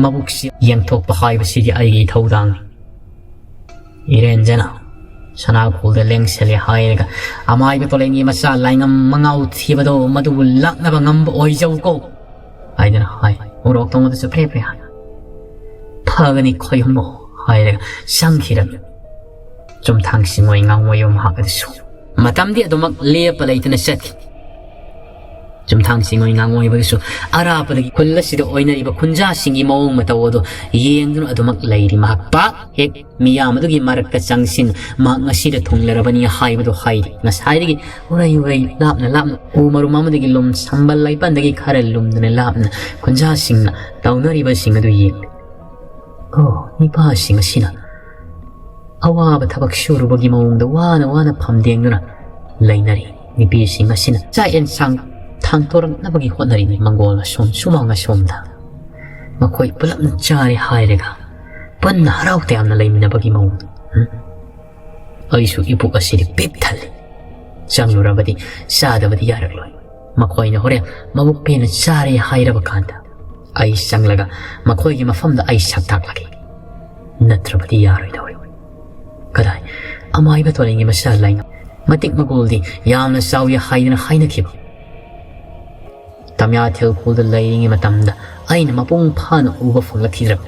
ꯃꯕꯨꯛꯁꯤ ꯌꯦꯡꯊꯣꯛꯄ ꯍꯥꯏꯕꯁꯤꯗꯤ ꯑꯩꯒꯤ ꯏꯊꯧꯗꯥꯡꯅꯤ꯫ ꯏꯔꯦꯟꯖꯅ ꯁꯅꯥꯈꯣꯜꯗ ꯂꯦꯡꯁꯜꯂꯦ ꯍꯥꯏꯔꯒ ꯑꯃꯥꯏꯕ ꯇꯣꯂꯦꯟꯒꯤ ꯃꯆꯥ ꯂꯥꯏꯉꯝ ꯃꯉꯥꯎ ꯊꯤꯕꯗꯣ ꯃꯗꯨꯕꯨ ꯂꯥꯛꯅꯕ ꯉꯝꯕ ꯑꯣꯏꯖꯧꯀꯣ ꯍꯥꯏꯗꯅ ꯍꯥꯏ꯫ ꯎꯔꯣꯛ ꯇꯣꯡꯕꯗꯁꯨ ꯐ꯭ꯔꯦ ꯐ꯭ꯔꯦ ꯍꯥꯏ꯫ "ꯐꯒꯅꯤ ꯈꯣꯏꯍꯨꯝꯃꯣ" ꯍꯥꯏꯔꯒ ꯆꯪꯈꯤꯔꯝꯃꯤ꯫ ꯆꯨꯝꯊꯥꯡ ꯆꯤꯡꯉꯣꯏ ꯉꯥꯡꯉꯣꯏꯕ ꯃꯍꯥꯛ ꯑꯗꯨꯁꯨ ꯃꯇꯝꯗꯤ ꯑꯗꯨꯃꯛ ꯂꯦꯞꯄ ꯂꯩꯇꯅ ꯆꯠꯈꯤ꯫ ꯆꯨꯝꯊꯥꯡ ꯆꯤꯡꯉꯣꯏ ꯉꯥꯡꯉꯣꯏꯕꯒꯤꯁꯨ ꯑꯔꯥꯞꯄꯗꯒꯤ ꯈꯨꯜ ꯑꯁꯤꯗ ꯑꯣꯏꯅꯔꯤꯕ ꯈꯨꯟꯖꯥꯁꯤꯡꯒꯤ ꯃꯑꯣꯡ ꯃꯇꯧ ꯑꯗꯨ ꯌꯦꯡꯗꯨꯅ ꯑꯗꯨꯃꯛ ꯂꯩꯔꯤ꯫ ꯃꯍꯥꯛ ꯄꯥꯛ ꯍꯦꯛ ꯃꯤꯌꯥꯝ ꯑꯗꯨꯒꯤ ꯃꯔꯛꯇ ꯆꯪꯁꯤꯟ, ꯃꯍꯥꯛ ꯉꯁꯤꯗ ꯊꯨꯡꯂꯔꯕꯅꯤ ꯍꯥꯏꯕꯗꯨ ꯍꯥꯏꯔꯤ꯫ ꯉꯁꯥꯏꯗꯒꯤ ꯎꯔꯩ ꯎꯔꯩ, ꯂꯥꯞꯅ ꯂꯥꯞꯅ, ꯎ ꯃꯔꯨꯝ ꯑꯃꯗꯒꯤ ꯂꯨꯝ, ꯁꯝꯕꯜ ꯂꯩꯄꯟꯗꯒꯤ ꯈꯔ ꯂꯨꯝꯗꯨꯅ ꯂꯥꯞꯅ ꯈꯨꯟꯖꯥꯁꯤꯡꯅ ꯇꯧꯅꯔꯤꯕꯁꯤꯡ ꯑꯗꯨ ꯌꯦꯡꯂꯤ꯫ ꯑꯣ, ꯅꯤꯄꯥꯁꯤꯡ ꯑꯁꯤꯅ ꯑꯋꯥꯕ ꯊꯕꯛ ꯁꯨꯔꯨꯕꯒꯤ ꯃꯑꯣꯡꯗ ꯋꯥꯅ ꯋꯥꯅ ꯐꯝꯗꯦꯡꯗꯨꯅ ꯂꯩꯅꯔꯤ꯫ ꯅꯨꯄꯤꯁꯤꯡ ꯑꯁꯤꯅ ꯆꯥꯛ ꯑꯦꯟꯁꯥꯡ ꯊꯥꯡꯊꯣꯔꯛꯅꯕꯒꯤ ꯍꯣꯠꯅꯔꯤꯅꯤ꯫ ꯃꯪꯒꯣꯜ ꯑꯁꯣꯝ, ꯁꯨꯃꯥꯡ ꯑꯁꯣꯝꯗ ꯃꯈꯣꯏ ꯄꯨꯂꯞꯅ ꯆꯥꯔꯦ ꯍꯥꯏꯔꯒ ꯄꯨꯟꯅ ꯍꯔꯥꯎ ꯇꯌꯥꯝꯅ ꯂꯩꯃꯤꯟꯅꯕꯒꯤ ꯃꯑꯣꯡꯗ꯫ ꯎꯝ? ꯑꯩꯁꯨ ꯏꯄꯨꯛ ꯑꯁꯤꯗꯤ ꯄꯤꯛ ꯊꯜꯂꯤ꯫ ꯆꯪꯂꯨꯔꯕꯗꯤ ꯆꯥꯗꯕꯗꯤ ꯌꯥꯔꯛꯂꯣꯏ꯫ ꯃꯈꯣꯏꯅ ꯍꯣꯔꯦꯟ ꯃꯕꯨꯛ ꯄꯦꯟꯅ ꯆꯥꯔꯦ ꯍꯥꯏꯔꯕ ꯀꯥꯟꯗ ꯑꯩ ꯆꯪꯂꯒ ꯃꯈꯣꯏꯒꯤ ꯃꯐꯝꯗ ꯑꯩ ꯁꯛ ꯇꯥꯛꯂꯒꯦ꯫ ꯅꯠꯇ꯭ꯔꯕꯗꯤ ꯌꯥꯔꯣꯏꯗꯧꯔꯤ꯫ ꯀꯗꯥꯏ, ꯑꯃꯥꯏꯕ ꯇꯣꯔꯦꯟꯒꯤ ꯃꯆꯥ ꯂꯥꯏꯉꯝ ꯃꯇꯤꯛ ꯃꯒꯨꯜꯗꯤ ꯌꯥꯝꯅ ꯆꯥꯎꯏ ꯍꯥꯏꯗꯅ ꯍꯥꯏꯅꯈꯤꯕ꯫ ꯇꯃꯤꯌꯥꯊꯦꯜ ꯈꯨꯜꯗ ꯂꯩꯔꯤꯉꯩ ꯃꯇꯝꯗ ꯑꯩꯅ ꯃꯄꯨꯡ ꯐꯥꯅ ꯎꯕ ꯐꯪꯂꯛꯈꯤꯗ꯭ꯔꯕ꯫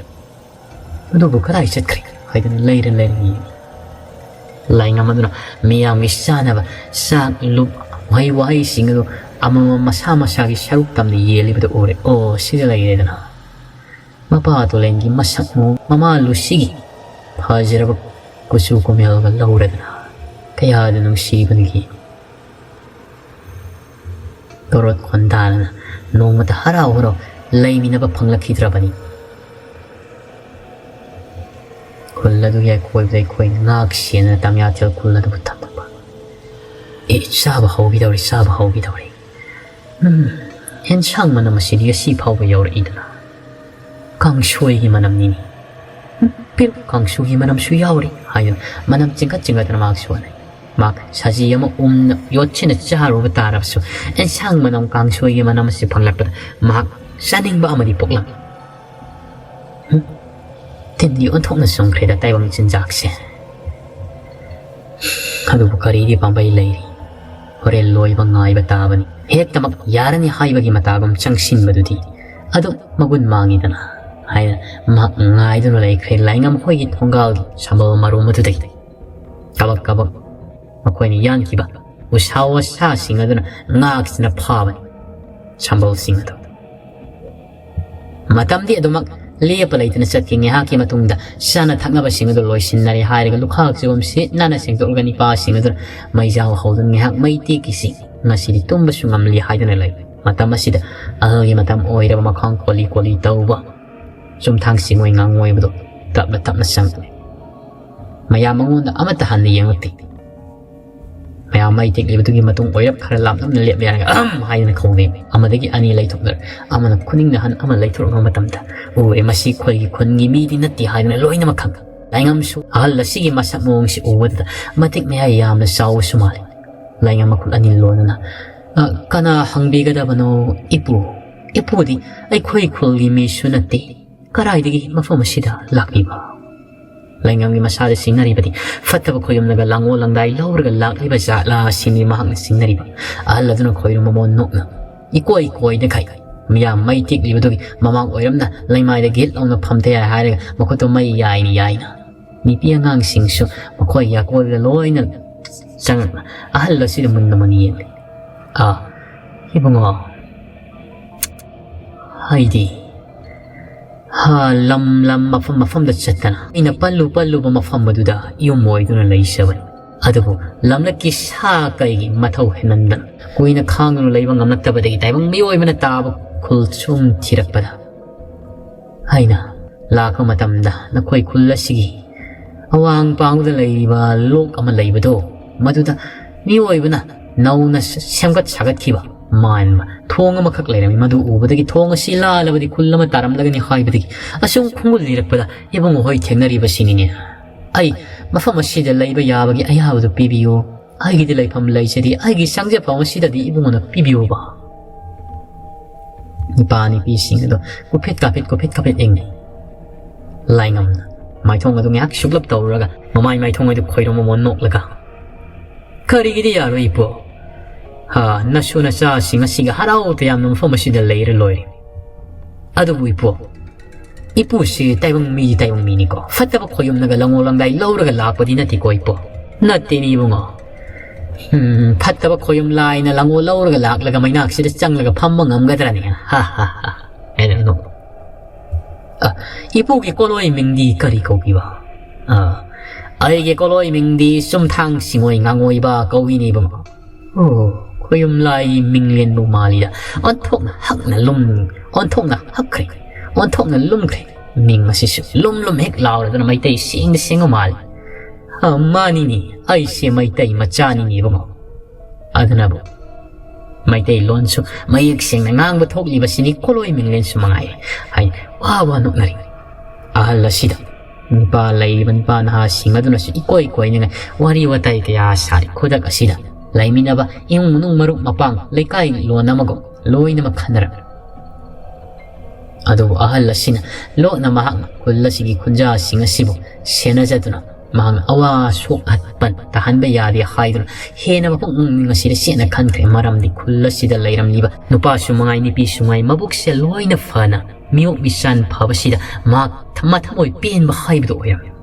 ꯑꯗꯨꯕꯨ ꯀꯗꯥꯏ ꯆꯠꯈ꯭ꯔꯦ ꯍꯥꯏꯗꯅ ꯂꯩꯔ ꯂꯩꯔ ꯌꯦꯡꯏ꯫ ꯂꯥꯏꯉꯝ ꯑꯗꯨꯅ ꯃꯤꯌꯥꯝꯒꯤ ꯆꯥꯅꯕ ꯆꯥꯛ, ꯂꯨꯞ, ꯎꯍꯩ ꯋꯥꯍꯩꯁꯤꯡ ꯑꯗꯨ ꯑꯃꯃꯝ ꯃꯁꯥ ꯃꯁꯥꯒꯤ ꯁꯔꯨꯛ ꯇꯝꯅ ꯌꯦꯜꯂꯤꯕꯗꯨ ꯎꯔꯦ꯫ ꯑꯣ, ꯁꯤꯗ ꯂꯩꯔꯦꯗꯅ꯫ ꯃꯄꯥ ꯇꯣꯂꯦꯟꯒꯤ ꯃꯁꯛ ꯃꯑꯣꯡ, ꯃꯃꯥ ꯂꯨꯁꯤꯒꯤ ꯐꯖꯔꯕ ꯀꯨꯆꯨ ꯀꯨꯃꯦꯜꯒ ꯂꯧꯔꯗꯅ ꯀꯌꯥꯗ ꯅꯨꯡꯁꯤꯕꯅꯤꯒꯤ꯫ ꯇꯣꯔꯣꯠ ꯈꯣꯟꯗꯥꯗꯅ ꯅꯣꯡꯃꯇ ꯍꯔꯥꯎ ꯍꯔꯥꯎ ꯂꯩꯃꯤꯟꯅꯕ ꯐꯪꯂꯛꯈꯤꯗ꯭ꯔꯕꯅꯤ꯫ ꯈꯨꯜ ꯑꯗꯨꯒꯤ ꯑꯀꯣꯏꯕꯗ ꯑꯩꯈꯣꯏꯅ ꯉꯥꯛ ꯁꯦꯟꯅ ꯇꯃꯤꯌꯥꯊꯦꯜ ꯈꯨꯜ ꯑꯗꯨꯕꯨ ꯊꯝꯃꯛꯄ꯫ ꯑꯦ, ꯆꯥꯕ ꯍꯧꯈꯤꯗꯧꯔꯦ, ꯆꯥꯕ ꯍꯧꯈꯤꯗꯧꯔꯦ꯫ ꯎꯝ, ꯑꯦꯟꯁꯥꯡ ꯃꯅꯝ ꯑꯁꯤꯗꯤ ꯉꯁꯤ ꯐꯥꯎꯕ ꯌꯧꯔꯛꯏꯗꯅ꯫ ꯀꯥꯡꯁꯣꯏꯒꯤ ꯃꯅꯝꯅꯤꯅꯤ꯫ ꯎꯝ, ꯄꯦꯔꯨꯛ ꯀꯥꯡꯁꯨꯒꯤ ꯃꯅꯝꯁꯨ ꯌꯥꯎꯔꯤ ꯍꯥꯏꯗꯨꯅ ꯃꯅꯝ ꯆꯤꯡꯈꯠ ꯆꯤꯡꯈꯠꯇꯅ ꯃꯍꯥꯛꯁꯨ ꯍꯣꯠꯅꯩ꯫ ꯃꯍꯥꯛ ꯁꯖꯤ ꯑꯃ ꯎꯝꯅ ꯌꯣꯠꯁꯤꯟꯅ ꯆꯥꯔꯨꯕ ꯇꯥꯔꯕꯁꯨ ꯑꯦꯟꯁꯥꯡ ꯃꯅꯝ, ꯀꯥꯡꯁꯣꯏꯒꯤ ꯃꯅꯝ ꯑꯁꯤ ꯐꯪꯂꯛꯄꯗ ꯃꯍꯥꯛ ꯆꯥꯅꯤꯡꯕ ꯑꯃꯗꯤ ꯄꯣꯛꯂꯝꯃꯤ꯫ ꯎꯝ, ꯇꯤꯟꯗꯤ ꯑꯣꯟꯊꯣꯛꯅ ꯆꯨꯝꯈ꯭ꯔꯦꯗ ꯇꯥꯏꯕꯪ ꯆꯤꯟꯖꯥꯛꯁꯦ꯫ ꯑꯗꯨꯕꯨ ꯀꯔꯤꯗꯤ ꯄꯥꯝꯕꯩ ꯂꯩꯔꯤ? ꯍꯣꯔꯦꯟ ꯂꯣꯏꯕ ꯉꯥꯏꯕ ꯇꯥꯕꯅꯤ꯫ ꯍꯦꯛꯇꯃꯛ ꯌꯥꯔꯅꯤ ꯍꯥꯏꯕꯒꯤ ꯃꯇꯥꯒꯨꯝ ꯆꯪꯁꯤꯟꯕꯗꯨꯗꯤ ꯑꯗꯨꯝ ꯃꯒꯨꯟ ꯃꯥꯡꯉꯤꯗꯅ ꯍꯥꯏꯅ ꯃꯍꯥꯛ ꯉꯥꯏꯗꯨꯅ ꯂꯩꯈ꯭ꯔꯦ꯫ ꯂꯥꯏꯉꯝ ꯃꯈꯣꯏꯒꯤ ꯊꯣꯡꯒꯥꯜꯒꯤ ꯁꯝꯕꯜ ꯃꯔꯨꯝ ꯑꯗꯨꯗꯒꯤ ꯀꯕꯛ ꯀꯕꯛ ꯃꯈꯣꯏꯅ ꯌꯥꯟꯈꯤꯕ ꯎꯁꯥ ꯋꯥꯁꯥꯁꯤꯡ ꯑꯗꯨꯅ ꯉꯥꯛꯇꯨꯅ ꯐꯥꯕꯅꯤ ꯁꯝꯕꯜꯁꯤꯡ ꯑꯗꯨ꯫ ꯃꯇꯝꯗꯤ ꯑꯗꯨꯃꯛ ꯂꯦꯞꯄ ꯂꯩꯇꯅ ꯆꯠꯈꯤ꯫ ꯉꯥꯏꯍꯥꯛꯀꯤ ꯃꯇꯨꯡꯗ ꯆꯥꯅ ꯊꯛꯅꯕꯁꯤꯡ ꯑꯗꯨ ꯂꯣꯏꯁꯤꯟꯅꯔꯦ ꯍꯥꯏꯔꯒ ꯂꯨꯈꯥꯛꯁꯤꯒꯨꯝ ꯁꯤꯠ ꯅꯥꯟꯅ ꯁꯦꯡꯗꯣꯛꯂꯒ ꯅꯤꯄꯥꯁꯤꯡ ꯑꯗꯨꯅ ꯃꯩꯖꯥꯎ ꯍꯧꯗꯨꯅ ꯉꯥꯏꯍꯥꯛ ꯃꯩ ꯇꯦꯛꯈꯤꯁꯤ, ꯉꯁꯤꯗꯤ ꯇꯨꯝꯕꯁꯨ ꯉꯝꯂꯤ ꯍꯥꯏꯗꯨꯅ ꯂꯩ꯫ ꯃꯇꯝ ꯑꯁꯤꯗ ꯑꯍꯜꯒꯤ ꯃꯇꯝ ꯑꯣꯏꯔꯕ ꯃꯈꯥꯡ ꯀꯣꯂꯤ ꯀꯣꯂꯤ ꯇꯧꯕ ꯆꯨꯝꯊꯥꯡ ꯆꯤꯡꯉꯣꯏ ꯉꯥꯡꯉꯣꯏꯕꯗꯨ ꯇꯞꯅ ꯇꯞꯅ ꯆꯪꯂꯛꯂꯦ꯫ ꯃꯌꯥꯝ ꯃꯉꯣꯟꯗ ꯑꯃꯠꯇ ꯍꯟꯅ ꯌꯦꯡꯂꯛꯇꯦ꯫ ꯃꯌꯥꯝ ꯃꯩ ꯇꯦꯛꯂꯤꯕꯗꯨꯒꯤ ꯃꯇꯨꯡ ꯑꯣꯏꯔꯞ ꯈꯔ ꯂꯥꯞꯂꯞꯅ ꯂꯦꯞ ꯂꯩꯔꯒ "ꯑꯍꯝ" ꯍꯥꯏꯗꯅ ꯈꯧꯅꯩ꯫ ꯑꯃꯗꯒꯤ ꯑꯅꯤ ꯂꯩꯊꯣꯛꯅꯔꯦ꯫ ꯑꯃꯅ ꯈꯨꯅꯤꯡꯅ ꯍꯟ ꯑꯃ ꯂꯩꯊꯣꯛꯂꯛꯄ ꯃꯇꯝꯗ ꯎꯔꯦ, ꯃꯁꯤ ꯑꯩꯈꯣꯏꯒꯤ ꯈꯨꯟꯒꯤ ꯃꯤꯗꯤ ꯅꯠꯇꯦ ꯍꯥꯏꯗꯅ ꯂꯣꯏꯅꯃꯛ ꯈꯪ꯫ ꯂꯥꯏꯉꯝꯁꯨ ꯑꯍꯜ ꯑꯁꯤꯒꯤ ꯃꯁꯛ ꯃꯑꯣꯡꯁꯤ ꯎꯕꯗꯨꯗ ꯃꯇꯤꯛ ꯃꯌꯥꯏ ꯌꯥꯝꯅ ꯆꯥꯎꯕꯁꯨ ꯃꯥꯜꯂꯤ꯫ ꯂꯥꯏꯉꯝ ꯃꯈꯨꯠ ꯑꯅꯤ ꯂꯣꯟꯗꯨꯅ, "ꯑ, ꯀꯅꯥ ꯍꯪꯕꯤꯒꯗꯕꯅꯣ ꯏꯄꯨ? ꯏꯄꯨꯗꯤ ꯑꯩꯈꯣꯏ ꯈꯨꯜꯒꯤ ꯃꯤꯁꯨ ꯅꯠꯇꯦ꯫ ꯀꯗꯥꯏꯗꯒꯤ ꯃꯐꯝ ꯑꯁꯤꯗ ꯂꯥꯛꯂꯤꯕ?" ꯂꯥꯏꯉꯝꯒꯤ ꯃꯁꯥꯗ ꯆꯤꯡꯅꯔꯤꯕꯗꯤ ꯐꯠꯇꯕ ꯈꯣꯏꯔꯨꯝꯂꯒ ꯂꯥꯡꯑꯣ ꯂꯥꯡꯗꯥꯏ ꯂꯧꯔꯒ ꯂꯥꯛꯂꯤꯕ ꯖꯥꯠꯂꯥ ꯁꯤꯅꯤ ꯃꯍꯥꯛꯅ ꯆꯤꯡꯅꯔꯤꯕ꯫ ꯑꯍꯜ ꯑꯗꯨꯅ ꯈꯣꯏꯔꯨꯝ ꯃꯃꯣꯟ ꯅꯣꯛꯅ, ꯏꯀꯣꯏ ꯀꯣꯏꯅꯈꯩ ꯃꯤꯌꯥꯝ ꯃꯩ ꯇꯤꯛꯂꯤꯕꯗꯨꯒꯤ ꯃꯃꯥꯡ ꯑꯣꯏꯔꯝꯅ ꯂꯩꯃꯥꯏꯗ ꯒꯤꯠ ꯂꯥꯎꯅ ꯐꯝꯊ ꯌꯥꯏ ꯍꯥꯏꯔꯒ ꯃꯈꯨꯠꯇꯨ ꯃꯩ ꯌꯥꯏꯅ ꯌꯥꯏꯅ꯫ ꯅꯨꯄꯤ ꯑꯉꯥꯡꯁꯤꯡꯁꯨ ꯃꯈꯣꯏꯒꯤ ꯑꯀꯣꯏꯕꯗ ꯂꯣꯏꯅ ꯆꯪꯂꯛꯅ ꯑꯍꯜ ꯑꯁꯤꯗ ꯃꯨꯟꯅ ꯃꯨꯟꯅ ꯌꯦꯡꯂꯤ꯫ "ꯑꯥ, ꯏꯕꯨꯡꯉꯣ, ꯍꯥꯏꯗꯤ, ꯍꯥ, ꯂꯝ ꯂꯝ, ꯃꯐꯝ ꯃꯐꯝꯗ ꯆꯠꯇꯅ ꯑꯩꯅ ꯄꯜꯂꯨ ꯄꯜꯂꯨꯕ ꯃꯐꯝ ꯑꯗꯨꯗ ꯌꯨꯝ ꯑꯣꯏꯗꯨꯅ ꯂꯩꯖꯕꯅꯤ꯫ ꯑꯗꯨꯕꯨ ꯂꯝꯂꯛꯀꯤ ꯁꯥ ꯀꯩꯒꯤ ꯃꯊꯧ ꯍꯦꯟꯃꯟꯗꯅ ꯀꯨꯏꯅ ꯈꯥꯡꯗꯨꯅ ꯂꯩꯕ ꯉꯝꯂꯛꯇꯕꯗꯒꯤ ꯇꯥꯏꯕꯪ ꯃꯤꯑꯣꯏꯕꯅ ꯇꯥꯕ ꯈꯨꯜꯁꯨꯝ ꯊꯤꯔꯛꯄꯗ ꯑꯩꯅ ꯂꯥꯛꯄ ꯃꯇꯝꯗ ꯅꯈꯣꯏ ꯈꯨꯜ ꯑꯁꯤꯒꯤ ꯑꯋꯥꯡ ꯄꯥꯡꯗ ꯂꯩꯔꯤꯕ ꯂꯣꯛ ꯑꯃ ꯂꯩꯕꯗꯣ, ꯃꯗꯨꯗ ꯃꯤꯑꯣꯏꯕꯅ ꯅꯧꯅ ꯁꯦꯝꯒꯠ ꯁꯥꯒꯠꯈꯤꯕ ꯃꯥꯟꯕ ꯊꯣꯡ ꯑꯃꯈꯛ ꯂꯩꯔꯝꯃꯤ꯫ ꯃꯗꯨ ꯎꯕꯗꯒꯤ ꯊꯣꯡ ꯑꯁꯤ ꯂꯥꯜꯂꯕꯗꯤ ꯈꯨꯜ ꯑꯃ ꯇꯥꯔꯝꯂꯒꯅꯤ ꯍꯥꯏꯕꯗꯒꯤ ꯑꯁꯨꯝ ꯈꯣꯡꯒꯨꯜ ꯂꯤꯔꯛꯄꯗ ꯏꯕꯨꯡꯉꯣ ꯍꯣꯏ ꯊꯦꯡꯅꯔꯤꯕꯁꯤꯅꯤꯅꯦ꯫ ꯑꯩ ꯃꯐꯝ ꯑꯁꯤꯗ ꯂꯩꯕ ꯌꯥꯕꯒꯤ ꯑꯌꯥꯕꯗꯨ ꯄꯤꯕꯤꯌꯨ꯫ ꯑꯩꯒꯤꯗꯤ ꯂꯩꯐꯝ ꯂꯩꯖꯗꯦ꯫ ꯑꯩꯒꯤ ꯆꯪꯖꯐꯝ ꯑꯁꯤꯗꯗꯤ ꯏꯕꯨꯡꯉꯣꯅ ꯄꯤꯕꯤꯌꯨꯕ꯫ ꯅꯨꯄꯥ ꯅꯨꯄꯤꯁꯤꯡ ꯑꯗꯣ ꯀꯨꯐꯦꯠ ꯀꯥꯐꯦꯠ ꯀꯨꯐꯦꯠ ꯀꯥꯐꯦꯠ ꯌꯦꯡꯅꯩ꯫ ꯂꯥꯏꯉꯝꯅ ꯃꯥꯏꯊꯣꯡ ꯑꯗꯨ ꯉꯥꯏꯍꯥꯛ ꯁꯨꯞꯂꯞ ꯇꯧꯔꯒ ꯃꯃꯥꯏ ꯃꯥꯏꯊꯣꯡ ꯑꯗꯨ ꯈꯣꯏꯔꯣꯝ ꯑꯃ ꯅꯣꯛꯂꯒ, "ꯀꯔꯤꯒꯤꯗꯤ ꯌꯥꯔꯣꯏ ꯏꯄꯨ? ꯍꯥ, ꯅꯁꯨ ꯅꯆꯥꯁꯤꯡ ꯑꯁꯤꯒ ꯍꯔꯥꯎ ꯇꯌꯥꯝꯅ ꯃꯐꯝ ꯑꯁꯤꯗ ꯂꯩꯔ ꯂꯣꯏꯔꯦ꯫ ꯑꯗꯨꯕꯨ ꯏꯄꯨ, ꯏꯄꯨꯁꯤ ꯇꯥꯏꯕꯪ ꯃꯤꯗꯤ ꯇꯥꯏꯕꯪ ꯃꯤꯅꯤꯀꯣ꯫ ꯐꯠꯇꯕ ꯈꯣꯌꯨꯝꯅꯒ ꯂꯪꯉꯣ ꯂꯪꯗꯥꯏ ꯂꯧꯔꯒ ꯂꯥꯛꯄꯗꯤ ꯅꯠꯇꯦꯀꯣ ꯏꯄꯨ꯫ ꯅꯠꯇꯦꯅꯦ ꯏꯕꯨꯡꯉꯣ꯫ ꯎꯝ, ꯐꯠꯇꯕ ꯈꯣꯌꯨꯝ ꯂꯥꯏꯅ ꯂꯪꯉꯣ ꯂꯧꯔꯒ ꯂꯥꯛꯂꯒ ꯃꯩꯅꯥꯛꯁꯤꯗ ꯆꯪꯂꯒ ꯐꯝꯕ ꯉꯝꯒꯗ꯭ꯔꯅꯦ? ꯍꯥ, ꯍꯥ, ꯍꯥ," ꯍꯥꯏꯅ ꯅꯣꯛ꯫ "ꯑ, ꯏꯄꯨꯒꯤ ꯀꯣꯂꯣꯏ ꯃꯤꯡꯗꯤ ꯀꯔꯤ ꯀꯧꯕꯤꯕ?" "ꯑ, ꯑꯩꯒꯤ ꯀꯣꯂꯣꯏ ꯃꯤꯡꯗꯤ ꯆꯨꯝꯊꯥꯡ ꯁꯤꯡꯉꯣꯏ ꯉꯥꯉꯣꯏꯕ ꯀꯧꯏꯅꯦ ꯏꯕꯨꯡꯉꯣ꯫ ꯑꯣ, ꯈꯣꯌꯨꯝ ꯂꯥꯏꯒꯤ ꯃꯤꯡꯂꯦꯟꯕꯨ ꯃꯥꯜꯂꯤꯗ꯫ ꯑꯣꯟꯊꯣꯛꯅ ꯍꯛꯅ ꯂꯨꯝ-, ꯑꯣꯟꯊꯣꯛꯅ ꯍꯛꯈ꯭ꯔꯦ, ꯑꯣꯟꯊꯣꯛꯅ ꯂꯨꯝꯈ꯭ꯔꯦ ꯃꯤꯡ ꯑꯁꯤꯁꯨ꯫ ꯂꯨꯝ ꯂꯨꯝ ꯍꯦꯛ ꯂꯥꯎꯔꯗꯅ ꯃꯩꯇꯩ ꯁꯦꯡꯗ ꯁꯦꯡꯕ ꯃꯥꯜꯂꯤ꯫ ꯑ, ꯃꯥꯅꯤꯅꯦ, ꯑꯩꯁꯦ ꯃꯩꯇꯩ ꯃꯆꯥꯅꯤꯅꯦ ꯏꯕꯨꯡꯉꯣ꯫ ꯑꯗꯨꯅꯕꯨ ꯃꯩꯇꯩꯂꯣꯟꯁꯨ ꯃꯌꯦꯛ ꯁꯦꯡꯅ ꯉꯥꯡꯕ ꯊꯣꯛꯂꯤꯕꯁꯤꯅꯤ ꯀꯣꯂꯣꯏ ꯃꯤꯡꯂꯦꯟꯁꯨ ꯃꯉꯥꯏꯔꯦ" ꯍꯥꯏꯅ ꯋꯥ ꯋꯥ ꯅꯣꯛꯅꯔꯤ꯫ ꯑꯍꯜ ꯑꯁꯤꯗ ꯅꯨꯄꯥ ꯂꯩꯔꯤꯕ ꯅꯨꯄꯥ ꯅꯍꯥꯁꯤꯡ ꯑꯗꯨꯅꯁꯨ ꯏꯀꯣꯏ ꯀꯣꯏꯅꯉꯥꯏ ꯋꯥꯔꯤ ꯋꯥꯇꯥꯏ ꯀꯌꯥ ꯁꯥꯔꯤ꯫ ꯈꯨꯗꯛ ꯑꯁꯤꯗ ꯂꯩꯃꯤꯟꯅꯕ ꯏꯃꯨꯡ ꯃꯅꯨꯡ ꯃꯔꯨꯞ ꯃꯄꯥꯡ ꯂꯩꯀꯥꯏ ꯂꯣꯟ ꯑꯃꯒꯨꯝ ꯂꯣꯏꯅꯃꯛ ꯈꯟꯅꯔꯝꯃꯤ꯫ ꯑꯗꯨꯕꯨ ꯑꯍꯜ ꯑꯁꯤꯅ ꯂꯣꯠꯅ ꯃꯍꯥꯛꯅ ꯈꯨꯜ ꯑꯁꯤꯒꯤ ꯈꯨꯟꯖꯥꯁꯤꯡ ꯑꯁꯤꯕꯨ ꯁꯦꯟꯅꯖꯗꯨꯅ ꯃꯍꯥꯛꯅ ꯑꯋꯥ ꯑꯁꯣꯛ ꯑꯄꯟ ꯇꯥꯍꯟꯕ ꯌꯥꯗꯦ ꯍꯥꯏꯗꯨꯅ ꯍꯦꯟꯅ ꯃꯄꯨꯛꯅꯤꯡ ꯑꯁꯤꯗ ꯆꯦꯠꯅ ꯈꯟꯈ꯭ꯔꯦ꯫ ꯃꯔꯝꯗꯤ ꯈꯨꯜ ꯑꯁꯤꯗ ꯂꯩꯔꯝꯂꯤꯕ ꯅꯨꯄꯥꯁꯨ ꯃꯉꯥꯏ, ꯅꯨꯄꯤꯁꯨ ꯃꯉꯥꯏ, ꯃꯕꯨꯛꯁꯦ ꯂꯣꯏꯅ ꯐꯅ ꯃꯤꯑꯣꯛ ꯃꯤꯆꯥꯟ ꯐꯕꯁꯤꯗ ꯃꯍꯥꯛ ꯃꯊꯃꯣꯏ ꯄꯦꯟꯕ ꯍꯥꯏꯕꯗꯨ ꯑꯣꯏꯔꯝꯃꯤ꯫